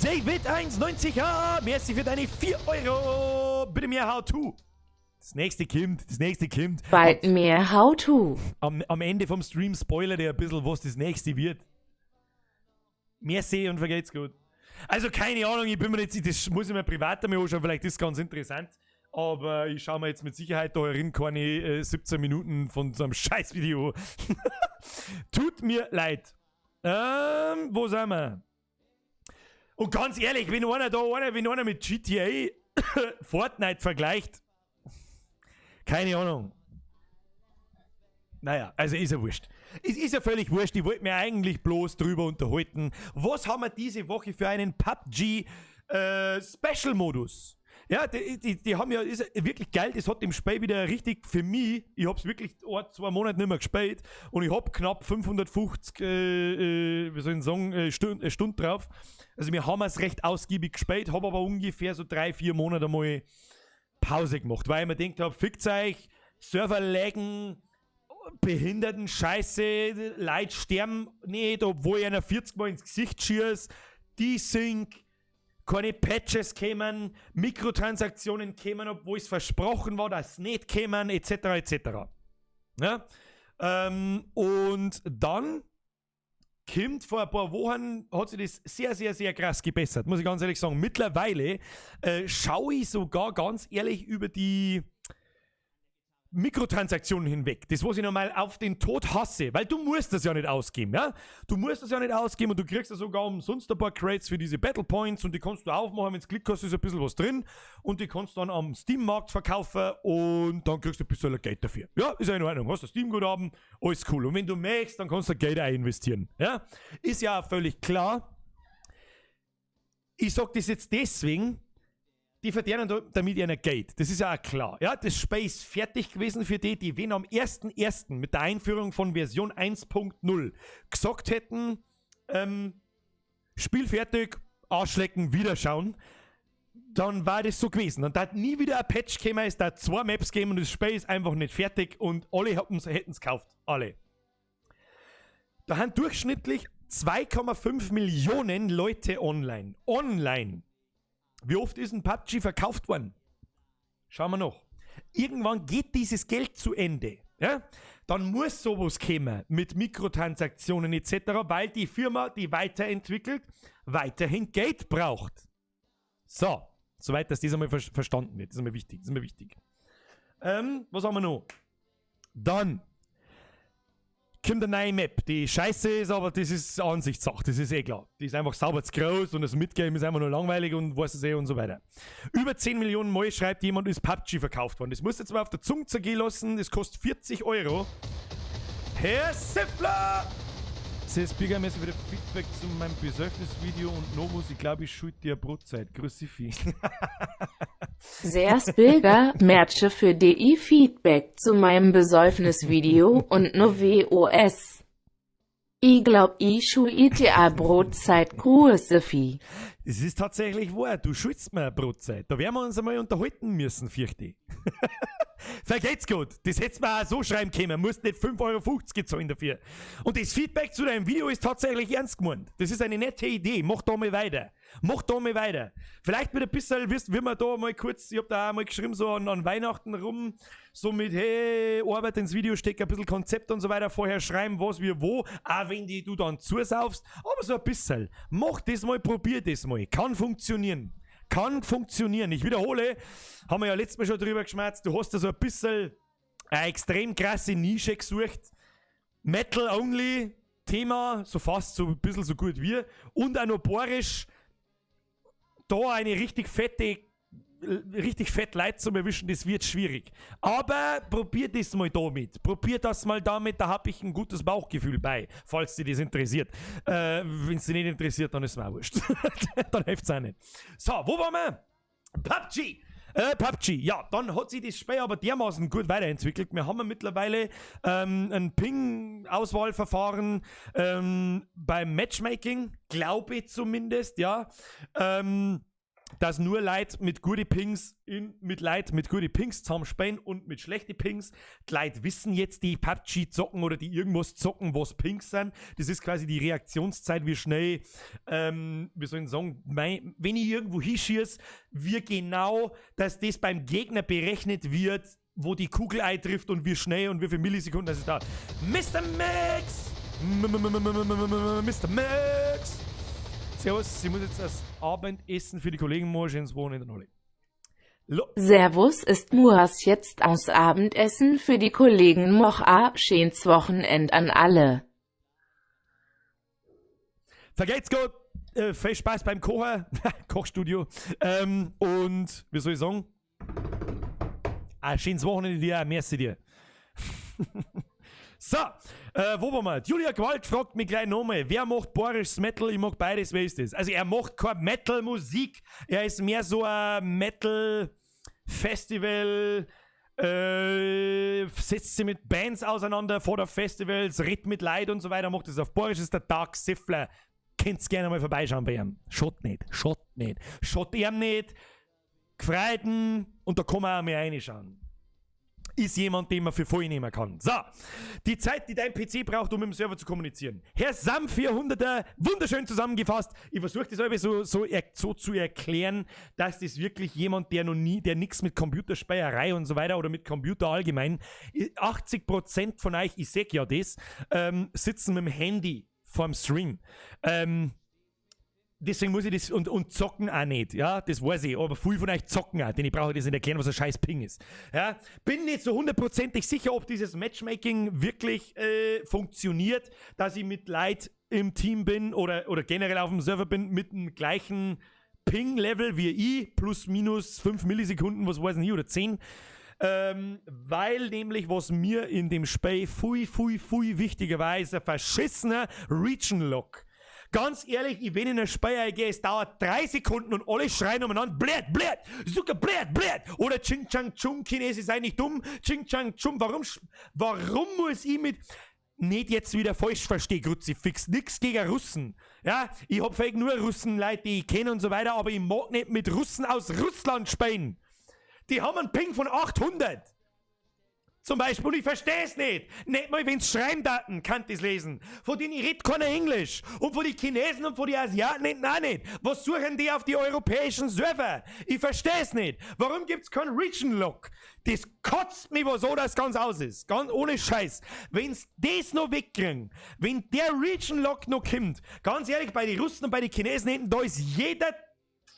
David 1,90h, merci für deine 4 Euro. Bitte mehr How-To. Das nächste kommt, das nächste kommt. Bald mehr How-To. Am Ende vom Stream spoilert er ein bisschen, was das nächste wird. Merci und vergeht's gut. Also keine Ahnung, ich bin mir jetzt, das muss ich mir privat einmal anschauen, vielleicht ist es ganz interessant. Aber ich schaue mir jetzt mit Sicherheit da herin keine 17 Minuten von so einem Scheißvideo. Tut mir leid. Wo sind wir? Und ganz ehrlich, wenn einer mit GTA Fortnite vergleicht, keine Ahnung. Naja, also ist ja wurscht. Es ist ja völlig wurscht. Ich wollte mir eigentlich bloß drüber unterhalten. Was haben wir diese Woche für einen PUBG Special Modus? Ja, die haben ja, ist wirklich geil, das hat im Spiel wieder richtig für mich, ich hab's wirklich ein, 2 Monate nicht mehr gespielt und ich hab knapp 550, wie soll ich sagen, Stunden drauf. Also wir haben es recht ausgiebig gespielt, hab aber ungefähr so 3, 4 Monate mal Pause gemacht, weil ich mir gedacht hab, fickt euch, Server laggen, Behinderten Scheiße, Leute sterben nicht, obwohl ich einer 40 Mal ins Gesicht schieß, Desync, keine Patches kämen, Mikrotransaktionen kämen, obwohl es versprochen war, dass es nicht kämen, et cetera, et cetera. Ja? Und dann kommt vor ein paar Wochen, hat sich das sehr, sehr, sehr krass gebessert, muss ich ganz ehrlich sagen. Mittlerweile schaue ich sogar ganz ehrlich über die Mikrotransaktionen hinweg. Das, was ich normal auf den Tod hasse, weil du musst das ja nicht ausgeben, ja? Du musst das ja nicht ausgeben und du kriegst ja sogar umsonst ein paar Crates für diese Battle Points und die kannst du aufmachen, wenn's Glück hast, ist ein bisschen was drin und die kannst du dann am Steam-Markt verkaufen und dann kriegst du ein bisschen Geld dafür. Ja, ist ja in Ordnung. Hast du Steam-Guthaben, alles cool. Und wenn du möchtest, dann kannst du Geld auch investieren, ja? Ist ja auch völlig klar. Ich sag das jetzt deswegen, die verdienen damit ihr Geld. Das ist ja auch klar. Ja, das Spiel ist fertig gewesen für die, die wenn am 1.1 mit der Einführung von Version 1.0 gesagt hätten, Spiel fertig, Arschlecken, wiederschauen, dann war das so gewesen. Und da hat nie wieder ein Patch gekommen, es da 2 Maps gegeben und das Spiel ist einfach nicht fertig und alle hätten's gekauft. Alle. Da haben durchschnittlich 2,5 Millionen Leute online. Online. Wie oft ist ein PUBG verkauft worden? Schauen wir noch. Irgendwann geht dieses Geld zu Ende. Ja? Dann muss sowas kommen mit Mikrotransaktionen et cetera, weil die Firma, die weiterentwickelt, weiterhin Geld braucht. So, soweit, dass das einmal verstanden wird. Das ist mir wichtig. Das ist mir wichtig. Was haben wir noch? Dann kommt eine neue Map, die scheiße ist, aber das ist Ansichtssache, das ist eh klar. Die ist einfach sauber zu groß und das Midgame ist einfach nur langweilig und weiß es eh und so weiter. Über 10 Millionen Mal schreibt jemand, ist PUBG verkauft worden. Das musst du jetzt mal auf der Zunge zergehen lassen, das kostet 40 Euro. Herr Siffler! CS Bürgermeister wieder Feedback zu meinem Besäufnisvideo und Novus, ich glaube, ich schuld dir Brotzeit. Grüß dich, Vieh. Sehr's Bilger, Merche für DI Feedback zu meinem Besäufnisvideo und NoWOS. Ich glaub, ich schuld dir Brotzeit. Grüße, Vieh. Es ist tatsächlich wahr, du schuldest mir Brotzeit. Da werden wir uns einmal unterhalten müssen, fürchte ich. Vergeht's gut. Das hättest du mir auch so schreiben können. Musst nicht 5,50 Euro zahlen dafür. Und das Feedback zu deinem Video ist tatsächlich ernst gemeint. Das ist eine nette Idee. Mach da mal weiter. Mach da mal weiter. Vielleicht mit ein bisschen, wirst, wenn wir da mal kurz, ich hab da auch mal geschrieben, so an Weihnachten rum, so mit, hey, Arbeit ins Video stecken, ein bisschen Konzept und so weiter, vorher schreiben, was wir wo, auch wenn die du dann zusaufst, aber so ein bisschen. Mach das mal, probier das mal. Kann funktionieren. Kann funktionieren. Ich wiederhole, haben wir ja letztes Mal schon drüber geschmerzt, du hast da so ein bisschen eine extrem krasse Nische gesucht. Metal Only Thema, so fast so ein bisschen so gut wie. Und auch noch bohrisch, da eine richtig fette, richtig fett Leute zu erwischen, das wird schwierig. Aber probier das mal damit. Probier das mal damit, da hab ich ein gutes Bauchgefühl bei, falls dich das interessiert. Wenn's dich nicht interessiert, dann ist es mir auch wurscht. Dann hilft's auch nicht. So, wo waren wir? PUBG! PUBG, ja, dann hat sich das Spiel aber dermaßen gut weiterentwickelt. Wir haben ja mittlerweile ein Ping-Auswahlverfahren beim Matchmaking, glaube ich zumindest, ja. Dass nur Leute mit guten Pings in, mit Leuten mit guten Pings zusammenspielen und mit schlechten Pings. Die Leute wissen jetzt, die PUBG zocken oder die irgendwas zocken, was Pings sind. Das ist quasi die Reaktionszeit, wie schnell, wie soll ich sagen, mein, wenn ich irgendwo hinschieß, wie genau, dass das beim Gegner berechnet wird, wo die Kugel eintrifft und wie schnell und wie viele Millisekunden das ist da. Mister Max! Mister Max! Servus, ich muss jetzt das Abendessen für die Kollegen machen, schönes Wochenende noch. Servus, ist Muas jetzt aus Abendessen für die Kollegen moch a, schönes Wochenend an alle. Vergeht's gut, viel Spaß beim Kochen, Kochstudio. Und, wie soll ich sagen, ein schönes Wochenende dir, merci dir. So, wo waren wir? Julia Gewalt fragt mich gleich nochmal, wer macht Borisches Metal? Ich mag beides, wer ist das? Also er macht keine Metal-Musik, er ist mehr so ein Metal-Festival, setzt sich mit Bands auseinander vor der Festivals, redet mit Leuten und so weiter, macht das auf Boarisch, ist der Dark Siffler. Könnt's gerne mal vorbeischauen bei ihm. Schaut nicht, schaut nicht. Schaut ihm nicht, gefreiten und da kann man auch mehr reinschauen. Ist jemand, den man für voll nehmen kann. So, die Zeit, die dein PC braucht, um mit dem Server zu kommunizieren. Herr Sam 400er, wunderschön zusammengefasst. Ich versuche das irgendwie so zu erklären, dass das wirklich jemand, der noch nie, der nichts mit Computerspeierei und so weiter oder mit Computer allgemein, 80% von euch, ich sag ja das, sitzen mit dem Handy vorm Stream. Deswegen muss ich das und zocken auch nicht, ja, das weiß ich, aber viele von euch zocken auch, denn ich brauche das nicht erklären, was ein scheiß Ping ist. Ja, bin nicht so hundertprozentig sicher, ob dieses Matchmaking wirklich funktioniert, dass ich mit Leuten im Team bin oder generell auf dem Server bin mit dem gleichen Ping-Level wie ich, plus minus 5 Millisekunden, was weiß ich, oder 10. Weil nämlich, was mir in dem Spiel viel, viel, viel wichtiger war, ist ein verschissener Region-Lock. Ganz ehrlich, ich bin in ein Spiel eingehe, es dauert 3 Sekunden und alle schreien umeinander, blöd, blöd, сука, blöd, blöd. Oder Ching Chang Chung, Chinesisch sei nicht dumm, Ching Chang Chung, warum muss ich mit, nicht jetzt wieder falsch verstehen, Kruzifix, nix gegen Russen. Ja, ich hab vielleicht nur Russen, Leute, die ich kenne und so weiter, aber ich mag nicht mit Russen aus Russland spielen. Die haben einen Ping von 800. Zum Beispiel, und ich versteh's nicht. Nicht mal, wenn's Schreibdaten kann das lesen. Von denen ich red keiner Englisch. Und von den Chinesen und von den Asiaten hinten auch nicht. Was suchen die auf die europäischen Server? Ich versteh's nicht. Warum gibt's keinen Region Lock? Das kotzt mich was so, dass es ganz aus ist. Ganz ohne Scheiß. Wenn's das noch wegkriegen, wenn der Region Lock noch kommt, ganz ehrlich, bei den Russen und bei den Chinesen hinten, da ist jeder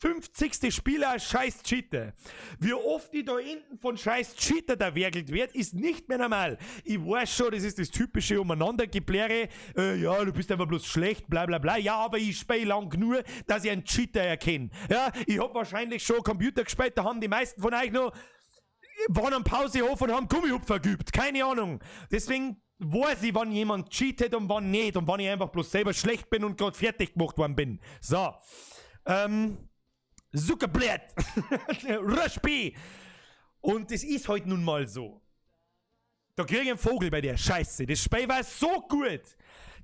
50. Spieler ein scheiß Cheater. Wie oft ich da hinten von scheiß Cheater da werkelt wird, ist nicht mehr normal. Ich weiß schon, das ist das typische Umeinandergebläre. Ja, du bist einfach bloß schlecht, bla bla bla. Ja, aber ich spiele lang genug, dass ich einen Cheater erkenne. Ja, ich hab wahrscheinlich schon Computer gespielt, da haben die meisten von euch noch, waren am Pausehof und haben Gummihupfer geübt. Keine Ahnung. Deswegen weiß ich, wann jemand cheatet und wann nicht und wann ich einfach bloß selber schlecht bin und grad fertig gemacht worden bin. So. Сука блять! Rush B! Und das ist halt nun mal so. Da krieg ich einen Vogel bei der Scheiße. Das Spiel war so gut.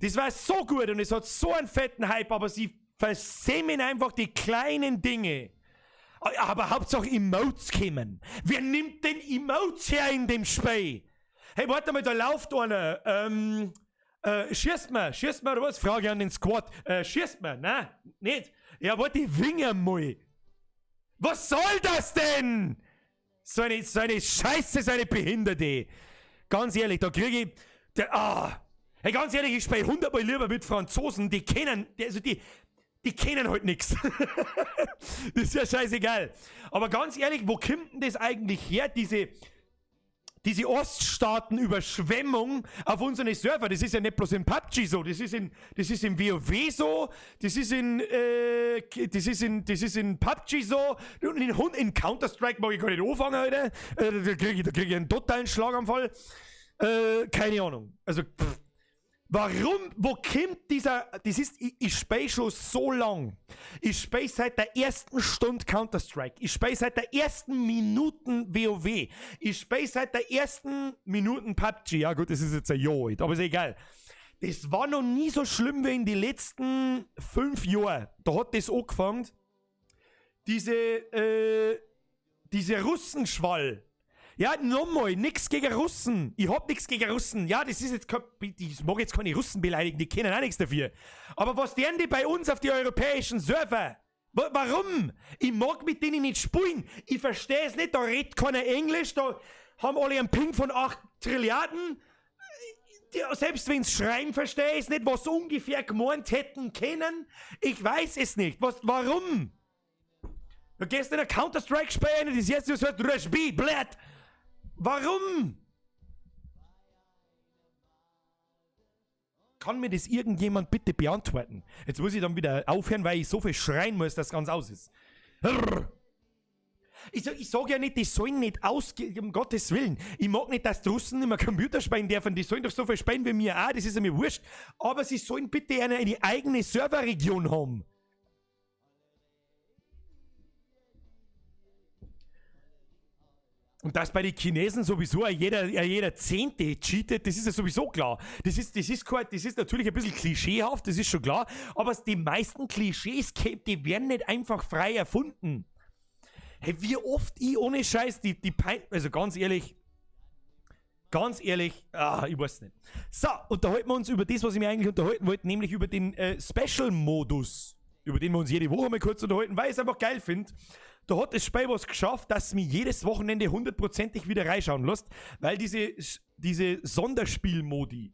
Das war so gut und es hat so einen fetten Hype, aber sie versemmeln einfach die kleinen Dinge. Aber Hauptsache Emotes kommen. Wer nimmt denn Emotes her in dem Spiel? Hey, warte mal, da läuft einer. Schießt mir, schießt mir oder was? Frage an den Squad. Schießt mir? Nein, nicht. Ja, warte, ich winge mal. Was soll das denn? So eine Scheiße, so eine Behinderte. Ganz ehrlich, da krieg ich... Der, ah. Hey, ganz ehrlich, ich spiele 100-mal lieber mit Franzosen, die kennen... Also die kennen halt nix. Das ist ja scheißegal. Aber ganz ehrlich, wo kommt denn das eigentlich her, diese Oststaaten-Überschwemmung auf unseren Server? Das ist ja nicht bloß in PUBG so, das ist in WoW so, das ist in PUBG so, und in Counter-Strike mag ich gar nicht anfangen, Alter. Da krieg ich einen totalen Schlaganfall. Keine Ahnung. Also, pff. Warum? Wo kommt dieser... Das ist... Ich spiele schon so lang. Ich spiele seit der ersten Stunde Counter-Strike. Ich spiele seit der ersten Minuten WoW. Ich spiele seit der ersten Minuten PUBG. Ja gut, das ist jetzt ein Jahr alt, aber ist egal. Das war noch nie so schlimm wie in den letzten 5 Jahren. Da hat das angefangen. Diese Russenschwall. Ja, nochmal, nix gegen Russen. Ich hab nix gegen Russen. Ja, das ist jetzt kein, ich mag jetzt keine Russen beleidigen, die kennen auch nichts dafür. Aber was deren die bei uns auf die europäischen Server? Warum? Ich mag mit denen nicht spielen. Ich verstehe es nicht, da redet keiner Englisch, da haben alle einen Ping von 8 Trilliarden. Selbst wenn's schreien, verstehe ich es nicht, was sie ungefähr gemeint hätten können. Ich weiß es nicht. Warum? Du gehst in ein Counter-Strike-Spiel rein und das erste, was hörst, Rush B, blöd. Warum? Kann mir das irgendjemand bitte beantworten? Jetzt muss ich dann wieder aufhören, weil ich so viel schreien muss, dass es ganz aus ist. Ich sag ja nicht, die sollen nicht ausgehen, um Gottes Willen. Ich mag nicht, dass die Russen nicht mehr Computer spielen dürfen. Die sollen doch so viel spielen wie mir auch, das ist mir wurscht. Aber sie sollen bitte eine eigene Serverregion haben. Und dass bei den Chinesen sowieso jeder Zehnte cheatet, das ist ja sowieso klar. Das ist natürlich ein bisschen klischeehaft, das ist schon klar. Aber die meisten Klischees, die werden nicht einfach frei erfunden. Hey, wie oft ich ohne Scheiß, die Pein, also ganz ehrlich, ich weiß nicht. So, unterhalten wir uns über das, was ich mir eigentlich unterhalten wollte, nämlich über den Special-Modus, über den wir uns jede Woche mal kurz unterhalten, weil ich es einfach geil finde. Da hat das Spiel was geschafft, dass mich jedes Wochenende hundertprozentig wieder reinschauen lässt, weil diese Sonderspielmodi,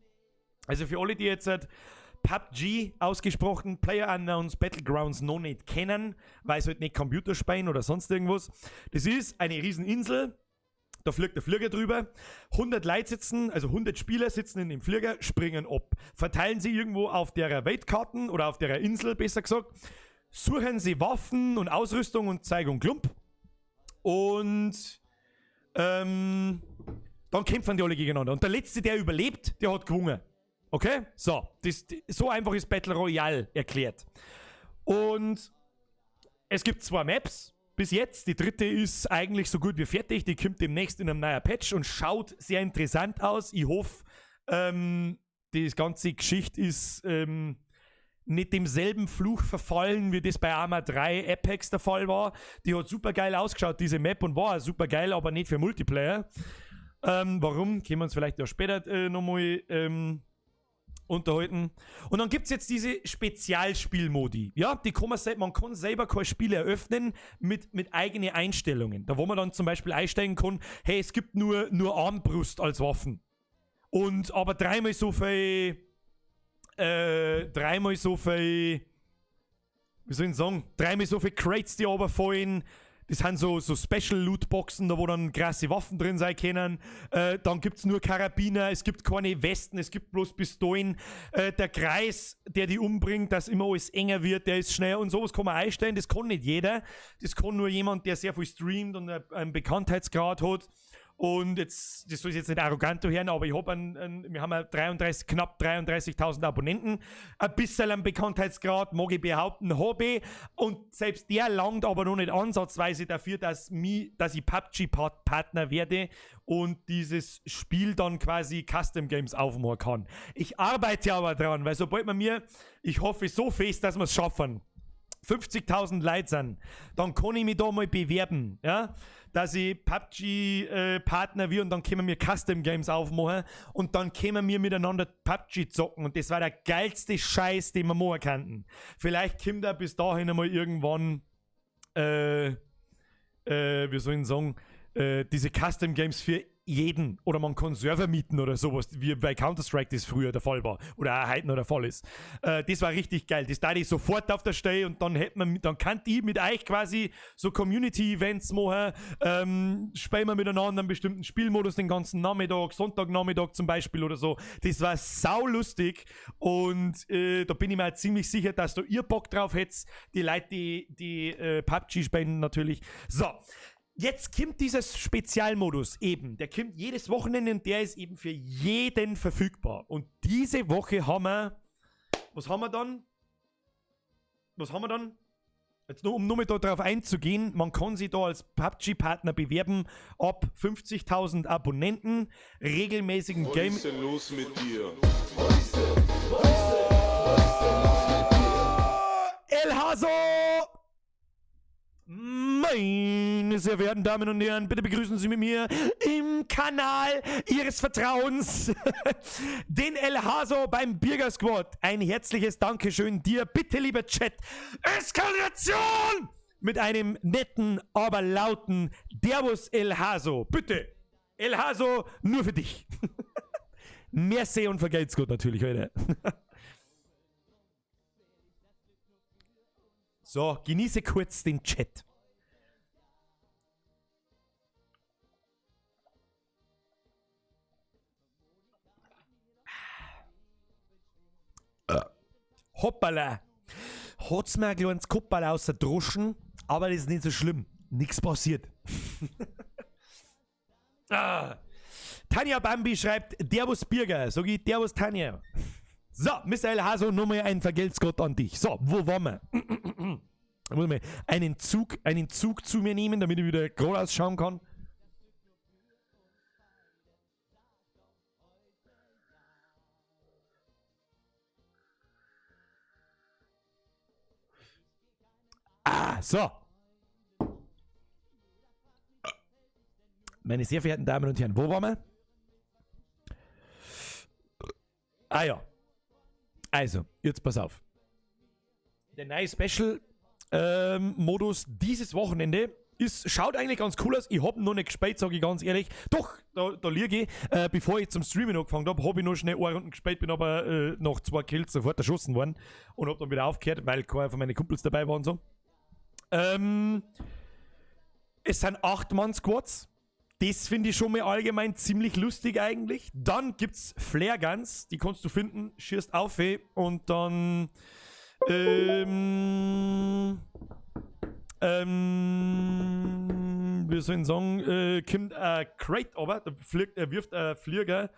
also für alle, die jetzt halt PUBG ausgesprochen, PlayerUnknown's Battlegrounds noch nicht kennen, weil es halt nicht Computerspielen oder sonst irgendwas. Das ist eine Rieseninsel, da fliegt der Flieger drüber, 100 Leute sitzen, also 100 Spieler sitzen in dem Flieger, springen ab, verteilen sie irgendwo auf der Weltkarten oder auf der Insel, besser gesagt, suchen sie Waffen und Ausrüstung und Zeug und Klump und dann kämpfen die alle gegeneinander. Und der Letzte, der überlebt, der hat gewonnen. Okay? So, so einfach ist Battle Royale erklärt. Und es gibt 2 Maps bis jetzt. Die dritte ist eigentlich so gut wie fertig. Die kommt demnächst in einem neuen Patch und schaut sehr interessant aus. Ich hoffe, die ganze Geschichte ist nicht demselben Fluch verfallen, wie das bei Arma 3 Apex der Fall war. Die hat super geil ausgeschaut, diese Map, und war super geil, aber nicht für Multiplayer. Warum? Können wir uns vielleicht ja später nochmal unterhalten. Und dann gibt es jetzt diese Spezialspielmodi. Ja, die kann man kann selber kein Spiel eröffnen mit eigenen Einstellungen. Da wo man dann zum Beispiel einsteigen kann, hey, es gibt nur Armbrust als Waffen. Und aber dreimal so viel, wie soll ich sagen, dreimal so viel Crates, die runterfallen. Das sind so Special Lootboxen, da wo dann krasse Waffen drin sein können. Dann gibt's nur Karabiner, es gibt keine Westen, es gibt bloß Pistolen. Der Kreis, der die umbringt, dass immer alles enger wird, der ist schneller und sowas kann man einstellen. Das kann nicht jeder. Das kann nur jemand, der sehr viel streamt und einen Bekanntheitsgrad hat. Und jetzt, das soll ich jetzt nicht arrogant hören, aber ich hab wir haben ja knapp 33.000 Abonnenten. Ein bisschen einen Bekanntheitsgrad, mag ich behaupten, habe ich. Und selbst der langt aber noch nicht ansatzweise dafür, dass ich PUBG-Partner werde und dieses Spiel dann quasi Custom Games aufmachen kann. Ich arbeite aber dran, weil sobald man mir, ich hoffe so fest, dass wir es schaffen, 50.000 Leute sind, dann kann ich mich da mal bewerben, ja, dass ich PUBG-Partner wird und dann können wir Custom Games aufmachen und dann können wir miteinander PUBG zocken und das war der geilste Scheiß, den wir machen könnten. Vielleicht kommt da bis dahin einmal irgendwann, wie soll ich sagen, diese Custom Games für jeden oder man kann Server mieten oder sowas, wie bei Counter-Strike das früher der Fall war oder auch heute noch der Fall ist. Das war richtig geil. Das da ich sofort auf der Stelle und dann hätte man, dann kann ich mit euch quasi so Community-Events machen, spielen wir miteinander einen bestimmten Spielmodus den ganzen Nachmittag, Sonntagnachmittag zum Beispiel oder so. Das war saulustig und da bin ich mir ziemlich sicher, dass da ihr Bock drauf hättet, die Leute, die PUBG spielen natürlich. So. Jetzt kommt dieser Spezialmodus eben, der kommt jedes Wochenende und der ist eben für jeden verfügbar. Und diese Woche haben wir, was haben wir dann? Was haben wir dann? Jetzt nur, um nur mal da drauf einzugehen, man kann sich da als PUBG-Partner bewerben, ab 50.000 Abonnenten, regelmäßigen Game... Was ist denn los mit dir? Was ist denn los mit dir? El Haso! Meine sehr verehrten Damen und Herren, bitte begrüßen Sie mit mir im Kanal Ihres Vertrauens den El Haso beim Birger Squad. Ein herzliches Dankeschön dir, bitte lieber Chat. Eskalation! Mit einem netten, aber lauten Servus El Haso. Bitte, El Haso, nur für dich. Merci und vergelt's gut natürlich heute. So, genieße kurz den Chat. Hoppala. Hat's mir ein kleines Kopperl außer Droschen, aber das ist nicht so schlimm. Nix passiert. Ah. Tanja Bambi schreibt, Derwus Birger. Sag ich, Derwus Tanja. So, Michael Haso, nochmal ein Vergelt's Gott an dich. So, wo waren wir? Da muss ich mal einen Zug zu mir nehmen, damit ich wieder gerade ausschauen kann. Ah, so. Meine sehr verehrten Damen und Herren, wo waren wir? Ah ja. Also, jetzt pass auf. Der neue Special-Modus dieses Wochenende ist, schaut eigentlich ganz cool aus. Ich hab noch nicht gespielt, sag ich ganz ehrlich. Doch, da lieg ich. Bevor ich zum Streamen angefangen hab, hab ich noch schnell eine Runde gespielt, bin aber nach 2 Kills sofort erschossen worden und hab dann wieder aufgehört, weil keiner von meinen Kumpels dabei war und so. Es sind 8-Mann-Squads. Das finde ich schon mal allgemein ziemlich lustig eigentlich. Dann gibt's Flare Guns, die kannst du finden, schießt auf und dann wir sollen sagen, kommt ein Crate runter, da fliegt, er wirft ein Flieger,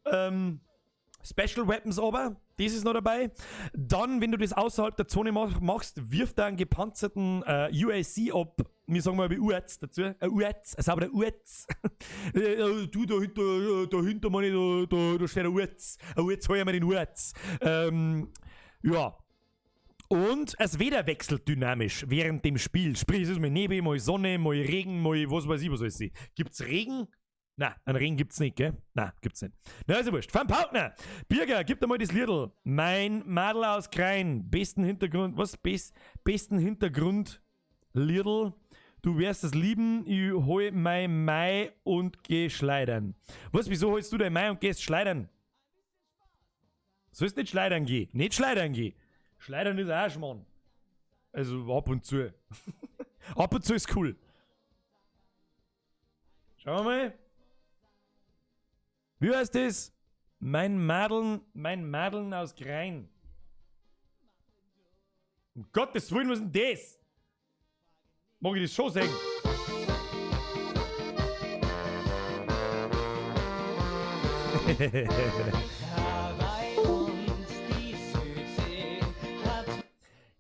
Special Weapons runter, das ist noch dabei. Dann, wenn du das außerhalb der Zone machst, wirft er einen gepanzerten UAC ab. Wir sagen mal UAZ dazu. UAZ, ein sauberer UAZ. Du, dahinter, meine ich, da steht ein UAZ. Ein UAZ, hol ich mir den UAZ. Ja. Und das Wetter wechselt dynamisch während dem Spiel. Sprich, es ist mal Nebel, mal Sonne, mal Regen, mal was weiß ich, was alles ist. Gibt's Regen? Na, einen Regen gibt's nicht, gell? Na, gibt's nicht. Na, ist ja wurscht. Van Pautner! Birger, gib dir mal das Liedl. Mein Madel aus Krain. Besten Hintergrund, was? Besten Hintergrund, Liedl. Du wirst es lieben, ich hol mein Mai und geh schleudern. Was, wieso holst du dein Mai und gehst schleudern? Sollst nicht schleudern gehen. Nicht schleudern gehen. Schleudern ist auch Schmarrn. Also ab und zu. Ab und zu ist cool. Schauen wir mal. Wie heißt das? Mein Madeln aus Krain. Um Gottes Willen, was ist denn das? Mag ich das schon sehen?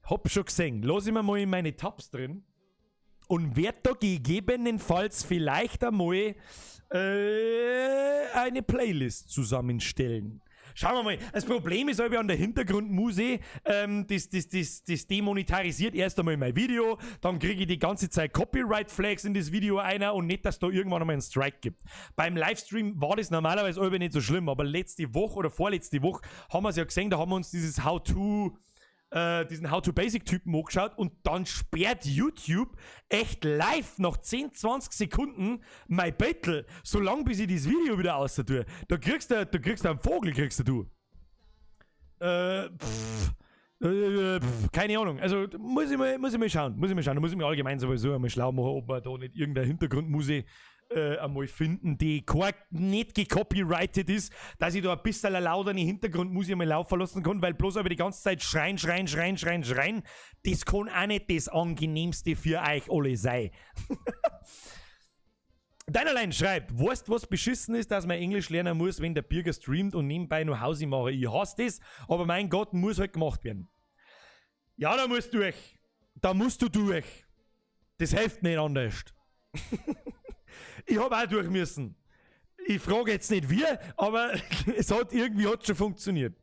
Hab schon gesehen. Lass ich mir mal in meine Tabs drin und werd da gegebenenfalls vielleicht einmal eine Playlist zusammenstellen. Schauen wir mal. Das Problem ist aber an der Hintergrundmusik, das demonetarisiert erst einmal mein Video, dann kriege ich die ganze Zeit Copyright-Flags in das Video einer und nicht, dass da irgendwann einmal einen Strike gibt. Beim Livestream war das normalerweise aber nicht so schlimm, aber letzte Woche oder vorletzte Woche haben wir's ja gesehen, da haben wir uns dieses diesen How-to-Basic-Typen angeschaut und dann sperrt YouTube echt live nach 10, 20 Sekunden mein Battle, solange bis ich das Video wieder außer tue. Da kriegst du einen Vogel, kriegst du. Keine Ahnung. Also muss ich mal, muss ich mal schauen. Muss ich mal schauen. Da muss ich mir allgemein sowieso einmal schlau machen, ob man da nicht irgendeine Hintergrundmusik einmal finden, die nicht gecopyrighted ist, dass ich da ein bisschen lauter eine Hintergrundmusik einmal laufen lassen kann, weil bloß über die ganze Zeit schreien, schreien, schreien, schreien, schreien, das kann auch nicht das Angenehmste für euch alle sein. Deinerlein schreibt, weißt, was beschissen ist, dass man Englisch lernen muss, wenn der Birger streamt und nebenbei noch Hausi mache. Ich hasse das, aber mein Gott, muss halt gemacht werden. Ja, da musst du durch. Da musst du durch. Das hilft nicht anders. Ich hab auch durch müssen. Ich frage jetzt nicht wie, aber es hat irgendwie hat schon funktioniert.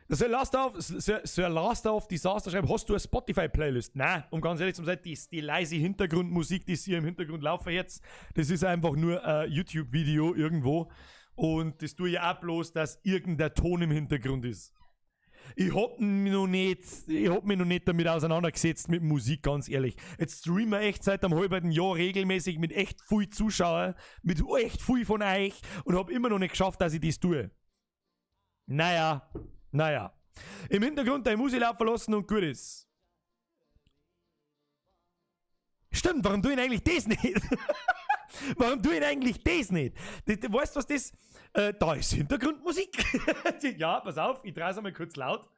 Der Sir Last auf, Sir, Sir Last auf Disaster schreibt, hast du eine Spotify-Playlist? Nein, um ganz ehrlich zu sein, die leise Hintergrundmusik, die sie im Hintergrund laufen jetzt, das ist einfach nur ein YouTube-Video irgendwo. Und das tue ich auch bloß, dass irgendein Ton im Hintergrund ist. Ich hab mich noch nicht, ich hab mich noch nicht damit auseinandergesetzt mit Musik, ganz ehrlich. Jetzt streamen wir echt seit einem halben Jahr regelmäßig mit echt viel Zuschauern, mit echt viel von euch und hab immer noch nicht geschafft, dass ich das tue. Naja, naja. Im Hintergrund deine Musik laufen lassen und gut ist. Stimmt, warum tue ich eigentlich das nicht? Warum tue ich eigentlich das nicht? Weißt du, was das... Da ist Hintergrundmusik. Ja, pass auf, ich dreh's einmal kurz laut.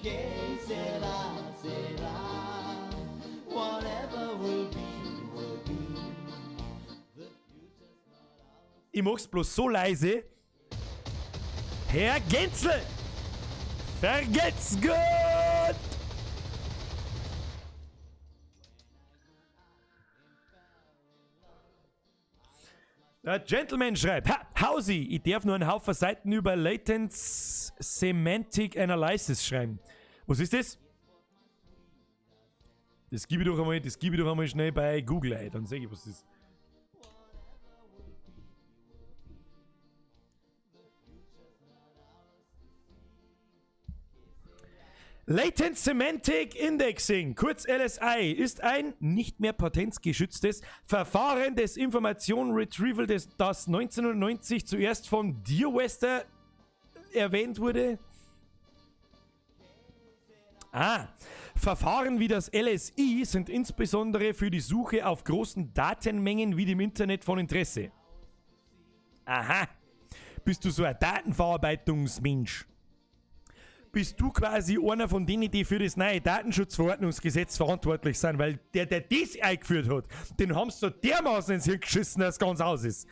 Que sera, sera, whatever Ich mach's bloß so leise. Herr Genzel! Vergelt's gut! Der Gentleman schreibt, ha, Hausi, ich darf nur einen Haufen Seiten über Latent Semantic Analysis schreiben. Was ist das? Das gebe ich doch einmal, das gebe ich doch einmal schnell bei Google ein, dann sehe ich, was das ist. Latent Semantic Indexing, kurz LSI, ist ein nicht mehr patentgeschütztes Verfahren des Information Retrieval, das 1990 zuerst von Dearwester erwähnt wurde. Ah, Verfahren wie das LSI sind insbesondere für die Suche auf großen Datenmengen wie dem Internet von Interesse. Aha, bist du so ein Datenverarbeitungsmensch? Bist du quasi einer von denen, die für das neue Datenschutzverordnungsgesetz verantwortlich sind, weil der, der das eingeführt hat, den haben sie so dermaßen ins Hirn geschissen, dass es ganz aus ist.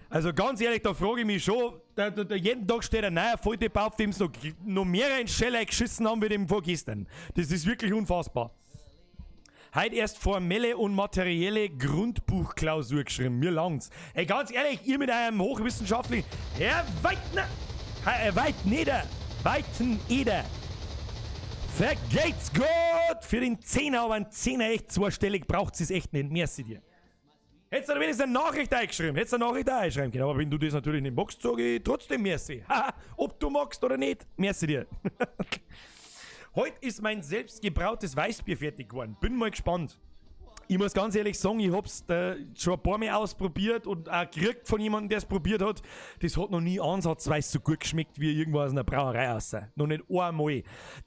Also ganz ehrlich, da frage ich mich schon, da jeden Tag steht ein neuer Volldepp auf, dem sie noch mehr in Scheller geschissen haben wie dem vorgestern. Das ist wirklich unfassbar. Heute erst formelle und materielle Grundbuchklausur geschrieben. Mir langt's. Ey, ganz ehrlich, ihr mit eurem hochwissenschaftlichen... Herr Weidner! Herr Weidneder! Weiteneder! Vergelt's gut! Für den Zehner, aber ein Zehner echt zweistellig braucht's es echt nicht. Merci dir. Hättest du wenigstens eine Nachricht eingeschrieben. Hättest du eine Nachricht auch einschreiben können. Aber wenn du das natürlich nicht magst, sag ich trotzdem merci. Haha, ob du magst oder nicht, merci dir. Heute ist mein selbstgebrautes Weißbier fertig geworden. Bin mal gespannt. Ich muss ganz ehrlich sagen, ich hab's schon ein paar Mal ausprobiert und auch gekriegt von jemandem, der es probiert hat. Das hat noch nie ansatzweise so gut geschmeckt wie irgendwo aus einer Brauerei raus. Noch nicht einmal.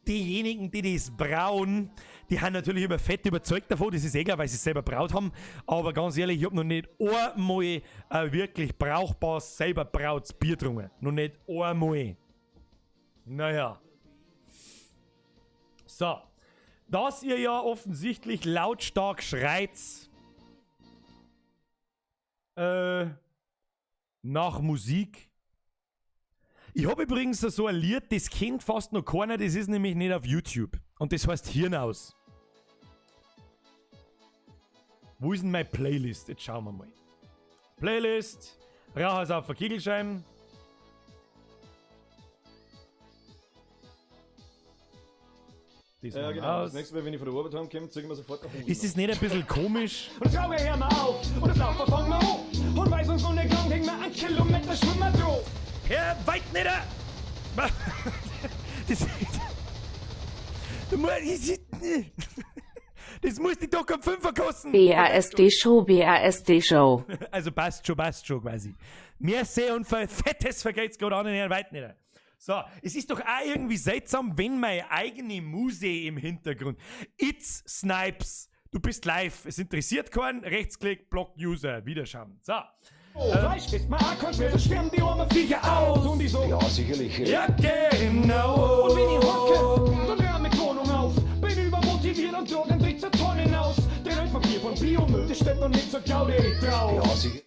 Diejenigen, die das brauen, die haben natürlich immer fett überzeugt davon. Das ist eh klar, weil sie es selber braut haben. Aber ganz ehrlich, ich hab noch nicht einmal ein wirklich brauchbares, selber brautes Bier getrunken. Noch nicht einmal. Naja. So. Dass ihr ja offensichtlich lautstark schreit, nach Musik. Ich hab übrigens so ein Lied, das kennt fast noch keiner, das ist nämlich nicht auf YouTube. Und das heißt Hirn aus. Wo ist denn meine Playlist? Jetzt schauen wir mal. Playlist, Rauhaus auf der Kegelscheiben. Das Ja, machen wir genau. aus. Das nächste Mal, wenn ich von der Arbeit heimkomme, ziehen wir sofort nach Hause. Ist das nicht ein bisschen komisch? Und das Rauchen hören wir auf und das Laufen fangen wir an. Und weil's uns noch nicht gelangt, hängen wir einen Kilometer Schwimmer drauf. Herr Weidnieder! Das, du musst, das muss dich doch kein Fünfer kosten. BASD Show, BASD Show. Also passt schon, passt schon quasi. Merci und fettes vergeht's gerade an den Herrn Weidnieder. So, es ist doch auch irgendwie seltsam, wenn meine eigene Muse im Hintergrund. It's Snipes. Du bist live. Es interessiert keinen. Rechtsklick, Block User. Wiederschauen. So. Oh, Fleisch ist mal kein mehr, so sterben die armen Viecher aus. Und ich so, Ja, sicherlich. Ja, genau. Und wenn ich hocke, dann hör mit Wohnung auf. Bin übermotiviert und trage einen Trick zur Tonnen aus. Der Papier von Biomüll, das steht noch nicht so Gaudi drauf. Ja, sicher.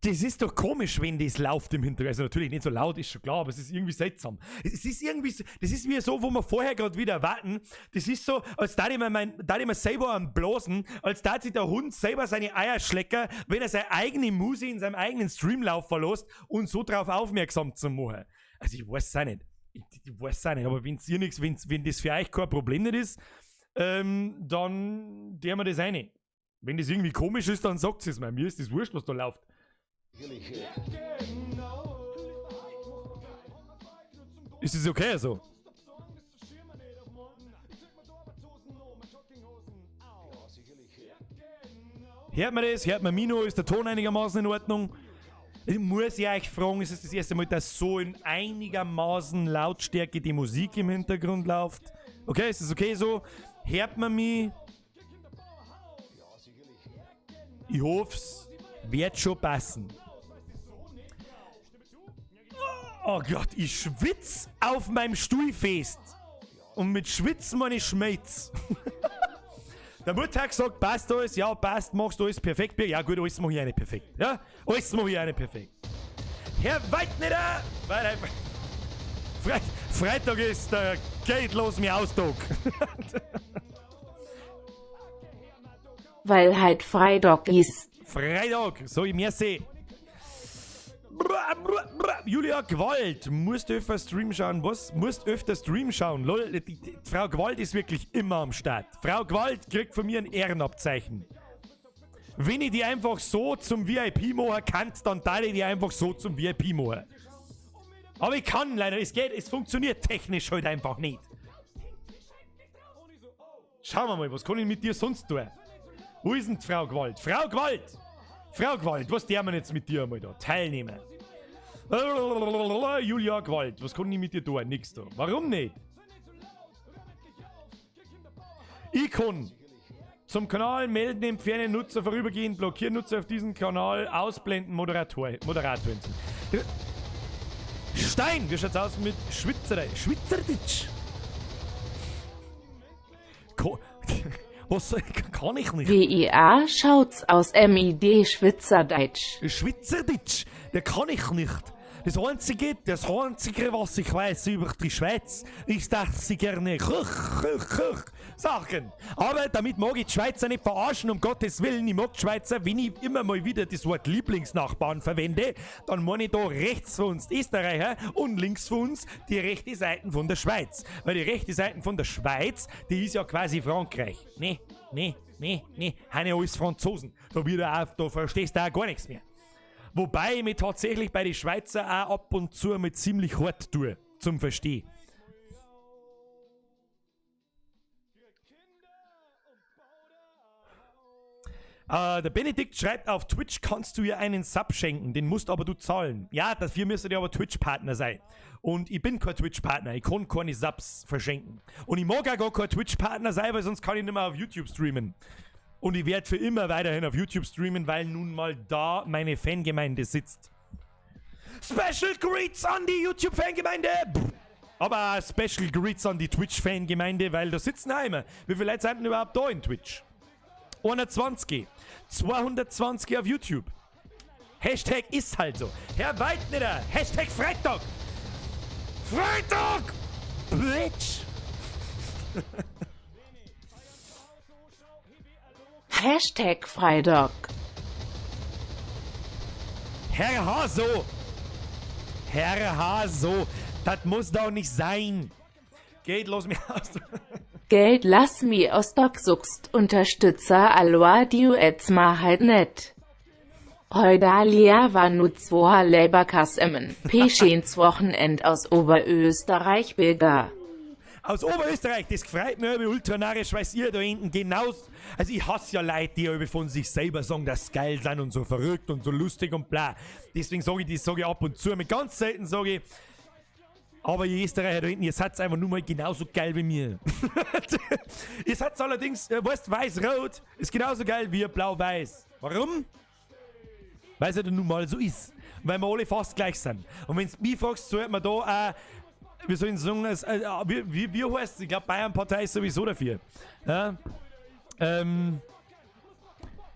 Das ist doch komisch, wenn das läuft im Hintergrund. Also natürlich nicht so laut, ist schon klar, aber es ist irgendwie seltsam. Es ist irgendwie so, das ist wie so, wo wir vorher gerade wieder warten. Das ist so, als da ich mir mein, da ich mir selber am Blasen, als da sich der Hund selber seine Eier schlecker, wenn er seine eigene Musik in seinem eigenen Stream laufen lässt und so drauf aufmerksam zu machen. Also ich weiß es auch nicht. Ich weiß es auch nicht, aber wenn's ihr nix, wenn's, wenn das für euch kein Problem nicht ist, dann der mir das eine. Wenn das irgendwie komisch ist, dann sagt es mir. Mir ist das wurscht, was da läuft. Ist es okay so? Hört man das? Hört man Mino? Ist der Ton einigermaßen in Ordnung? Ich muss ja euch fragen, ist es das erste Mal, dass so in einigermaßen Lautstärke die Musik im Hintergrund läuft? Okay, ist es okay so? Hört man mich? Ich hoff's, wird schon passen. Oh Gott, ich schwitz auf meinem Stuhl fest. Und mit Schwitzen meine ich Schmelz. Der Murtag sagt, passt alles, ja, passt, machst du alles perfekt. Ja gut, alles mach ich auch nicht perfekt. Ja, alles mach ich auch nicht perfekt. Herr Weidnieder! Weil Freitag ist der Geht los mir Ausdruck. Weil halt Freitag ist. Freitag, so ich mir seh. Julia Gewalt, musst öfter Stream schauen. Was? Musst öfter Stream schauen. Lol, die Frau Gewalt ist wirklich immer am Start. Frau Gewalt kriegt von mir ein Ehrenabzeichen. Wenn ich die einfach so zum VIP machen kann, dann teile ich die einfach so zum VIP machen. Aber ich kann leider, es geht, es funktioniert technisch halt einfach nicht. Schauen wir mal, was kann ich mit dir sonst tun? Wo ist denn die Frau Gewalt? Frau Gewalt! Frau Gewalt, was der man jetzt mit dir einmal da? Teilnehmen. Julia Gewalt, was kann ich mit dir tun? Nix da. Warum nicht? Ich kann zum Kanal melden, entfernen, Nutzer vorübergehend, blockieren Nutzer auf diesem Kanal, ausblenden, Moderator. Stein, wie schaut's aus mit Schweizerdeutsch? Was kann ich nicht? WIA schaut's aus MID Schweizerdeutsch. Schweizerdeutsch, der kann ich nicht. Das Einzige, was ich weiß über die Schweiz, ist, dass sie gerne sagen. Aber damit mag ich die Schweizer nicht verarschen, um Gottes Willen. Ich mag die Schweizer, wenn ich immer mal wieder das Wort Lieblingsnachbarn verwende, dann meine ich da rechts von uns die Österreicher und links von uns die rechte Seite von der Schweiz. Weil die rechte Seite von der Schweiz, die ist ja quasi Frankreich. Nee, nee, nee, nee, heine alles Franzosen. Da, wird auch, da verstehst du auch gar nichts mehr. Wobei ich mich tatsächlich bei den Schweizer auch ab und zu mit ziemlich hart tue, zum Verstehen. Der Benedikt schreibt, auf Twitch kannst du ihr einen Sub schenken, den musst aber du zahlen. Ja, dafür müsst ihr aber Twitch-Partner sein. Und ich bin kein Twitch-Partner, ich kann keine Subs verschenken. Und ich mag auch gar kein Twitch-Partner sein, weil sonst kann ich nicht mehr auf YouTube streamen. Und ich werde für immer weiterhin auf YouTube streamen, weil nun mal da meine Fangemeinde sitzt. Special Greets an die YouTube-Fangemeinde! Aber Special Greets an die Twitch-Fangemeinde, weil da sitzen auch immer. Wie viele Leute sind denn überhaupt da in Twitch? 120. 220 auf YouTube. Hashtag ist halt so. Herr Weidnieder, Hashtag Freitag! Freitag! Bitch! Hashtag Freitag. Herr Haso! Herr Haso! Das muss doch nicht sein! Geht, los mir aus. Geld lass mi aus Doc suchst Unterstützer Aloha Duets ma halt net. Heudalia war nu zwoa Leberkassemmen. P. Wochenend aus Oberösterreich Bilger. Aus Oberösterreich, das freut mich über ultranarisch, weiß ihr da hinten genauso. Also ich hasse ja Leute, die über von sich selber sagen, dass sie geil sind und so verrückt und so lustig und bla. Deswegen sage ich das sage ich ab und zu. Mit ganz selten sage ich, aber ihr Österreicher da hinten, ihr seid einfach nur mal genauso geil wie mir. Ihr seid allerdings, weißt, weiß-rot ist genauso geil wie blau-weiß. Warum? Weil es ja nun mal so ist. Weil wir alle fast gleich sind. Und wenn du mich fragst, sollte man da auch, wir sollen sagen, wie heißt es? Ich glaube, Bayern-Partei ist sowieso dafür. Ja?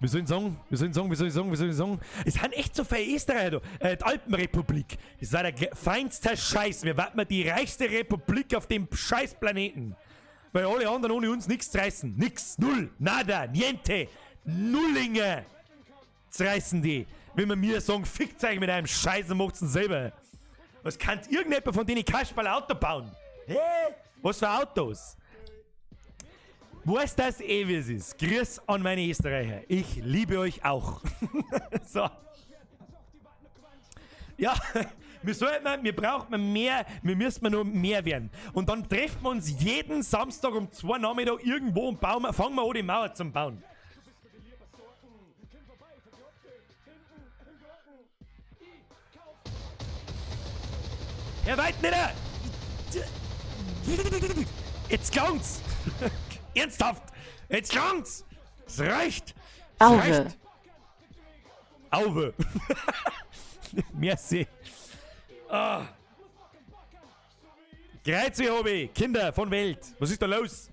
Wir sollen sagen, Es sind echt so viele Österreicher da. Die Alpenrepublik. Das war der feinste Scheiß. Wir waren die reichste Republik auf dem Scheißplaneten. Weil alle anderen ohne uns nichts reißen. Nix. Null. Nada. Niente. Nullinge. Zerreißen die. Wenn wir mir sagen, fickt euch mit einem Scheiß und macht's denn selber. Was kann irgendjemand von denen Kasperl Auto bauen? Hä? Was für Autos? Weiß das eh, wie es ist. Grüß an meine Österreicher. Ich liebe euch auch. So. Ja, wir brauchen mehr, wir müssen noch mehr werden. Und dann treffen wir uns jeden Samstag um 2 Nachmittag irgendwo und bauen, fangen wir an, die Mauer zum Bauen. Herr Weidnieder! Jetzt klang's! Ernsthaft! Jetzt klang's! Es reicht! Es Auwe. reicht. Auwe! Merci. Ah. Grüezi, Hobby! Kinder von Welt! Was ist da los?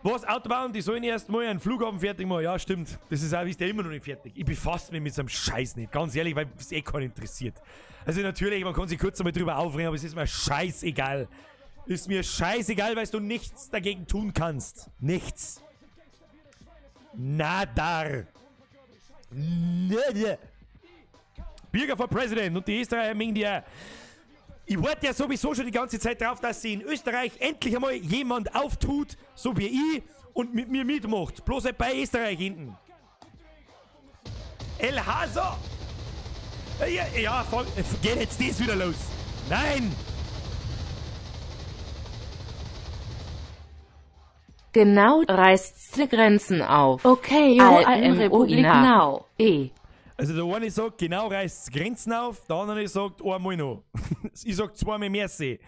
Was? Autobahn? Die sollen erst mal einen Flughafen fertig machen. Ja, stimmt. Das ist auch, ist der immer noch nicht fertig. Ich befasse mich mit so einem Scheiß nicht. Ganz ehrlich, weil es eh keinen interessiert. Also natürlich, man kann sich kurz einmal drüber aufregen, aber es ist mir scheißegal. Ist mir scheißegal, weil du nichts dagegen tun kannst. Nichts. Nada. Nada. Birger for President und die Österreicher mögen die auch. Ich warte ja sowieso schon die ganze Zeit drauf, dass sich in Österreich endlich einmal jemand auftut, so wie ich, und mit mir mitmacht. Bloß halt bei Österreich hinten. El Haso! Ja, ja, voll, geht jetzt das wieder los? Nein! Genau, reißt die Grenzen auf. Okay, Alpenrepublik now. E. Also der eine sagt, genau reißt Grenzen auf, der andere sagt, einmal noch. Ich sag zweimal merci.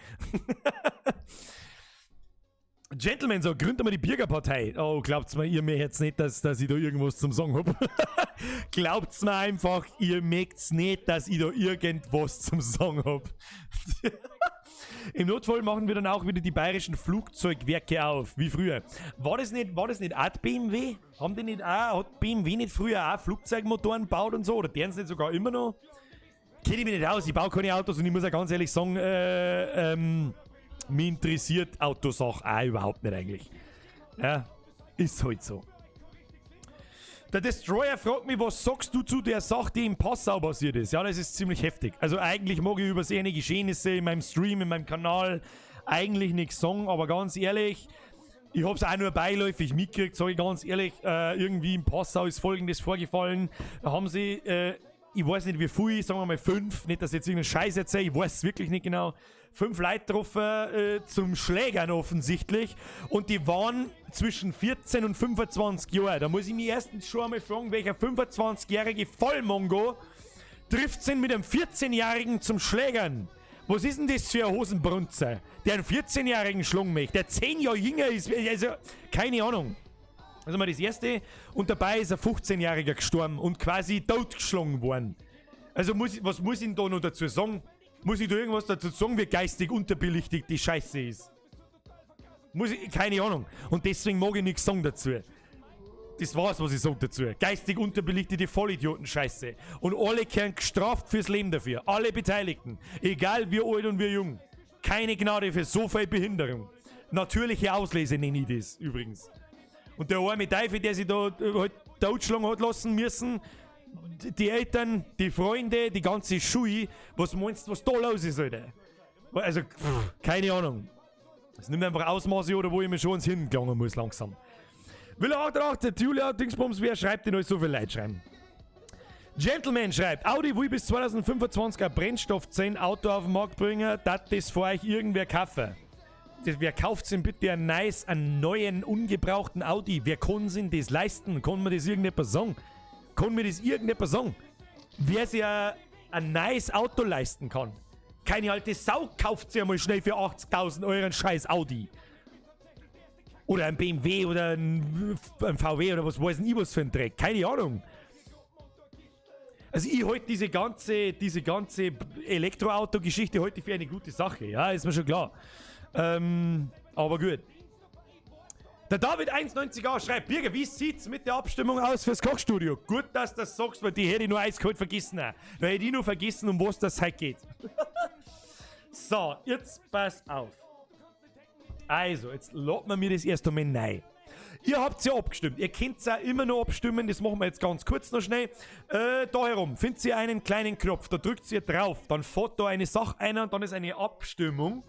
Gentleman sagt, gründet mal die Bürgerpartei. Oh, glaubt's mir, ihr mir jetzt nicht, dass ich da irgendwas zum Sagen hab. Glaubt's mir einfach, ihr möcht's nicht, dass ich da irgendwas zum Sagen hab. Im Notfall machen wir dann auch wieder die bayerischen Flugzeugwerke auf, wie früher. War das nicht auch BMW? Haben die nicht auch, hat BMW nicht früher auch Flugzeugmotoren gebaut und so? Oder deren nicht sogar immer noch? Kenne ich mich nicht aus, ich baue keine Autos und ich muss auch ganz ehrlich sagen, mich interessiert Autosache auch überhaupt nicht eigentlich. Ja, ist halt so. Der Destroyer fragt mich, was sagst du zu der Sache, die in Passau passiert ist? Ja, das ist ziemlich heftig. Also eigentlich mag ich über solche Geschehnisse in meinem Stream, in meinem Kanal eigentlich nichts sagen, aber ganz ehrlich, ich hab's auch nur beiläufig mitgekriegt, sag ich ganz ehrlich, irgendwie in Passau ist Folgendes vorgefallen. Da haben sie, ich weiß nicht wie viel, sagen wir mal 5, nicht, dass ich jetzt irgendeinen Scheiß erzähle, ich weiß es wirklich nicht genau, 5 Leute getroffen zum Schlägern offensichtlich und die waren zwischen 14 und 25 Jahren. Da muss ich mich erstens schon einmal fragen, welcher 25-jährige Vollmongo trifft sich mit einem 14-Jährigen zum Schlägern? Was ist denn das für ein Hosenbrunzer, der einen 14-Jährigen schlagen möchte, der 10 Jahre jünger ist? Also, keine Ahnung. Also mal das Erste. Und dabei ist ein 15-Jähriger gestorben und quasi totgeschlagen worden. Also was muss ich denn da noch dazu sagen? Muss ich da irgendwas dazu sagen, wie geistig unterbelichtet die Scheiße ist? Muss ich, keine Ahnung. Und deswegen mag ich nichts sagen dazu. Das war's, was ich sag dazu. Geistig unterbelichtete Vollidioten-Scheiße. Und alle werden gestraft fürs Leben dafür. Alle Beteiligten. Egal wie alt und wie jung. Keine Gnade für so viel Behinderung. Natürliche Auslese nenne ich das übrigens. Und der arme Teufel, der sich da halt totschlagen hat lassen müssen, die Eltern, die Freunde, die ganze Schule, was meinst du, was da los ist, Alter? Also, pff, keine Ahnung. Es nimmt einfach Ausmaße, oder wo ich mir schon ins Hirn gelangen muss, langsam. Villa 88, Julia, Dingsbums, wer schreibt denn euch so viel Leid schreiben? Gentleman schreibt, Audi will bis 2025 ein Brennstoffzellen-Auto auf den Markt bringen, dass das vor euch irgendwer kaufen. Wer kauft denn bitte einen nice, einen neuen, ungebrauchten Audi? Wer kann sich das leisten? Kann mir das irgendjemand sagen? Kann mir das irgendjemand sagen? Wer sich ein nice Auto leisten kann? Keine alte Sau kauft sich einmal schnell für 80.000 Euro einen scheiß Audi. Oder ein BMW oder ein VW oder was weiß ich was für ein Dreck. Keine Ahnung. Also ich halte diese ganze Elektroauto-Geschichte heute für eine gute Sache. Ja, ist mir schon klar. Aber gut. Der David 1,90a schreibt, Birger, wie sieht's mit der Abstimmung aus fürs Kochstudio? Gut, dass du das sagst, weil die hätte ich nur eiskalt vergessen. Da hätte ich nur vergessen, um was das heute geht. So, jetzt pass auf. Also, jetzt laden wir mir das erst einmal rein. Ihr habt ja abgestimmt. Ihr könnt ja immer noch abstimmen. Das machen wir jetzt ganz kurz noch schnell. Da herum findet ihr einen kleinen Knopf. Da drückt ihr drauf. Dann fährt da eine Sache ein und dann ist eine Abstimmung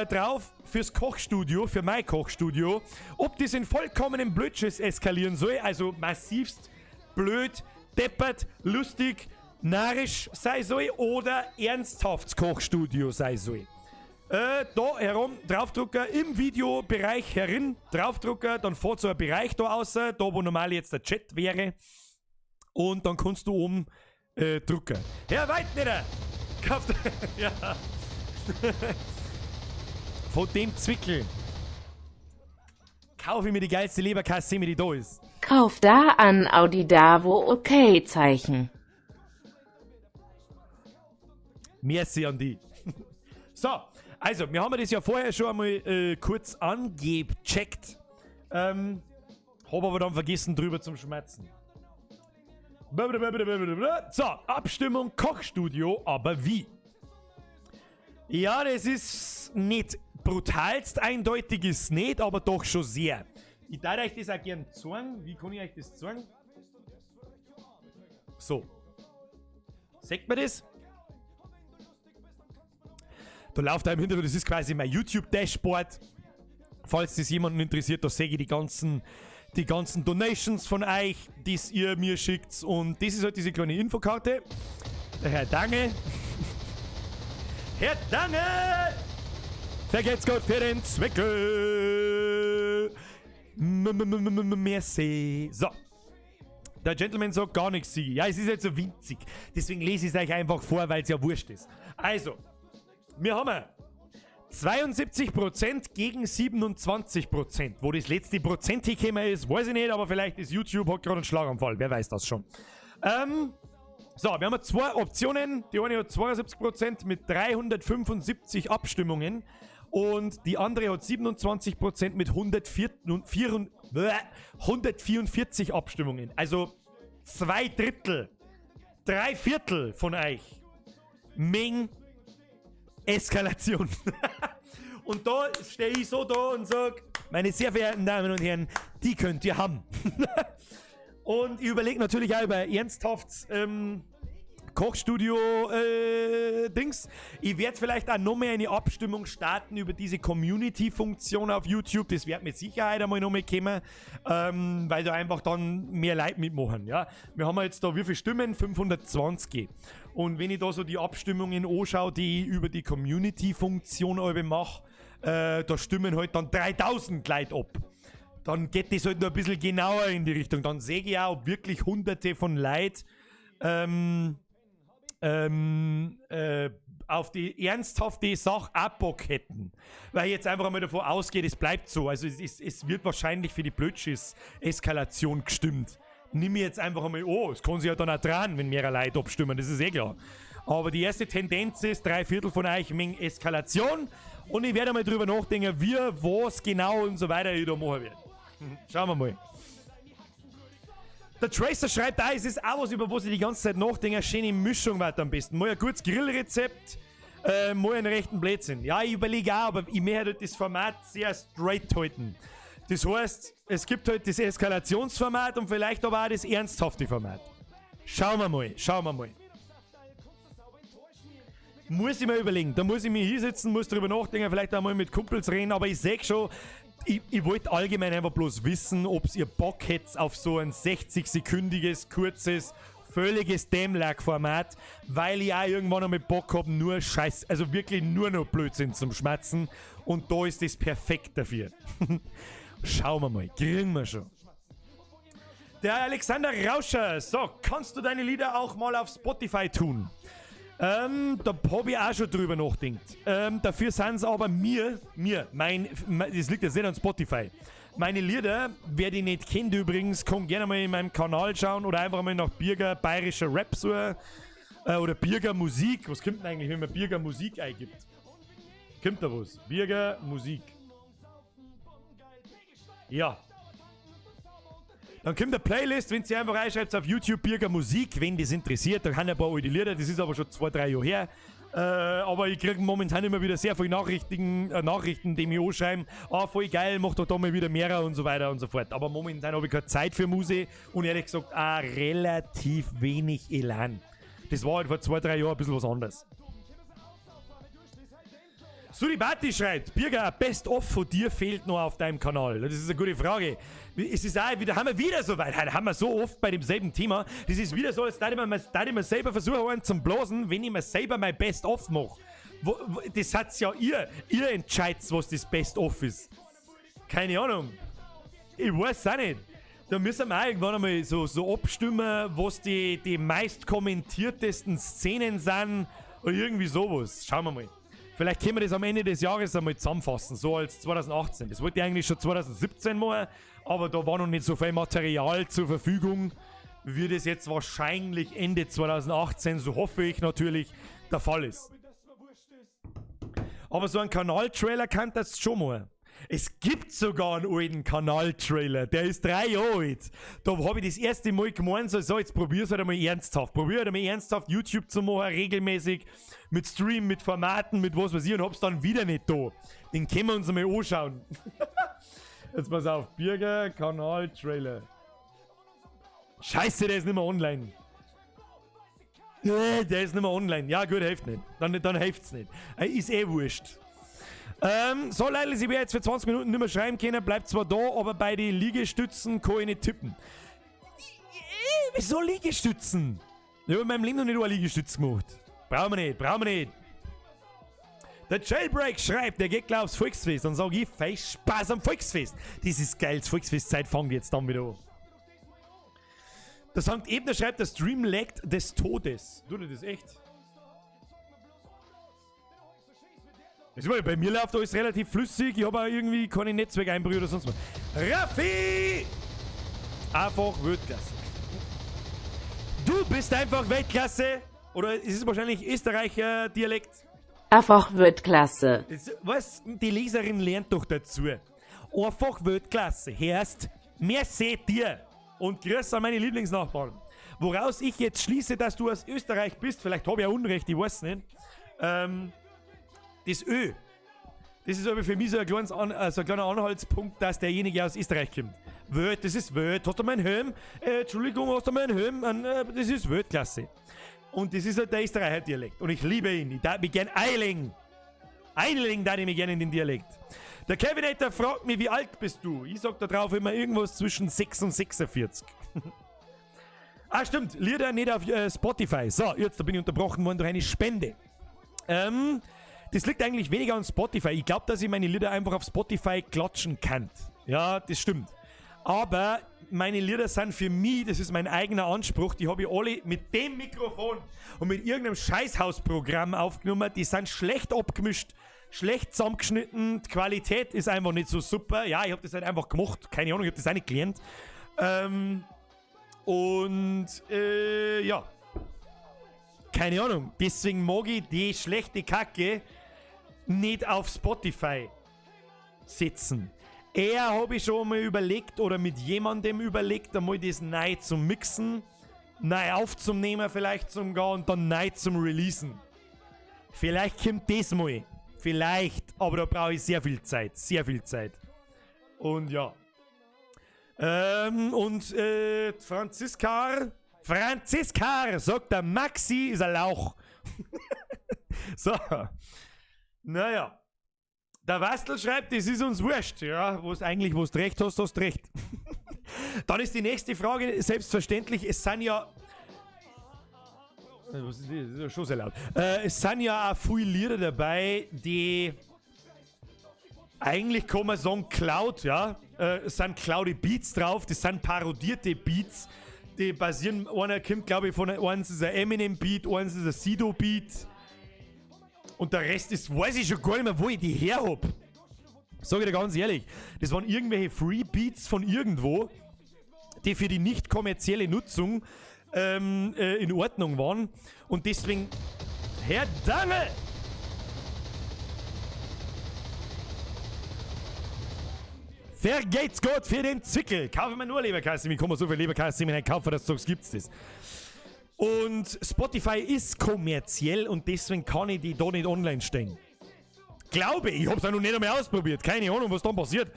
drauf fürs Kochstudio, für mein Kochstudio. Ob das in vollkommenen Blödschiss eskalieren soll, also massivst blöd, deppert, lustig, narrisch sein soll oder ernsthaftes Kochstudio sein soll. Da herum, draufdrucken, im Videobereich herin, draufdrucken, dann fährt so ein Bereich da raus, da wo normal jetzt der Chat wäre. Und dann kannst du oben drücken. Herr Weidner! Kauft. Ja. Von dem Zwickel kaufe ich mir die geilste Leberkasse, die da ist. Kauf da an Audi Davo okay Zeichen. Merci an die. So, also, wir haben das ja vorher schon einmal kurz angecheckt. Hab aber dann vergessen, drüber zum Schmerzen. So, Abstimmung Kochstudio, aber wie? Ja, das ist nicht brutalst eindeutig, ist nicht, aber doch schon sehr. Ich darf euch das auch gern zeigen. Wie kann ich euch das zeigen? So. Seht man das? Da läuft da im Hintergrund, das ist quasi mein YouTube-Dashboard. Falls das jemanden interessiert, da sehe ich die ganzen Donations von euch, die ihr mir schickt. Und das ist halt diese kleine Infokarte. Der Herr Dange. Herr Dange! Vergelt's Gott für den Zwecke! Merci. So. Der Gentleman sagt gar nichts, Sigi. Ja, es ist halt so winzig. Deswegen lese ich es euch einfach vor, weil es ja wurscht ist. Also, wir haben 72% gegen 27%. Wo das letzte Prozent hingekommen ist, weiß ich nicht, aber vielleicht ist YouTube hat gerade einen Schlaganfall. Wer weiß das schon. So, wir haben zwei Optionen. Die eine hat 72% mit 375 Abstimmungen und die andere hat 27% mit 144 Abstimmungen. Also zwei Drittel, drei Viertel von euch mögen Eskalation. Und da stehe ich so da und sage, meine sehr verehrten Damen und Herren, die könnt ihr haben. Und ich überlege natürlich auch über ernsthaft Kochstudio Dings. Ich werde vielleicht auch noch mehr eine Abstimmung starten über diese Community-Funktion auf YouTube. Das wird mit Sicherheit einmal noch mehr kommen, weil da einfach dann mehr Leute mitmachen. Ja? Wir haben jetzt da wie viele Stimmen? 520. Und wenn ich da so die Abstimmungen anschaue, die ich über die Community-Funktion mache, da stimmen halt dann 3000 Leute ab. Dann geht das halt noch ein bisschen genauer in die Richtung. Dann sehe ich auch, ob wirklich hunderte von Leuten auf die ernsthafte Sache auch Bock hätten. Weil ich jetzt einfach einmal davon ausgehe, es bleibt so. Also es wird wahrscheinlich für die Blödschiss-Eskalation gestimmt. Nimm mir jetzt einfach einmal an. Es kann sich ja dann auch dran, wenn mehrere Leute abstimmen, das ist eh klar. Aber die erste Tendenz ist, drei Viertel von euch mögen Eskalation. Und ich werde einmal drüber nachdenken, wie, was genau und so weiter ich da machen werde. Schauen wir mal. Der Tracer schreibt da, es ist auch was, über was ich die ganze Zeit nachdenke. Eine schöne Mischung wird am besten. Mal ein gutes Grillrezept, mal einen rechten Blödsinn. Ja, ich überlege auch, aber ich möchte halt das Format sehr straight halten. Das heißt, es gibt halt das Eskalationsformat und vielleicht aber auch das ernsthafte Format. Schauen wir mal, schauen wir mal. Muss ich mir überlegen. Da muss ich mich hinsetzen, muss drüber nachdenken, vielleicht auch mal mit Kumpels reden, aber ich sehe schon, ich wollte allgemein einfach bloß wissen, ob ihr Bock hättet auf so ein 60-sekündiges, kurzes, völliges Dämlack-Format, weil ich auch irgendwann einmal Bock habe, nur Scheiß, also wirklich nur noch Blödsinn zum Schmatzen, und da ist das perfekt dafür. Schauen wir mal, kriegen wir schon. Der Alexander Rauscher, so, kannst du deine Lieder auch mal auf Spotify tun? Da hab ich auch schon drüber nachgedacht. Dafür sind es aber mir, mein, das liegt jetzt nicht an Spotify. Meine Lieder, wer die nicht kennt übrigens, kann gerne mal in meinem Kanal schauen oder einfach mal nach Birger bayerischer Rap suchen. Oder Birger Musik. Was kommt denn eigentlich, wenn man Birger Musik eingibt? Kommt da was? Birger Musik. Ja. Dann kommt eine Playlist, wenn ihr einfach reinschreibt auf YouTube Birger Musik, wenn das interessiert. Da haben ein paar alte Lieder, das ist aber schon 2, 3 Jahre her. Aber ich kriege momentan immer wieder sehr viele Nachrichten, die mich anschreiben: Ah, voll geil, mach doch da mal wieder mehr und so weiter und so fort. Aber momentan habe ich keine Zeit für Musik und ehrlich gesagt auch relativ wenig Elan. Das war halt vor 2, 3 Jahren ein bisschen was anderes. Suribati schreibt: Birger, Best-of von dir fehlt noch auf deinem Kanal. Das ist eine gute Frage. Es ist auch wieder, haben wir wieder so weit, heute haben wir so oft bei demselben Thema. Das ist wieder so, als würde ich mir selber versuchen, einen zum Blasen, wenn ich mir selber mein Best-of mache. Das hat's ja ihr. Ihr entscheidet, was das Best-of ist. Keine Ahnung. Ich weiß auch nicht. Da müssen wir auch irgendwann einmal so abstimmen, was die meist kommentiertesten Szenen sind oder irgendwie sowas. Schauen wir mal. Vielleicht können wir das am Ende des Jahres einmal zusammenfassen, so als 2018. Das wollte ich eigentlich schon 2017 machen, aber da war noch nicht so viel Material zur Verfügung, wie das jetzt wahrscheinlich Ende 2018, so hoffe ich natürlich, der Fall ist. Aber so ein Kanal-Trailer kann das schon mal. Es gibt sogar einen alten Kanal-Trailer, der ist 3 Jahre alt. Da habe ich das erste Mal gemeint, so, so jetzt probier's halt einmal ernsthaft. Probier halt einmal ernsthaft YouTube zu machen, regelmäßig, mit Stream, mit Formaten, mit was weiß ich, und hab's dann wieder nicht da. Den können wir uns einmal anschauen. Jetzt pass auf, Birger Kanal-Trailer. Scheiße, der ist nicht mehr online. Der ist nicht mehr online. Ja, gut, hilft nicht. Dann hilft's nicht. Ist eh wurscht. So, Leute, ich werde jetzt für 20 Minuten nicht mehr schreiben können, bleibt zwar da, aber bei den Liegestützen kann ich nicht tippen. Wieso Liegestützen? Ich habe in meinem Leben noch nicht eine Liegestütze gemacht. Brauchen wir nicht, brauchen wir nicht. Der Jailbreak schreibt, der geht gleich aufs Volksfest. Dann sage ich, viel Spaß am Volksfest. Das ist geil, das Volksfestzeit fängt jetzt dann wieder an. Der St. Ebner schreibt, der Stream laggt des Todes. Tut er das echt? Das ist, bei mir läuft alles relativ flüssig. Ich habe auch irgendwie keine Netzwerkeinbrüche oder sonst was. Raffi! Einfach Weltklasse. Du bist einfach Weltklasse. Oder ist es wahrscheinlich Österreicher Dialekt? Einfach Weltklasse. Das, was? Die Leserin lernt doch dazu. Einfach Weltklasse. Herrst, merci dir. Und grüß an meine Lieblingsnachbarn. Woraus ich jetzt schließe, dass du aus Österreich bist. Vielleicht habe ich ja Unrecht, ich weiß nicht. Das Ö. Das ist aber für mich so ein, kleines An so ein kleiner Anhaltspunkt, dass derjenige aus Österreich kommt. Welt, das ist Welt. Hast du mal einen Helm? Entschuldigung, hast du mal einen Helm? Das ist Weltklasse. Und das ist halt der Österreicher Dialekt. Und ich liebe ihn. Ich darf mich gern einlegen. Einlegen darf ich mich gerne in den Dialekt. Der Kevinator fragt mich, wie alt bist du? Ich sag da drauf immer irgendwas zwischen 6 und 46. Ah, stimmt. Lieder nicht auf Spotify. So, jetzt da bin ich unterbrochen worden durch eine Spende. Das liegt eigentlich weniger an Spotify. Ich glaub, dass ich meine Lieder einfach auf Spotify klatschen kann. Ja, das stimmt. Aber meine Lieder sind für mich, das ist mein eigener Anspruch, die habe ich alle mit dem Mikrofon und mit irgendeinem Scheißhausprogramm aufgenommen. Die sind schlecht abgemischt, schlecht zusammengeschnitten, die Qualität ist einfach nicht so super. Ja, ich hab das halt einfach gemacht, keine Ahnung, ich hab das auch nicht gelernt. Keine Ahnung, deswegen mag ich die schlechte Kacke nicht auf Spotify setzen. Eher hab ich schon mal überlegt oder mit jemandem überlegt, einmal das neu zu mixen, neu aufzunehmen vielleicht sogar und dann neu zum Releasen. Vielleicht kommt das mal. Vielleicht, aber da brauche ich sehr viel Zeit. Sehr viel Zeit. Und ja. Und Franziska sagt, der Maxi ist ein Lauch. So. Naja. Der Wastel schreibt, das ist uns wurscht. Ja, wo's eigentlich, wo's du recht hast, hast du recht. Dann ist die nächste Frage, selbstverständlich, es sind ja... Was ist das? Das ist ja schon sehr laut. Es sind ja auch viele Lieder dabei, die... Eigentlich kann man sagen, Cloud, ja. Es sind Cloudy Beats drauf, das sind parodierte Beats. Die basieren, einer kommt, glaub ich, von, eins ist ein Eminem-Beat, eins ist ein Sido-Beat. Und der Rest ist, weiß ich schon gar nicht mehr, wo ich die her hab. Sag ich dir ganz ehrlich. Das waren irgendwelche Free Beats von irgendwo, die für die nicht kommerzielle Nutzung in Ordnung waren. Und deswegen, Herr Dangel! Vergeht's Gott für den Zwickel. Kaufe mir nur Leberkäse. Wie kann man so viel Leberkäse in kaufen, dass du sagst, gibt's das? Und Spotify ist kommerziell und deswegen kann ich die da nicht online stellen. Glaube ich, ich hab's auch noch nicht einmal ausprobiert. Keine Ahnung, was dann passiert.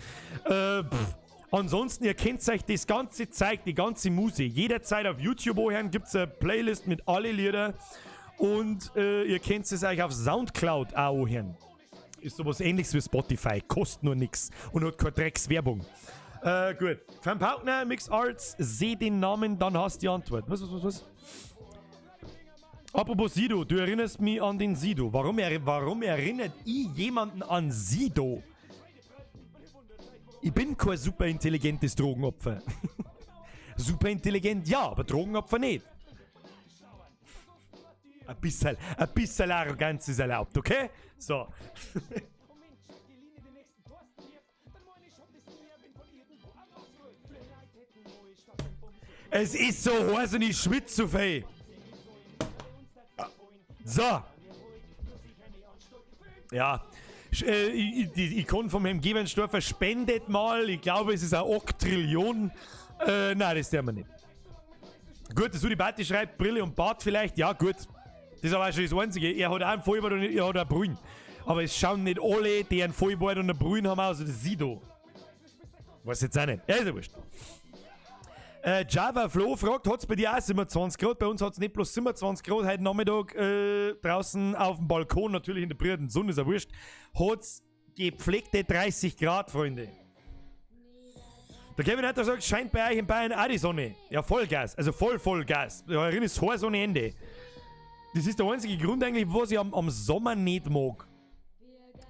Ansonsten, ihr kennt euch das ganze Zeug, die ganze Musik. Jederzeit auf YouTube anhören, gibt's eine Playlist mit alle Lieder. Und ihr könnt es euch auf Soundcloud auch anhören. Ist sowas ähnliches wie Spotify, kostet nur nix und hat keine Dreckswerbung. Gut. Van Paukner, Mix Arts, seh den Namen, dann hast du die Antwort. Was, was, was, was? Apropos Sido, du erinnerst mich an den Sido. Warum erinnert ich jemanden an Sido? Ich bin kein super intelligentes Drogenopfer. Super intelligent, ja, aber Drogenopfer nicht. Ein bisschen Arroganz ist erlaubt, okay? So. Es ist so heiß und ich schwitze zu viel. So. Ja. Die Ikon vom Herrn Gebenstorfer spendet mal, ich glaube, es ist eine Oktrillion. Nein, das tun wir nicht. Gut, der Sudi Batti schreibt Brille und Bart vielleicht. Ja, gut. Das ist aber auch schon das Einzige. Er hat auch einen Vollbart und er hat auch Brühen. Aber es schauen nicht alle, die einen Vollbart und einen Brühen haben, außer das Sido. Weiß jetzt auch nicht. Ja, ist ja wurscht. Java Flo fragt, hat es bei dir auch 27 Grad? Bei uns hat es nicht bloß 27 Grad heute Nachmittag draußen auf dem Balkon, natürlich in der brühenden Sonne, ist ja wurscht. Hat es gepflegte 30 Grad, Freunde. Der Kevin hat gesagt, scheint bei euch in Bayern auch die Sonne. Ja, Vollgas. Also voll, Vollgas. Ja, darin ist heiß ohne Ende. Das ist der einzige Grund eigentlich, was ich am Sommer nicht mag.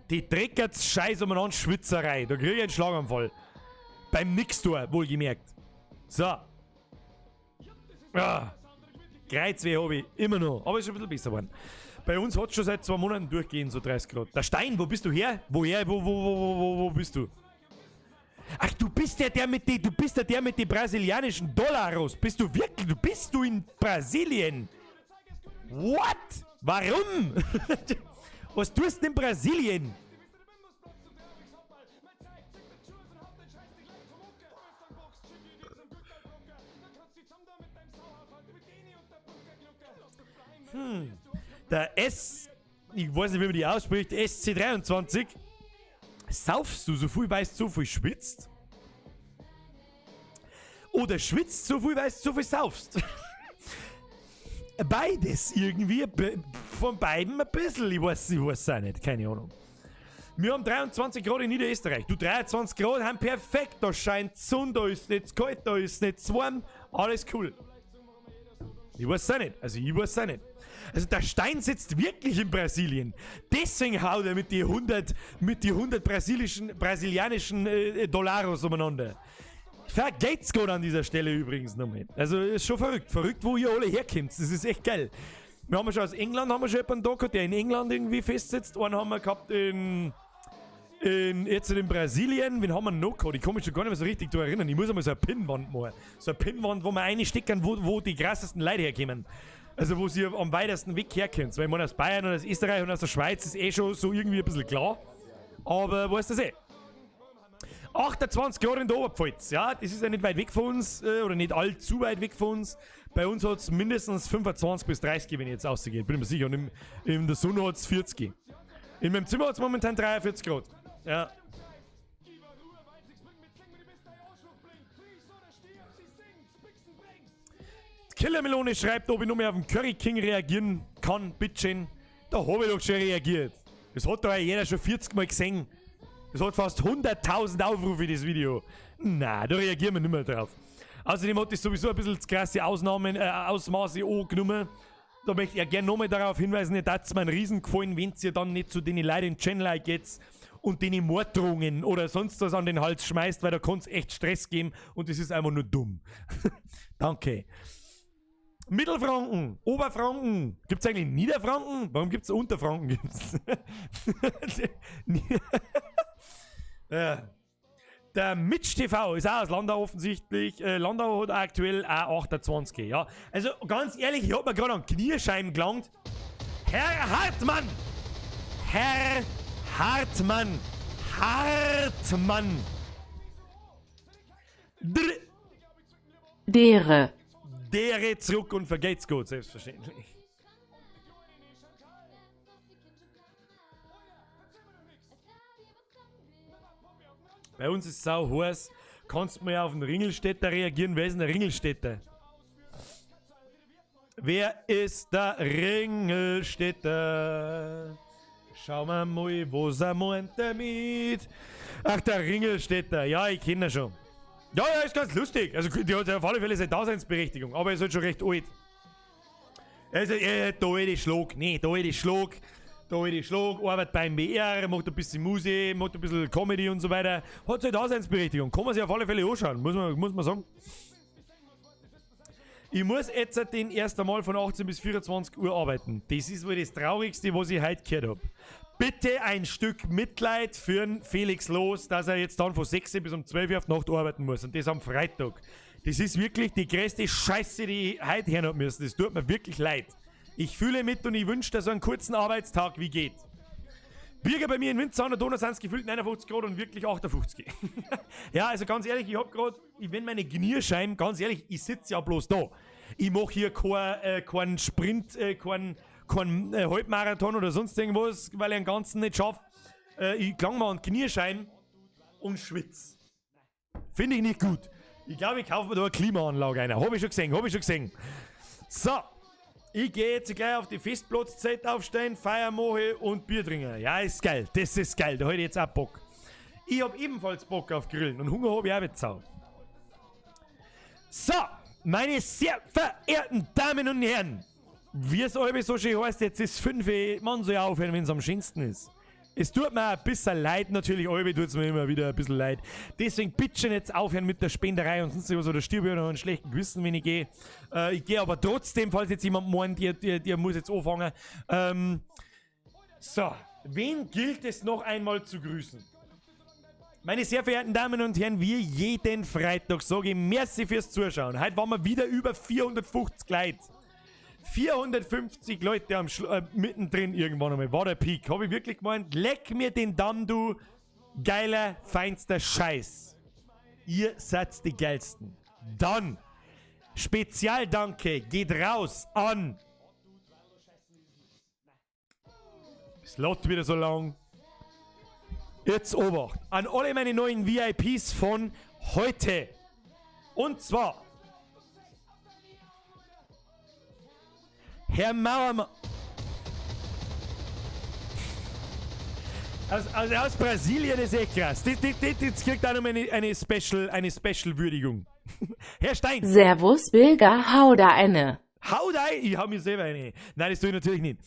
Die Dreckerts-Scheiß umeinander Schwitzerei. Da krieg ich einen Schlaganfall. Beim Nixtor, wohlgemerkt. So. Ah. Kreuzweh hab ich immer noch. Aber ist schon ein bisschen besser geworden. Bei uns hat es schon seit 2 Monaten durchgehend so 30 Grad. Der Stein, wo bist du her? Woher? Wo bist du? Ach, du bist ja der mit die, du bist ja der mit den brasilianischen Dollaros. Bist du wirklich? Du bist du in Brasilien? What? Warum? Was tust du denn in Brasilien? Der S, ich weiß nicht, wie man die ausspricht, SC23. Saufst du so viel, weil du so viel schwitzt? Oder schwitzt so viel, weil du so viel saufst? Beides irgendwie, von beiden ein bisschen. Ich weiß auch nicht, keine Ahnung. Wir haben 23 Grad in Niederösterreich. Du, 23 Grad haben perfekt. Da scheint die Sonne, da ist nicht kalt, da ist nicht zu warm. Alles cool. Ich weiß auch nicht. Also ich weiß auch nicht. Also der Stein sitzt wirklich in Brasilien. Deswegen haut er mit die 100, mit die 100 brasilianischen Dollaros umeinander. Vergeht's Gott an dieser Stelle übrigens nochmal. Also ist schon verrückt. Verrückt, wo ihr alle herkommt. Das ist echt geil. Wir haben schon aus England haben wir schon jemanden da gehabt, der in England irgendwie festsitzt. Einen haben wir gehabt jetzt in Brasilien. Wen haben wir noch gehabt? Ich kann mich schon gar nicht mehr so richtig daran erinnern. Ich muss einmal so eine Pinnwand machen. So eine Pinnwand, wo wir reinstecken, wo die krassesten Leute herkommen. Also wo sie am weitesten Weg herkommt. Weil ich meine, aus Bayern und aus Österreich und aus der Schweiz ist eh schon so irgendwie ein bisschen klar. Aber weißt du das eh? 28 Grad in der Oberpfalz. Ja, das ist ja nicht weit weg von uns, oder nicht allzu weit weg von uns. Bei uns hat's mindestens 25 bis 30, wenn ich jetzt rausgehe, bin ich mir sicher. Und in der Sonne hat's 40. In meinem Zimmer hat's momentan 43 Grad. Ja. Killermelone schreibt, ob ich noch mehr auf den Curry King reagieren kann, bitteschön. Da hab ich doch schon reagiert. Das hat doch jeder schon 40 Mal gesehen. Das hat fast 100.000 Aufrufe, das Video. Na, da reagieren wir nicht mehr drauf. Außerdem hat das sowieso ein bisschen zu krasse Ausmaße angenommen. Da möchte ich ja gerne nochmal darauf hinweisen, ihr tat mir einen Riesen gefallen, wenn ihr dann nicht zu den Leuten in Channel geht und denen Morddrohungen oder sonst was an den Hals schmeißt, weil da kann's echt Stress geben und das ist einfach nur dumm. Danke. Mittelfranken, Oberfranken. Gibt's eigentlich Niederfranken? Warum gibt's Unterfranken? Gibt's? Ja. Der Mitch TV ist auch aus Landau offensichtlich. Landau hat aktuell auch 28. Ja. Also ganz ehrlich, ich hab mir gerade an Kniescheiben gelangt. Herr Hartmann! Herr Hartmann! Hartmann! Dere. Dere zurück und vergeht's gut, selbstverständlich. Bei uns ist es sau heiß. Kannst du mal auf den Ringelstädter reagieren? Wer ist denn der Ringelstädter? Wer ist der Ringelstädter? Schauen wir mal, was er meint damit. Ach, der Ringelstädter. Ja, ich kenn ihn schon. Ja, ja, ist ganz lustig. Also, die hat ja auf alle Fälle seine Daseinsberechtigung, aber er ist halt schon recht alt. Er ist der alte Schlag. Nee, der alte Schlag. Der alte Schlag, arbeitet beim BR, macht ein bisschen Musik, macht ein bisschen Comedy und so weiter. Hat seine Daseinsberechtigung. Kann man sich auf alle Fälle anschauen, muss man sagen. Ich muss jetzt den erst einmal von 18 bis 24 Uhr arbeiten. Das ist wohl das Traurigste, was ich heute gehört hab. Bitte ein Stück Mitleid für den Felix Los, dass er jetzt dann von 6 bis um 12 Uhr auf die Nacht arbeiten muss. Und das am Freitag. Das ist wirklich die größte Scheiße, die ich heute hören hab müssen. Das tut mir wirklich leid. Ich fühle mit und ich wünsche dir so einen kurzen Arbeitstag, wie geht. Birger bei mir in Winzer an der Donau sind es gefühlt 59 Grad und wirklich 58. Ja, also ganz ehrlich, ich hab grad, ich wenn meine Knierscheiben, ganz ehrlich, ich sitze ja bloß da. Ich mach hier keinen Sprint, keinen Halbmarathon oder sonst irgendwas, weil ich den ganzen nicht schaff. Ich klang mal an die Knierscheiben und schwitz. Finde ich nicht gut. Ich glaube, ich kaufe mir da eine Klimaanlage einer. Hab ich schon gesehen, hab ich schon gesehen. So, ich gehe jetzt gleich auf die Festplatzzeit aufstehen, Feier mache und Bier trinken. Ja, ist geil. Das ist geil. Da hab ich jetzt auch Bock. Ich hab ebenfalls Bock auf Grillen und Hunger hab ich auch mit Sau. So, meine sehr verehrten Damen und Herren, wie es alle so schön heißt, jetzt ist 5 Uhr, man soll ja aufhören, wenn es am schönsten ist. Es tut mir ein bisschen leid, natürlich, alle tut es mir immer wieder ein bisschen leid. Deswegen bitte schön jetzt aufhören mit der Spenderei und sonst was, oder stirb ich noch einen schlechten Gewissen, wenn ich gehe. Ich gehe aber trotzdem, falls jetzt jemand meint, der muss jetzt anfangen. So, wen gilt es noch einmal zu grüßen? Meine sehr verehrten Damen und Herren, wie jeden Freitag sage ich merci fürs Zuschauen. Heute waren wir wieder über 450 Leute. 450 Leute am mittendrin irgendwann einmal. War der Peak. Hab ich wirklich gemeint, leck mir den Damm, du geiler, feinster Scheiß. Ihr seid die geilsten. Dann, Spezialdanke geht raus an. Es läuft wieder so lang. Jetzt Obacht. An alle meine neuen V I Ps von heute. Und zwar Herr Mauermann. Aus Brasilien ist echt krass. Das kriegt auch noch mal eine Special-Würdigung. Herr Stein. Servus, Bilger, hau da eine. Hau da ein? Ich hau mir selber eine. Nein, das tue ich natürlich nicht.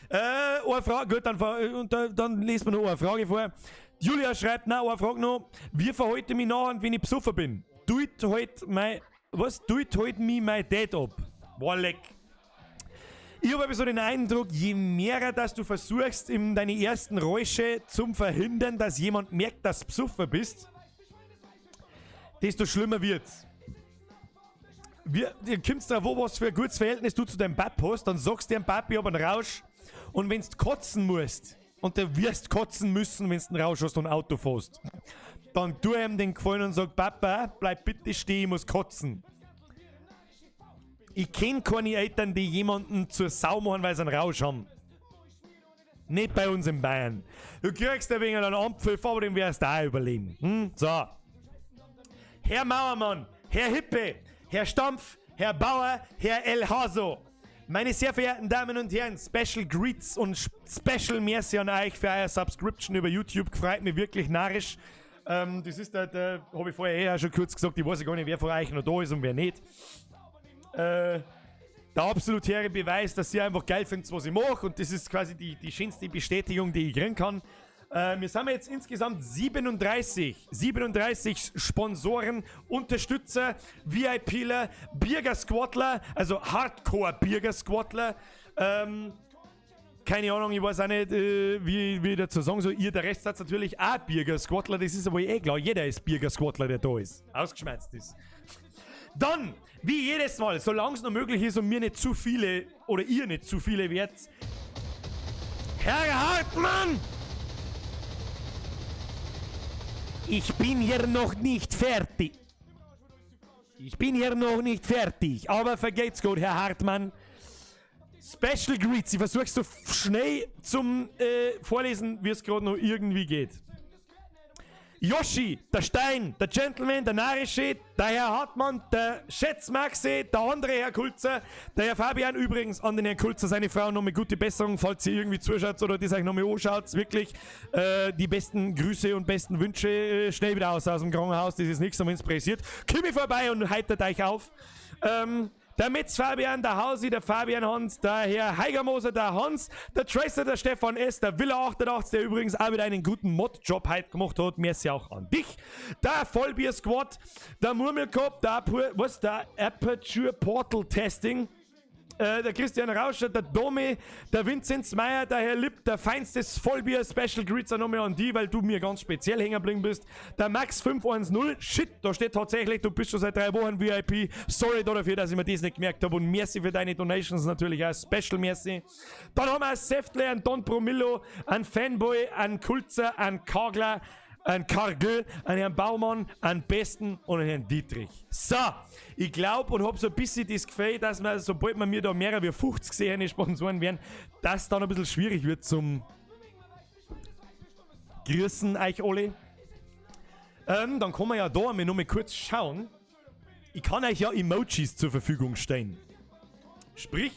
Eine Frage, gut, und dann lesen wir noch eine Frage vor. Julia schreibt, na, eine Frage noch. Wie verhalte ich mich nachher, wenn ich besoffen bin? Tut halt mein, was? Tut halt mich mein Dad ab. Boah, leck. Ich hab aber so den Eindruck, je mehr, dass du versuchst, in deine ersten Räusche zum verhindern, dass jemand merkt, dass du besoffen bist, desto schlimmer wird's. Du kommst drauf an, was für ein gutes Verhältnis du zu deinem Pap hast, dann sagst du dem Papi, ich hab einen Rausch. Und wenn's kotzen musst, und du wirst kotzen müssen, wenn's einen Rausch hast und Auto fährst, dann tu ihm den Gefallen und sag, Papa, bleib bitte stehen, ich muss kotzen. Ich kenn keine Eltern, die jemanden zur Sau machen, weil sie einen Rausch haben. Nicht bei uns in Bayern. Du kriegst ein wenig einen Ampfel, aber den wirst du auch überleben. So. Herr Mauermann, Herr Hippe, Herr Stampf, Herr Bauer, Herr El Haso. Meine sehr verehrten Damen und Herren, Special Greets und Special Merci an euch für euer Subscription über YouTube. Freut mich wirklich narrisch. Das ist der, hab ich vorher eh auch schon kurz gesagt, ich weiß ja gar nicht, wer von euch noch da ist und wer nicht. Der absolute Beweis, dass ihr einfach geil findet, was ich mache, und das ist quasi die schönste Bestätigung, die ich kriegen kann. Wir sind jetzt insgesamt 37 Sponsoren, Unterstützer, V I Pler, Birger-Squadler, also Hardcore-Birger-Squadler. Keine Ahnung, ich weiß auch nicht, wie ich dazu sagen soll. Ihr, der Rest seid natürlich auch Birger-Squadler, das ist aber eh klar, jeder ist Birger-Squadler, der da ist. Ausgeschmerzt ist. Dann, wie jedes Mal, solange es noch möglich ist und mir nicht zu viele, oder ihr nicht zu viele werdet, Herr Hartmann! Ich bin hier noch nicht fertig. Ich bin hier noch nicht fertig. Aber vergeht's gut, Herr Hartmann. Special Greets. Ich versuch's so schnell zum Vorlesen, wie es grad noch irgendwie geht. Yoshi, der Stein, der Gentleman, der Narische, der Herr Hartmann, der Schätzmaxi, der andere Herr Kulzer, der Herr Fabian, übrigens an den Herrn Kulzer, seine Frau, nochmal gute Besserung, falls ihr irgendwie zuschaut oder das euch nochmal anschaut, wirklich die besten Grüße und besten Wünsche, schnell wieder aus dem Krankenhaus, das ist nichts, wenn's pressiert. Komm ich vorbei und heitert euch auf. Der Metz Fabian, der Hausi, der Fabian Hans, der Herr Heigermoser, der Hans, der Tracer, der Stefan S., der Villa 88, der übrigens auch wieder einen guten Mod-Job heute gemacht hat. Merci auch an dich. Der Vollbier Squad, der Murmelkopf, der Apu, was, der Aperture Portal Testing, Der Christian Rauscher, der Domi, der Vinzenz Meier, der Herr Lipp, der feinstes Vollbier, Special Greets auch nochmal an die, weil du mir ganz speziell hängen geblieben bist. Der Max 510, shit, da steht tatsächlich, du bist schon seit 3 Wochen VIP. Sorry dafür, dass ich mir das nicht gemerkt habe und merci für deine Donations natürlich auch. Special merci. Dann haben wir einen Seftler, einen Don Promillo, einen Fanboy, einen Kulzer, einen Kagler, einen Kargel, einen Herrn Baumann, einen Besten und einen Herrn Dietrich. So, ich glaube und hab so ein bisschen das Gefühl, dass wir, sobald wir mir da mehr wie 50 gesehene Sponsoren werden, dass dann ein bisschen schwierig wird zum Grüßen euch alle. Dann kann man ja da einmal noch mal kurz schauen. Ich kann euch ja Emojis zur Verfügung stellen. Sprich,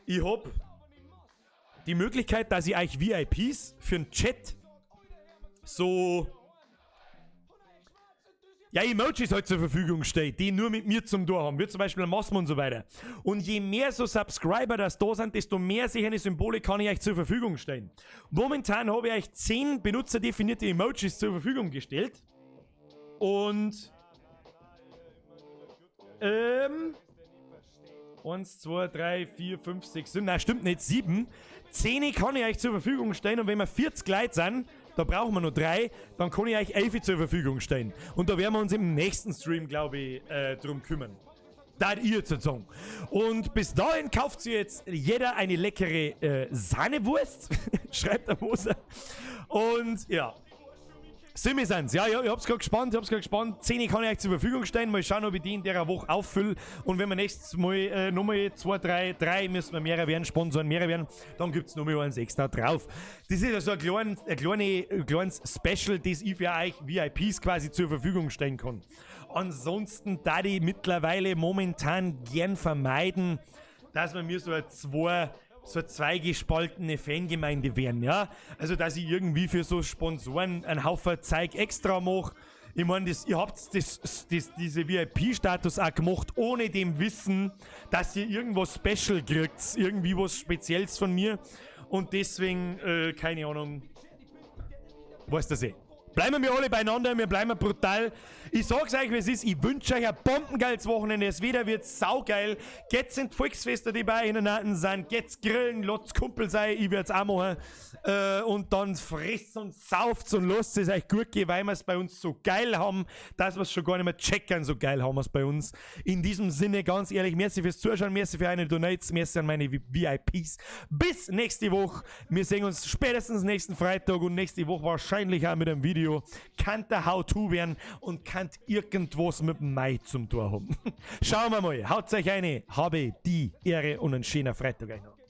ich hab die Möglichkeit, dass ich euch VIPs für einen Chat so ja, Emojis halt zur Verfügung steht, die nur mit mir zum Tor haben, wie zum Beispiel ein Masmo und so weiter. Und je mehr so Subscriber das da sind, desto mehr solche Symbole kann ich euch zur Verfügung stellen. Momentan habe ich euch 10 benutzerdefinierte Emojis zur Verfügung gestellt. Und 1, 2, 3, 4, 5, 6, 7, nein, stimmt nicht, 7. 10 kann ich euch zur Verfügung stellen und wenn wir 40 Leute sind, da brauchen wir nur drei, dann kann ich euch 11 zur Verfügung stellen. Und da werden wir uns im nächsten Stream, glaube ich, drum kümmern. Da ihr zu sagen. Und bis dahin kauft sich jetzt jeder eine leckere Sahnewurst, schreibt der Moser. Und ja, Simi sind's. Ja, ich hab's gerade gespannt, ich hab's gerade gespannt. 10 kann ich euch zur Verfügung stellen. Mal schauen, ob ich die in der Woche auffülle. Und wenn wir nächstes Mal nochmal 2, 3, 3 müssen wir mehrere werden, Sponsoren mehrere werden, dann gibt's nochmal eins extra drauf. Das ist ja so ein kleines Special, das ich für euch VIPs quasi zur Verfügung stellen kann. Ansonsten, da die mittlerweile momentan gern vermeiden, dass wir mir so eine zweigespaltene Fangemeinde werden, ja. Also, dass ich irgendwie für so Sponsoren einen Haufen Zeug extra mache. Ich meine, ihr habt diese VIP-Status auch gemacht, ohne dem Wissen, dass ihr irgendwas Special kriegt, irgendwie was Spezielles von mir. Und deswegen, keine Ahnung, weißt du eh. Bleiben wir alle beieinander, wir bleiben brutal. Ich sag's euch, wie es ist. Ich wünsche euch ein bombengeiles Wochenende. Das Wetter wird saugeil. Geht's in die Volksfeste, die bei Ihnen sind. Geht's grillen, lasst Kumpel sein. Ich werd's auch machen. Und dann fresst und sauft und lasst es euch gut gehen, weil wir es bei uns so geil haben, dass wir es schon gar nicht mehr checken. So geil haben wir es bei uns. In diesem Sinne, ganz ehrlich, merci fürs Zuschauen, merci für eure Donates, merci an meine VIPs. Bis nächste Woche. Wir sehen uns spätestens nächsten Freitag und nächste Woche wahrscheinlich auch mit einem Video. Kann der How-To werden und kann irgendwas mit dem Mai zum Tor haben. Schauen wir mal. Haut euch eine. Habe die Ehre und einen schönen Freitag euch noch.